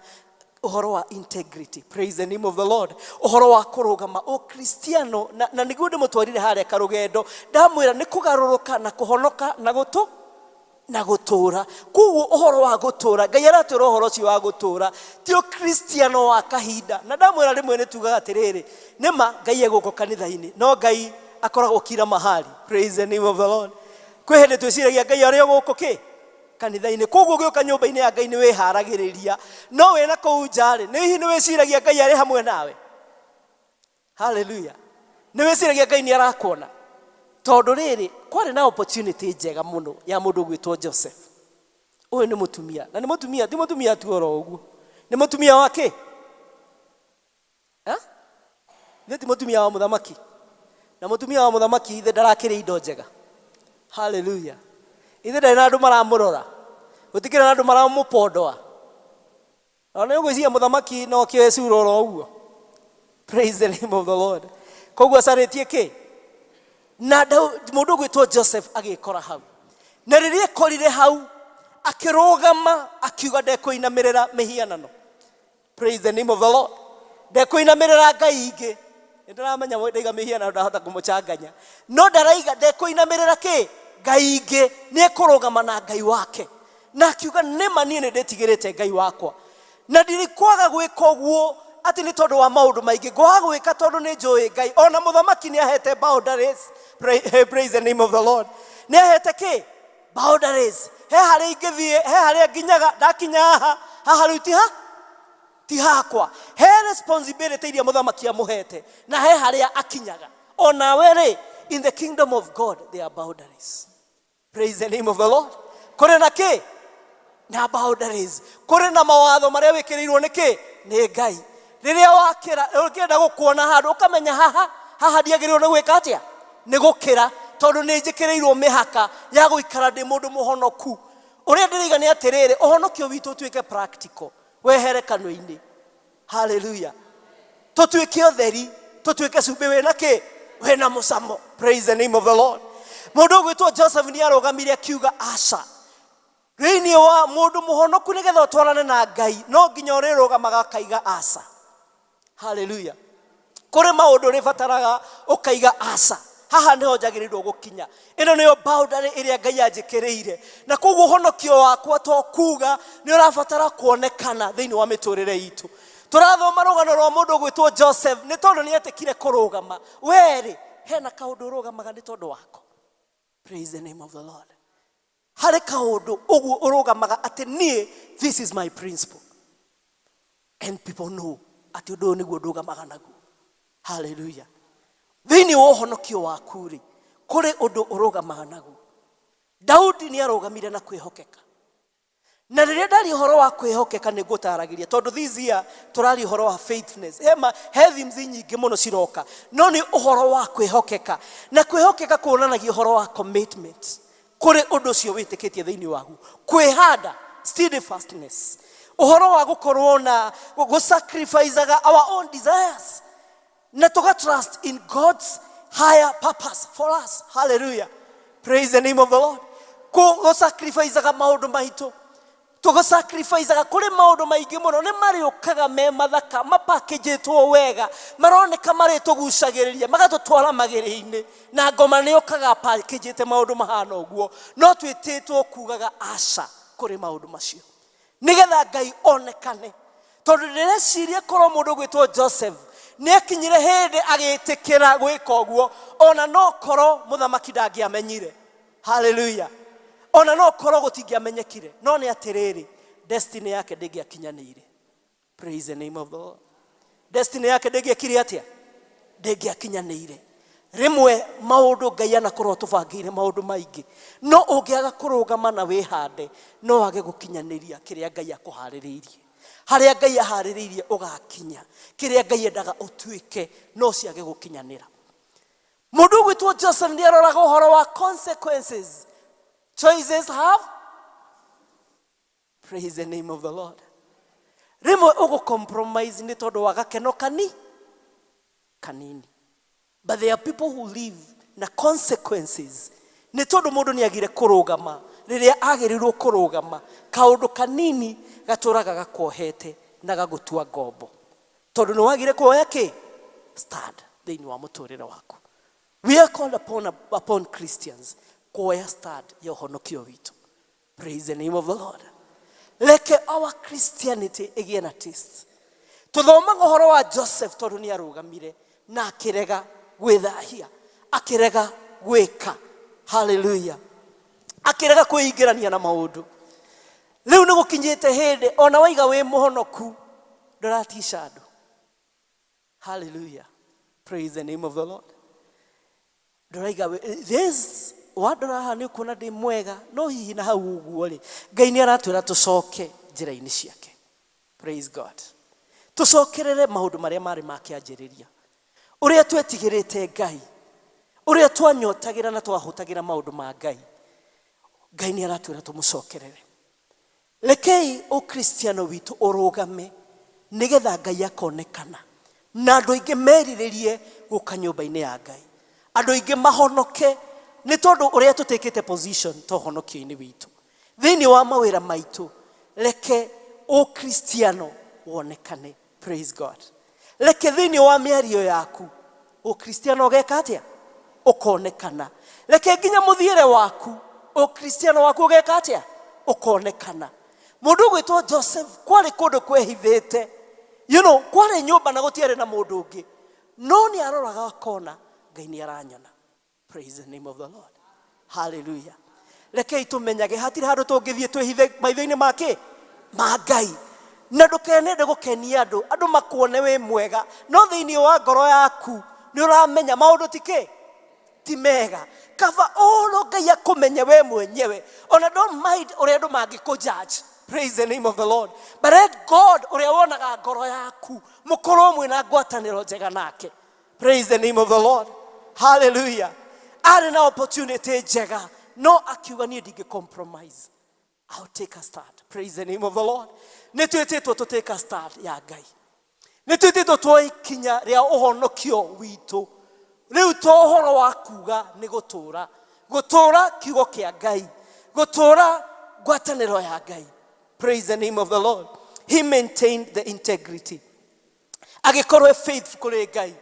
ũhoro wa integrity. Praise the name of the Lord. Ũhoro wa kũrũgama Ũkristiano, na nĩguo ndĩmũtwarire harĩa karũgendo, ndamwĩra nĩ kũgarũrũka na kũhonoka na gũtũ. Na gũtũũra. Koguo ũhoro wa gũtũũra, Ngai aratwĩra ũhoro ũcio wa gũtũũra ti ũkristiano wa kahinda. Na ndamwĩra rĩmwe nĩ tugaga atĩrĩrĩ, nĩma Ngai egũkũ kanitha-inĩ, no Ngai akoragwo kila mahali. Praise the name of the Lord. Kwĩ hĩndĩ twĩciragia Ngai arĩ o gũkũ kĩ kanitha-inĩ, koguo ũgĩũka nyũmba-inĩ ya Ngai nĩ wĩharagĩrĩria, no wĩna kũu nja-rĩ, nĩ hihi nĩ wĩciragia Ngai arĩ hamwe nawe? Haleluya. Nĩ wĩciragia Ngai nĩ arakuona? Tondũ rĩrĩ, kwarĩ na opportunity njega mũno ya mũndũ ũgwĩtwo Joseph. Ũyũ nĩ mũtumia, na nĩ mũtumia, ti mũtumia tu oro ũguo, nĩ mũtumia wa kĩ? Nĩ ti mũtumia wa mũthamaki? Na mũtumia wa mũthamaki ithe ndarakĩrĩ indo njega. Haleluya. Ithe ndarĩ na andũ maramũrora, gũtikĩrĩ na andũ maramũpondoa. Ona nĩ ũgwĩciria mũthamaki no kĩoe cura oro ũguo? Praise the name of the Lord. Koguo acarĩtie kĩ? Na mũndũ ũgwĩtwo Joseph agĩkora hau, na rĩrĩa ekorire hau akĩrũgama akiuga ndekũinamĩrĩra mĩhianano. Praise the name of the Lord. Ndekũinamĩrĩra ngai ingĩ. Nĩ ndĩramenya ndaiga mĩhianano ndahota kũmũchanganya, no ndaraiga ndekũinamĩrĩra kĩ? Ngai ingĩ. Nĩ ekũrũgama na Ngai wake, na akiuga nĩma niĩ nĩ ndĩtigĩrĩte Ngai wakwa, na ndirikwaga gwĩka ũguo atĩ nĩ tondũ wa maũndũ maingĩ, ngwaga gwĩka tondũ nĩ njũĩ Ngai. Ona mũthamaki nĩ ahete boundaries. Praise the name of the Lord. Nĩ ahete kĩ? Boundaries. He harĩa ingĩthiĩ, he harĩa nginyaga, ndakinya haha, haha rĩu ti ha ti hakwa. He responsibility iria mũthamaki amũhete, na he harĩa akinyaga. Onawe rĩ, in the kingdom of God there are boundaries. Praise the name of the Lord. Kũrĩ na kĩ? Na boundaries. Kũrĩ na mawatho marĩa wĩkĩrĩirwo nĩ kĩ? Nĩ Ngai. Rĩrĩa wakĩra, ũngĩenda gũkuona handũ, ũkamenya haha, haha ndiagĩrĩirwo nĩ gwĩka atĩa? Nĩ gũkĩra, tondũ nĩ njĩkĩrĩirwo mĩhaka ya gũikara ndĩ mũndũ mũhonoku. Ũrĩa ndĩraiga nĩ atĩrĩrĩ, ũhonokio witũ ũtuĩke practical, wehere kanua-inĩ. Hallelujah. Tũtuĩke ũtheri, tũtuĩke cumbĩ wĩna kĩ? Wĩna mũcamo. Praise the name of the Lord. Mũndũ ũgwĩtwo Joseph nĩ arũgamire akiuga aca. Thĩinĩ wa mũndũ mũhonoku nĩgetha ũtwarane na Ngai, no nginya ũrĩrũgamaga akaiga aca. Hallelujah. Kũrĩ maũndũ ũrĩbataraga ũkaiga aca. Haha nĩho njagĩrĩirwo gũkinya. Ĩno nĩyo boundary ĩrĩa Ngai anjĩkĩrĩire. Na koguo ũhonokio wakwa to kuga nĩ ũrabatara kuonekana thĩinĩ wa mĩtũrĩre itũ. Tũrathoma rũgano rwa mũndũ ũgwĩtwo Joseph nĩ tondũ nĩ etĩkire kũrũgama. Werĩ, hena kaũndũ ũrũgamaga nĩ tondũ wako. Praise the name of the Lord. Harĩ kaũndũ ũguo ũrũgamaga atĩ niĩ, this is my principle. And people know atĩ ũndũ ũyũ nĩguo ndũgamaga naguo. Hallelujah. Thĩinĩ wa ũhonokio waku rĩ, kũrĩ ũndũ ũrũgamaga naguo. Daudi nĩ arũgamire na kwĩhokeka. Na rĩrĩa ndaria ũhoro wa kwĩhokeka nĩ ngũtaragĩria, tondũ this year tũraria ũhoro wa faithfulness. He themes nyingĩ mũno ciroka, no nĩ ũhoro wa kwĩhokeka. Na kwĩhokeka kuonanagia ũhoro wa commitment kũrĩ ũndũ ũcio wĩtĩkĩtie thĩinĩ waku. Kwĩhanda, steadfastness, ũhoro wa gũkorwo na gũsacrificaga our own desires na tũga trust in God's higher purpose for us. Hallelujah. Praise the name of the Lord. Gũsacrificaga maũndũ maitũ, tũgũsacrificaga kũrĩ maũndũ maingĩ mũno nĩ marĩũkaga me mathaka, mapakĩnjĩtwo wega, maroneka marĩtũgucagĩrĩria, magatũtwara magĩrĩ-inĩ, na ngoma nĩ yũkaga pakĩnjĩte maũndũ mahana ũguo, no twĩtĩtwo kugaga aca kũrĩ maũndũ macio nĩgetha Ngai onekane. Tondũ ndĩreciria korwo mũndũ ũgwĩtwo Joseph nĩ akinyire hĩndĩ agĩtĩkĩra gwĩka ũguo, ona no korwo mũthamaki ndangĩamenyire. Hallelujah. Ona no korwo gũtingĩamenyekire, no nĩ atĩrĩrĩ, destiny yake ndĩngĩakinyanĩire. Praise the name of the Lord. Destiny yake ndĩngĩekire atĩa? Ndĩngĩakinyanĩire. Rĩmwe maũndũ Ngai anakorwo atũbangĩire maũndũ maingĩ, no ũngĩaga kũrũgama na wĩhande, no wage gũkinyanĩria kĩrĩa Ngai akũharĩrĩirie. Harĩa Ngai aharĩrĩirie ũgakinya, kĩrĩa Ngai endaga ũtuĩke, no ciage gũkinyanĩra. Mũndũ ũgwĩtwo Joseph nĩ aroraga ũhoro wa consequences. Choices have. Praise the name of the Lord. Rĩmwe ũgũ compromise nĩ tondũ wa gakeno kanini. But there are people who live na consequences. Nĩ tondũ mũndũ nĩ agire kũrũgama rĩrĩa agĩrĩirwo kũrũgama, kaũndũ kanini gatũraga gakuohete na gagũtua ngombo. Tondũ nĩ wagire kuoya kĩ? Stand thĩinĩ wa mũtũrĩre waku. We are called upon Christians kuoya stand ya ũhonokio witũ. Praise the name of the Lord. Reke our Christianity ĩgĩe na taste. Tũthomaga ũhoro wa Joseph tondũ nĩ arũgamire na akĩrega gwĩthahia, akĩrega gwĩka. Hallelujah. Akĩrega kwĩingĩrania na maũndũ. Rĩu nĩ gũkinyĩte hĩndĩ ona waiga wĩ mũhonoku ndũratica andũ. Hallelujah. Praise the name of the Lord. Ndũraiga this wandora haha nĩ ũkuona ndĩ mwega, no hihi na hau ũguo rĩ, Ngai nĩ aratwĩra tũcoke njĩra-inĩ ciake. Praise God. Tũcokerere maũndũ marĩa marĩ ma kĩanjĩrĩria, ũrĩa twetigĩrĩte Ngai, ũrĩa twanyotagĩra na twahũtagĩra maũndũ ma Ngai. Ngai nĩ aratwĩra tũmũcokerere. Rekei ũkristiano witũ ũrũgame nĩgetha Ngai akonekana na andũ aingĩ merirĩrie gũka nyũmba-inĩ ya Ngai, andũ aingĩ mahonoke nĩ tondũ ũrĩa tũtĩkĩte position ta ũhonokio-inĩ witũ thĩinĩ wa mawĩra maitũ. Reke ũkristiano wonekane. Praise God. Reke thĩinĩ wa mĩario yaku ũkristiano ũgeka atĩa? Ũkonekana. Reke nginya mũthiĩre waku ũkristiano waku ũgeka atĩa? Ũkonekana. Mũndũ ũgwĩtwo Joseph, kwarĩ kũndũ kwehithĩte, kwarĩ nyũmba na gũtiarĩ na mũndũ ũngĩ, no nĩ aroraga akona Ngai nĩ aranyona. Praise the name of the Lord. Hallelujah. Rekei tũmenyage hatirĩ handũ tũngĩthiĩ twĩhithe maitho-inĩ make ma Ngai, na ndũkenende gũkenia andũ, andũ makuone wĩ mwega, no thĩinĩ wa ngoro yaku nĩ ũramenya maũndũ ti kĩ, ti mega. Kaba ũhoro Ngai akũmenye we mwenyewe, ona don't mind ũrĩa andũ mangĩkũ judge. Praise the name of the Lord. But let God ũrĩa wonaga ngoro yaku mũkorwo mwĩna ngwatanĩro njega nake. Praise the name of the Lord. Hallelujah. Arĩ na opportunity njega, no akiuga niĩ ndingĩ compromise, I'll take a stand. Praise the name of the Lord. Nĩ twĩtĩtwo tũ take a stand ya Ngai. Nĩ twĩtĩtwo tuoe ikinya rĩa ũhonokio witũ. Rĩu to ũhoro wa kuga nĩ gũtũra, gũtũra kiugo kĩa Ngai, gũtũra ngwatanĩro ya Ngai. Praise the name of the Lord. He maintained the integrity. Agĩkorwo e faithful kũrĩ Ngai,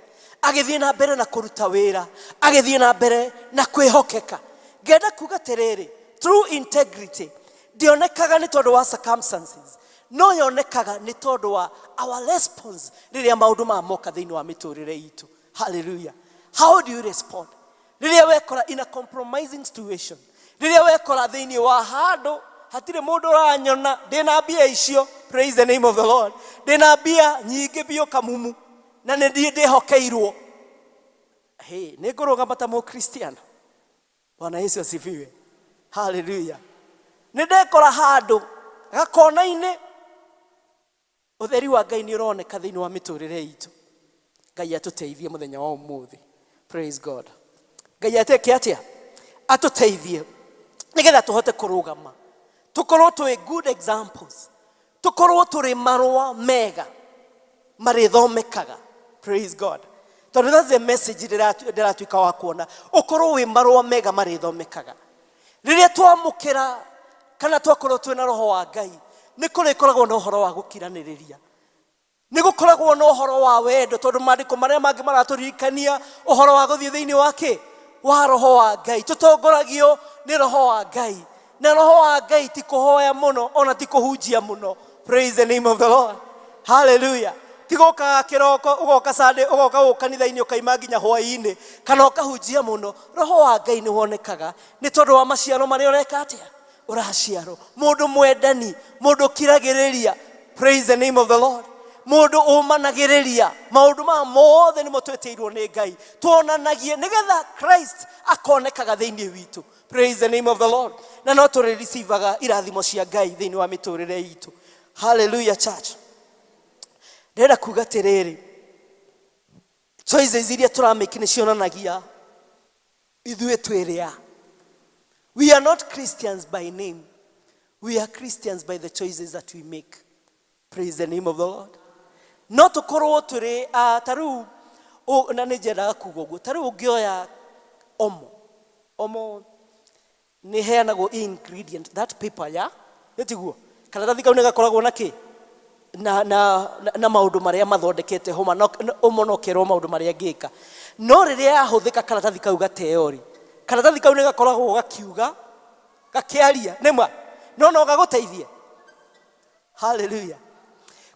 agĩthiĩ na mbere na kũruta wĩra, agĩthiĩ na mbere na kwĩhokeka. Ngenda kuga atĩrĩrĩ, true integrity ndĩonekaga nĩ tondũ wa circumstances, no yonekaga nĩ tondũ wa our response rĩrĩa maũndũ maya moka thĩinĩ wa mĩtũrĩre itũ. Hallelujah. How do you respond rĩrĩa wekora in a compromising situation, rĩrĩa wekora thĩinĩ wa handũ hatirĩ mũndũ ũranyona, ndĩna mbia icio? Praise the name of the Lord. Ndĩna mbia nyingĩ biũ kamumu na nĩ ndiĩ ndĩhokeirwo. Hey, nĩ ngũrũgama ta mũkristiano. Bwana Yesu asifiwe. Hallelujah. Nĩ ndekora handũ gakona-inĩ, ũtheri wa Ngai nĩ ũroneka thĩinĩ wa mĩtũrĩre itũ. Ngai atũteithie mũthenya wa ũmũthĩ. Praise God. Ngai ateke atĩa? Atũteithie nĩgetha tũhote kũrũgama, tũkorwo twĩ good examples, tũkorwo tũrĩ marũa mega marĩthomekaga. Praise God. Tondũ that's the message ndĩratuĩka wa kuona, ũkorwo wĩ marũa mega marĩthomekaga rĩrĩa twamũkĩra kana twakorwo twĩna roho wa Ngai. Nĩ kũrĩkoragwo na ũhoro wa gũkiranĩrĩria, nĩ gũkoragwo na ũhoro wa wendo, tondũ maandĩko marĩa mangĩ maratũririkania ũhoro wa gũthiĩ thĩinĩ wa kĩ wa roho wa Ngai. Tũtongoragio nĩ roho wa Ngai, na roho wa Ngai ti kũhoya mũno, ona ti kũhunjia mũno. Praise the name of the Lord. Hallelujah. Ti gũkaga kĩroko, ũgoka Sunday, ũgoka gũkũ kanitha-inĩ, ũkaima nginya hwaĩ-inĩ, kana ũkahunjia mũno. Roho wa Ngai nĩ wonekaga nĩ tondũ wa maciaro marĩa ũreka atĩa, ũraciarwo. Mũndũ mwendani, mũndũ ũkiragĩrĩria. Praise the name of the Lord. Mũndũ ũmanagĩrĩria. Maũndũ maya mothe nĩmo twĩtĩirwo nĩ Ngai tuonanagie nĩgetha Christ akonekaga thĩinĩ witũ. Praise the name of the Lord. Na no tũrĩreceivaga irathimo cia Ngai thĩinĩ wa mĩtũrĩre itũ. Hallelujah. Church, ndĩrenda kuga atĩrĩrĩ, choices iria tũramake nĩ cionanagia ithuĩ twĩrĩa. We are not Christians by name, we are Christians by the choices that we make. Praise the name of the Lord. No tũkorwo tũrĩ ta rĩu na nĩ njendaga kuga ũguo, ta rĩu ũngĩoya Omo, Omo nĩ heanagwo ingredient, that paper ya nĩ tiguo karatathi kau nĩ gakoragwo na kĩ na maũndũ marĩa mathondekete homa no, Omo no kerwo maũndũ marĩa ngĩka, no rĩrĩa yahũthĩka karatathi kau gateo rĩ, karatathi kau nĩ gakoragwo gakiuga, gakĩaria nĩma No no gagũteithie. Haleluya.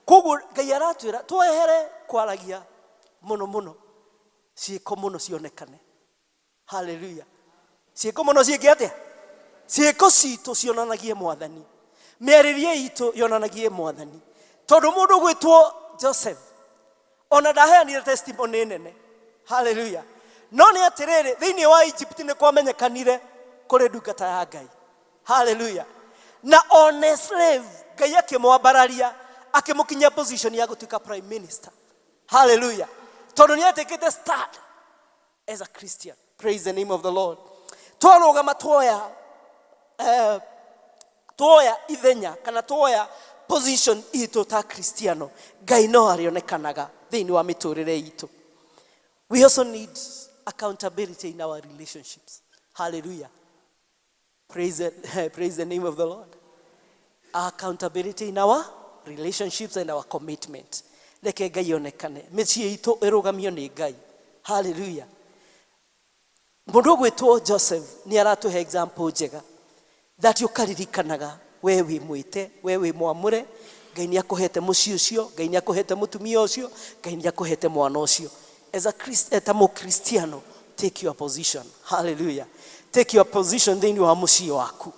Koguo Ngai aratwĩra twehere kwaragia mũno mũno, ciĩko mũno cionekane. Haleluya. Ciĩko mũno ciĩke atĩa? Ciĩko citũ cionanagie Mwathani, mĩarĩrie itũ yonanagie Mwathani. Tondũ mũndũ ũgwĩtwo Joseph ona ndaheanire testimony nene. Haleluya. No nĩ atĩrĩrĩ, thĩinĩ wa Egypt nĩ kwamenyekanire kũrĩ ndungata ya Ngai. Haleluya. Na one slave Ngai akĩmwambararia, akĩmũkinyia position ya gũtuĩka prime minister. Haleluya. Tondũ nĩ etĩkĩte stand as a Christian. Praise the name of the Lord. Twarũgama tuoya tuoya ithenya kana tuoya position itũ ta Kristiano, Ngai no arĩonekanaga thĩinĩ wa mĩtũrĩre itũ. We also need accountability in our relationships. Hallelujah. Praise the name of the Lord. Accountability in our relationships and our commitment. Reke Ngai onekane. Mĩciĩ itũ ĩrũgamio nĩ Ngai. Hallelujah. Mũndũ ũgwĩtwo Joseph nĩ aratũhe example njega that ũkaririkanaga we wĩ mwĩte, we wĩ mwamũre. Ngai nĩ akũhete mũciĩ ũcio, Ngai nĩ akũhete mũtumia ũcio, Ngai nĩ akũhete mwana ũcio. As a Christ, ta mũkristiano, take your position. Hallelujah. Take your position thĩinĩ wa mũciĩ waku.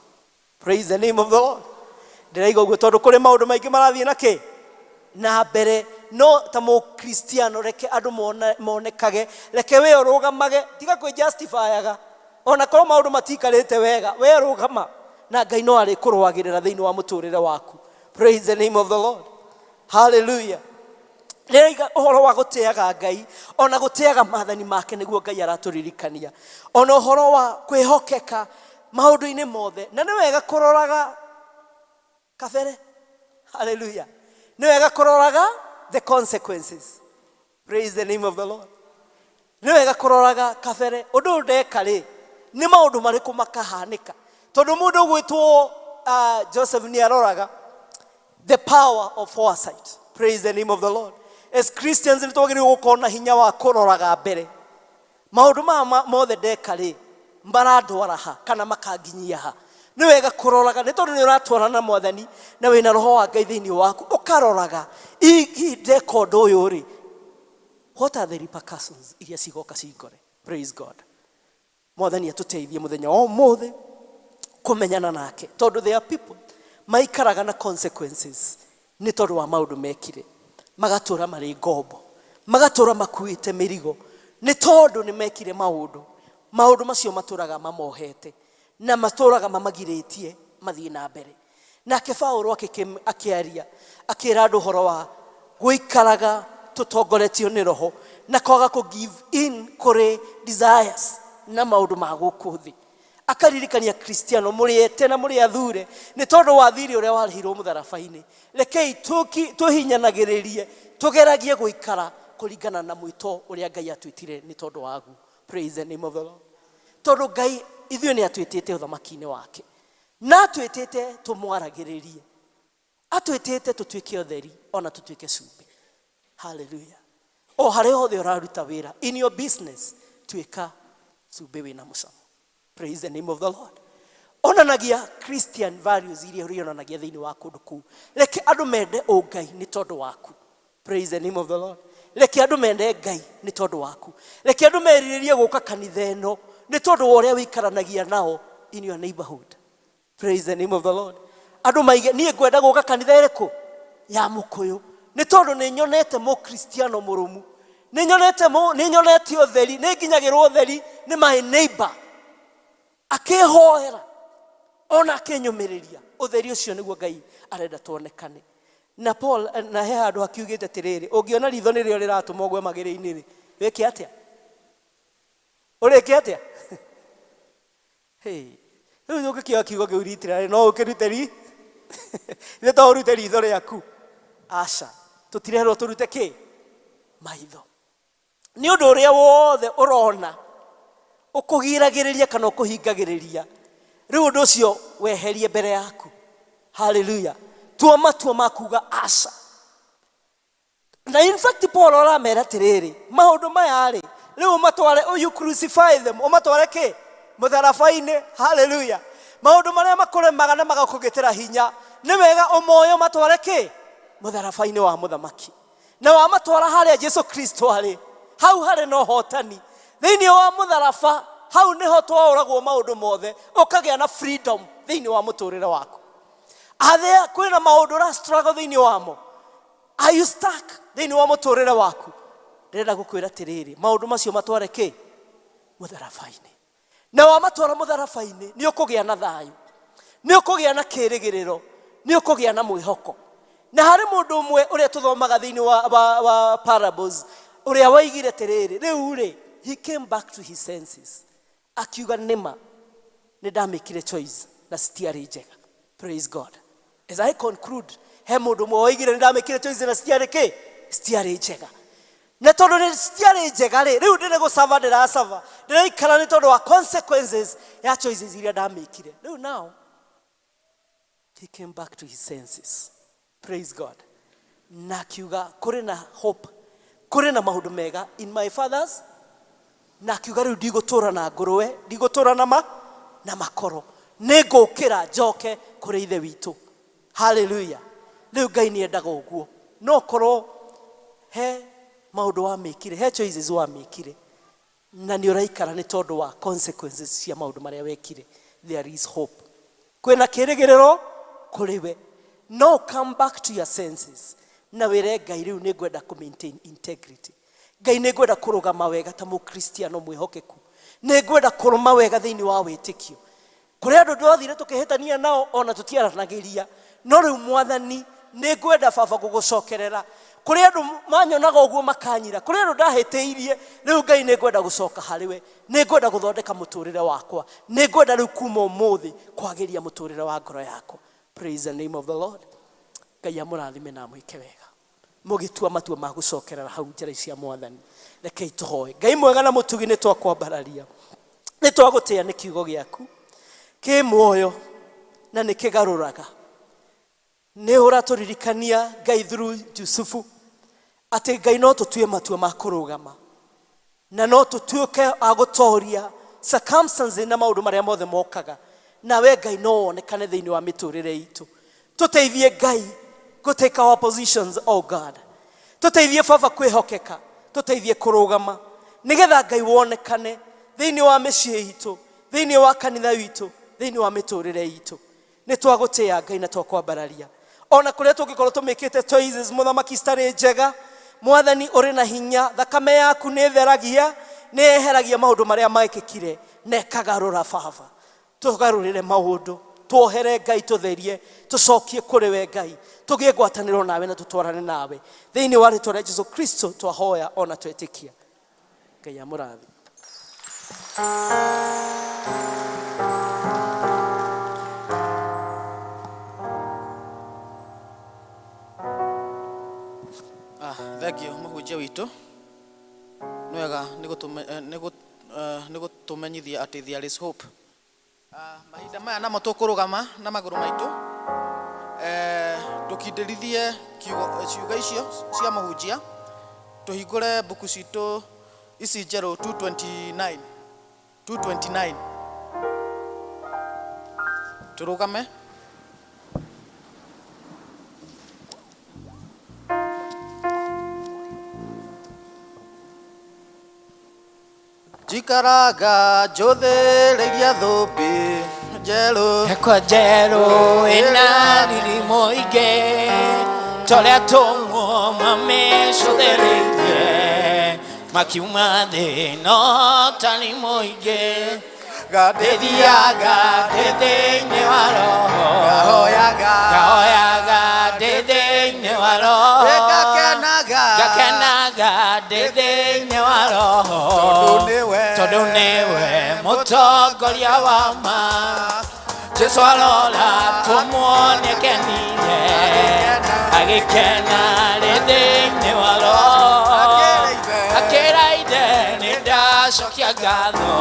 Praise the name of the Lord. Ndĩraiga ũguo tondũ kũrĩ maũndũ maingĩ marathiĩ na kĩ na mbere, no ta mũkristiano reke andũ monekage, reke we ũrũgamage, tiga kwĩ-justifyaga ona korwo maũndũ matiikarĩte wega, we rũgama na Ngai no arĩkũrũagĩrĩra thĩinĩ wa mũtũrĩre waku. Praise the name of the Lord. Hallelujah. Rĩraiga ũhoro wa gũtĩaga Ngai ona gũtĩaga maathani make, nĩguo Ngai aratũririkania, ona ũhoro wa kwĩhokeka maũndũ-inĩ mothe. Na nĩ wega kũroraga kabere. Hallelujah. Nĩ wega kũroraga the consequences. Praise the name of the Lord. Nĩ wega kũroraga kabere, ũndũ ũyũ ndeka rĩ, nĩ maũndũ marĩkũ makahanĩka? Tondũ mũndũ ũgwĩtwo Joseph nĩ aroraga the power of foresight. Praise the name of the Lord. As Christians nĩ twagĩrĩirwo gũkorwo na hinya wa kũroraga mbere, maũndũ maya mothe ndeka rĩ, marandwara ha kana makanginyia ha? Nĩ wega kũroraga, nĩ tondũ nĩ ũratwarana na Mwathani na wĩna roho wa Ngai thĩinĩ waku, ũkaroraga hihi ndeka ũndũ ũyũ rĩ, what are the repercussions iria cigoka cingore? Praise God. Mwathani atũteithie mũthenya wa ũmũthĩ kũmenyana nake, tondũ there are people maikaraga na consequences nĩ tondũ wa maũndũ mekire, magatũra marĩ ngombo, magatũra makuĩte mĩrigo nĩ tondũ nĩ mekire maũndũ. Maũndũ macio matũraga mamohete na matũraga mamagirĩtie mathiĩ na mbere. Nake Paulo akĩaria, akĩra andũ ũhoro wa gũikaraga tũtongoretio nĩ roho na kwaga kũ give in kũrĩ desires na maũndũ ma gũkũ thĩ. Akaririkania Kristiano, mũrĩ ete na mũrĩ athure nĩ tondũ wa thirĩ ũrĩa warĩhirwo mũtharaba-inĩ. Rekei tũhinyanagĩrĩrie, tũgeragie gũikara kũringana na mwĩto ũrĩa Ngai atwĩtire nĩ tondũ waguo. Praise the name of the Lord. Tondũ Ngai ithuĩ nĩ atwĩtĩte ũthamaki-inĩ wake, na atwĩtĩte tũmwaragĩrĩrie, atwĩtĩte tũtuĩke ũtheri ona tũtuĩke cumbĩ. Hallelujah. O harĩa hothe ũraruta wĩra, in your business, tuĩka cumbĩ wĩna mũcamo. Praise the name of the Lord. Onanagia Christian values iria ũrĩonanagia thĩinĩ wa kũndũ kũu. Reke andũ mende ũngai nĩ tondũ waku. Praise the name of the Lord. Reke andũ mende Ngai nĩ tondũ waku. Reke andũ merirĩrie gũka kanitha ĩno nĩ tondũ wa ũrĩa wĩikaranagia nao in your neighborhood. Praise the name of the Lord. Andũ maige, niĩ ngwenda gũka kanitha ĩrĩkũ? Ya Mũkũyũ, nĩ tondũ nĩ nyonete mũkristiano mũrũmu, nĩ nyonete ũtheri, nĩ nginyagĩrwo ũtheri nĩ my neighbor akĩhoera ona akĩnyũmĩrĩria. Ũtheri ũcio nĩguo Ngai arenda tuonekane. Na Paul na he handũ akiugĩte atĩrĩrĩ, ũngĩona ritho nĩrĩo rĩratũma ũgwe magĩrĩ-inĩ rĩ, wĩke atĩa? Ũrĩke atĩa? Hey, rĩu ũngĩkĩoya kiugo kĩu literally, no ũkĩrute ri ithe to ũrute ritho rĩaku? Aca, tũtirerwo tũrute kĩ maitho. Nĩ ũndũ ũrĩa wothe ũrona ũkũgiragĩrĩria kana ũkũhingagĩrĩria, rĩu ũndũ ũcio weherie mbere yaku. Haleluya. Tua matua ma kuga aca. Na in fact Paul aramera atĩrĩrĩ, maũndũ maya rĩ, rĩu ũmatware, you crucify them, ũmatware kĩ mũtharaba-inĩ. Haleluya. Maũndũ marĩa makũremaga na magakũgĩtĩra hinya, nĩ wega ũmoyo matware kĩ mũtharaba-inĩ wa mũthamaki. Na wamatwara harĩa Jesu Kristo arĩ, hau harĩ na ũhotani. Thĩinĩ wa mũtharaba, hau nĩho twaũragwo maũndũ mothe, ũkagĩa na freedom thĩinĩ wa mũtũrĩre waku. Athĩa kwĩna maũndũ ũra struggle thĩinĩ wamo? Are you stuck thĩinĩ wa mũtũrĩre waku? Ndĩrenda gũkwĩra atĩrĩrĩ, maũndũ macio matware kĩ mũtharaba-inĩ. Na wamatwara mũtharaba-inĩ, nĩ ũkũgĩa na thayũ, nĩ ũkũgĩa na kĩrĩgĩrĩro, nĩ ũkũgĩa na mwĩhoko. Na harĩ mũndũ ũmwe ũrĩa tũthomaga thĩinĩ wa parables, ũrĩa waigire atĩrĩrĩ, rĩu rĩ, he came back to his senses, akiuga nĩma nĩ ndamĩkire choice na citiarĩ njega. Praise God. As I conclude, he mũndũ ũmwe waigire nĩ ndamĩkire choice na citiarĩ kĩ, citiarĩ njega. Na tondũ nĩ citiarĩ njega rĩ, rĩu ndĩrĩ gũcaba, ndĩracaba, ndĩraikara nĩ tondũ wa consequences ya choices iria ndamĩkire. Rĩu now he came back to his senses. Praise God. Na akiuga kũrĩ na hope, kũrĩ na maũndũ mega in my father's. Na akiuga rĩu ndigũtũra na ngũrwe, ndigũtũra na makoro, nĩ ngũkĩra njoke kũrĩ ithe witũ. Hallelujah. Rĩu Ngai nĩ endaga ũguo. No korwo he maũndũ wamĩkire, he choices wamĩkire, na nĩ ũraikara nĩ tondũ wa consequences cia maũndũ marĩa wekire, there is hope. Kwĩna kĩrĩgĩrĩro kũrĩ we. No come back to your senses na wĩre Ngai, rĩu nĩ ngwenda kũ maintain integrity. Ngai, nĩ ngwenda kũrũgama wega ta mũkristiano mwĩhokeku, nĩ ngwenda kũrũma wega thĩinĩ wa wĩtĩkio. Kũrĩ andũ twathire tũkĩhĩtania nao, ona tũtiaranagĩria, no rĩu Mwathani nĩ ngwenda baba gũgũcokerera. Kũrĩ andũ manyonaga ũguo makanyira, kũrĩ andũ ndahĩtĩirie, rĩu Ngai nĩ ngwenda gũcoka harĩ we, nĩ ngwenda gũthondeka mũtũrĩre wakwa, nĩ ngwenda rĩu kuma ũmũthĩ kwagĩria mũtũrĩre wa ngoro yakwa. Praise the name of the Lord. Ngai amũrathime na amwĩke wega mũgĩtua matua ma gũcokerera hau njĩra cia Mwathani. Rekei tũhoe. Ngai mwega na mũtugi, nĩ twakwambararia, nĩ twagũtĩa nĩ kiugo gĩaku kĩ muoyo na nĩ kĩgarũraga. Nĩ ũratũririkania, Ngai, through Jusufu, atĩ Ngai no tũtue matua ma kũrũgama na no tũtuĩke a gũtoria circumstances na maũndũ marĩa mothe mokaga, nawe Ngai no wonekane thĩinĩ wa mĩtũrĩre itũ. Tũteithie, Ngai, gũ take our positions, oh God. Tũteithie, Baba, kwĩhokeka, tũteithie kũrũgama, nĩgetha Ngai wonekane thĩinĩ wa mĩciĩ itũ, thĩinĩ wa kanitha witũ, thĩinĩ wa mĩtũrĩre itũ. Nĩ twagũtĩa, Ngai, na twakwambararia. Ona kũrĩa tũngĩkorwo tũmĩkĩte choices, mũthamaki, citarĩ njega, Mwathani ũrĩ na hinya, thakame yaku nĩ ĩtheragia, nĩ yeheragia maũndũ marĩa mekĩkire na ĩkagarũra. Baba, tũgarũrĩre maũndũ, tuohere, Ngai, tũtherie, tũcokie kũrĩ we, Ngai, tũgĩe ngwatanĩro nawe na tũtwarane nawe. Thĩinĩ wa rĩtwa rĩa Jesu Kristo twahoya ona twetĩkia. Ngai amũrathi. Ah, thank you mũhunjia witũ. Nĩ wega nĩ gũtũmenyithia atĩ there is hope. Ah, mahinda maya namo tũkũrũgama na magũrũ maitũ, tũkindĩrithie ciugo icio cia mũhunjia. Tũhingũre mbuku citũ ici njerũ 229, 229, tũrũgame. Njikaraga njũthĩrĩirie thũmbĩ njerũ Yakwa njerũ ĩna riri mũingĩ, torĩa tũmwo mamĩcũthĩrĩirie makiuma thĩ no tari mũingĩ. Ndĩthiaga ndĩ thĩinĩ wa roho, Ngahoyaga. Ngahoyaga ndĩ thĩinĩ wa roho, Ngakenaga. Ngakenaga ndĩ thĩinĩ wa roho, Tondũ nĩwe. Tondũ nĩwe mũtongoria wa ma. Jesu arora tũmuone kenire, agĩkena rĩ thĩinĩ wa roho, akĩra ithe, nĩ ndacokia ngatho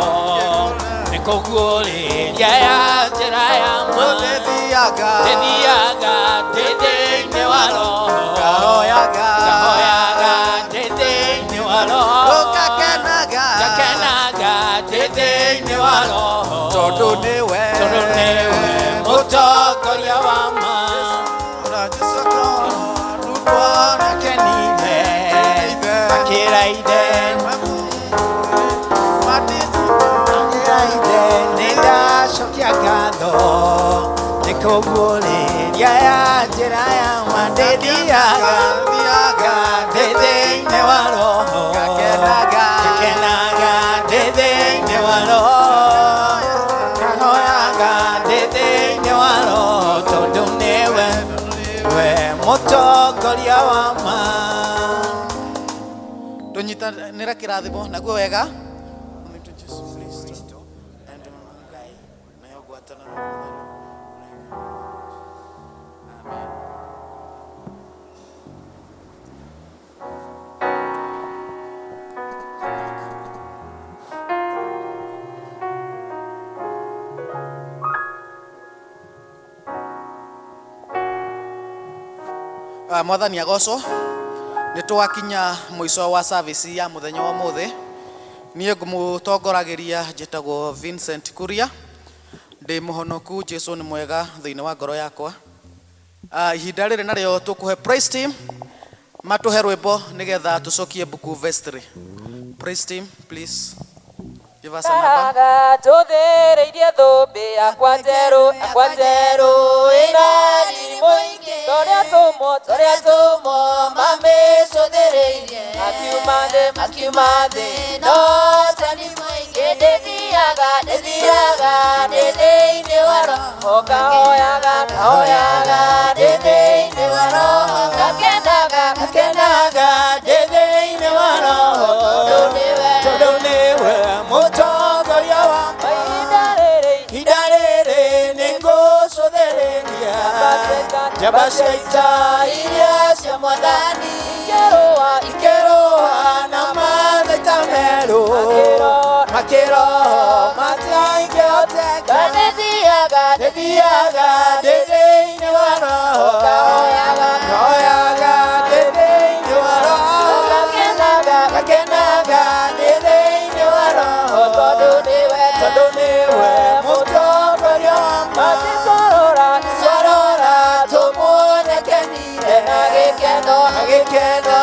nĩ kũguũrĩria ya njĩra ya ma. Ndĩthiaga. Ndĩthiaga ndĩ thĩinĩ wa roho, Ngahoyaga. Ngahoyaga ndĩ thĩinĩ wa roho, Ngakenaga. Ngakenaga ndĩ thĩinĩ wa roho, Tondũ nĩwe. Tondũ nĩwe. Mũtongoria wa ma. Akenire, akĩra ithe, akĩra ithe, nĩndacokia ngatho nĩ kũguũrĩria ya njĩra ya ma ndĩthiaga ndĩ thĩinĩ wa roho ngakenaga ndĩ thĩinĩ wa roho ngahoyaga ndĩ thĩinĩ wa roho tondũ nĩwe we mũtongoria wa ma. Tũnyitanĩre kĩrathimo naguo wega. Mwathani agocwo. Nĩ twakinya mũico wa service ya mũthenya wa ũmũthĩ. Niĩ ngũmũtongoragĩria njĩtagwo Vincent Kuria, ndĩ mũhonoku. Jesu nĩ mwega thĩinĩ wa ngoro yakwa. Ihinda rĩrĩ narĩo tũkũhe praise team matũhe rwĩmbo nĩgetha tũcokie mbuku vestry. Praise team, please give us a number. Karaga tũthĩrĩirie thũmbĩ yakwa njerũ, yakwa njerũ ĩna riri mũingĩ. Torĩa tũmwo, torĩa tũmwo mamĩcũthĩrĩirie, makiuma thĩ, makiuma thĩ no tani mũingĩ. Ndĩthiaga, ndĩthiaga ndĩ thĩinĩ wa roho, ngahoyaga, ngahoyaga ndĩ thĩinĩ wa roho, ngakenaga, ngakenaga ndĩ thĩinĩ wa roho tondũ nĩwe mũtongoria wa ihinda rĩrĩ. Ihinda rĩrĩ nĩngũcũthĩrĩria njamba cia ita iria cia mwathani ikĩrũa, ikĩrũa na mathaita merũ makĩroho matiangĩhoteka. Ndĩthiaga, ndĩthiaga ndĩ thĩinĩ wa roho, ngahoyaga, ngahoyaga ndĩ thĩinĩ wa roho, ngakenaga, ngakenaga ndĩ thĩinĩ wa roho tondũ nĩwe, tondũ nĩwe mũtongoria wa ma. Maticorora, Twarora tũmuone kenire na gĩkeno, na gĩkeno.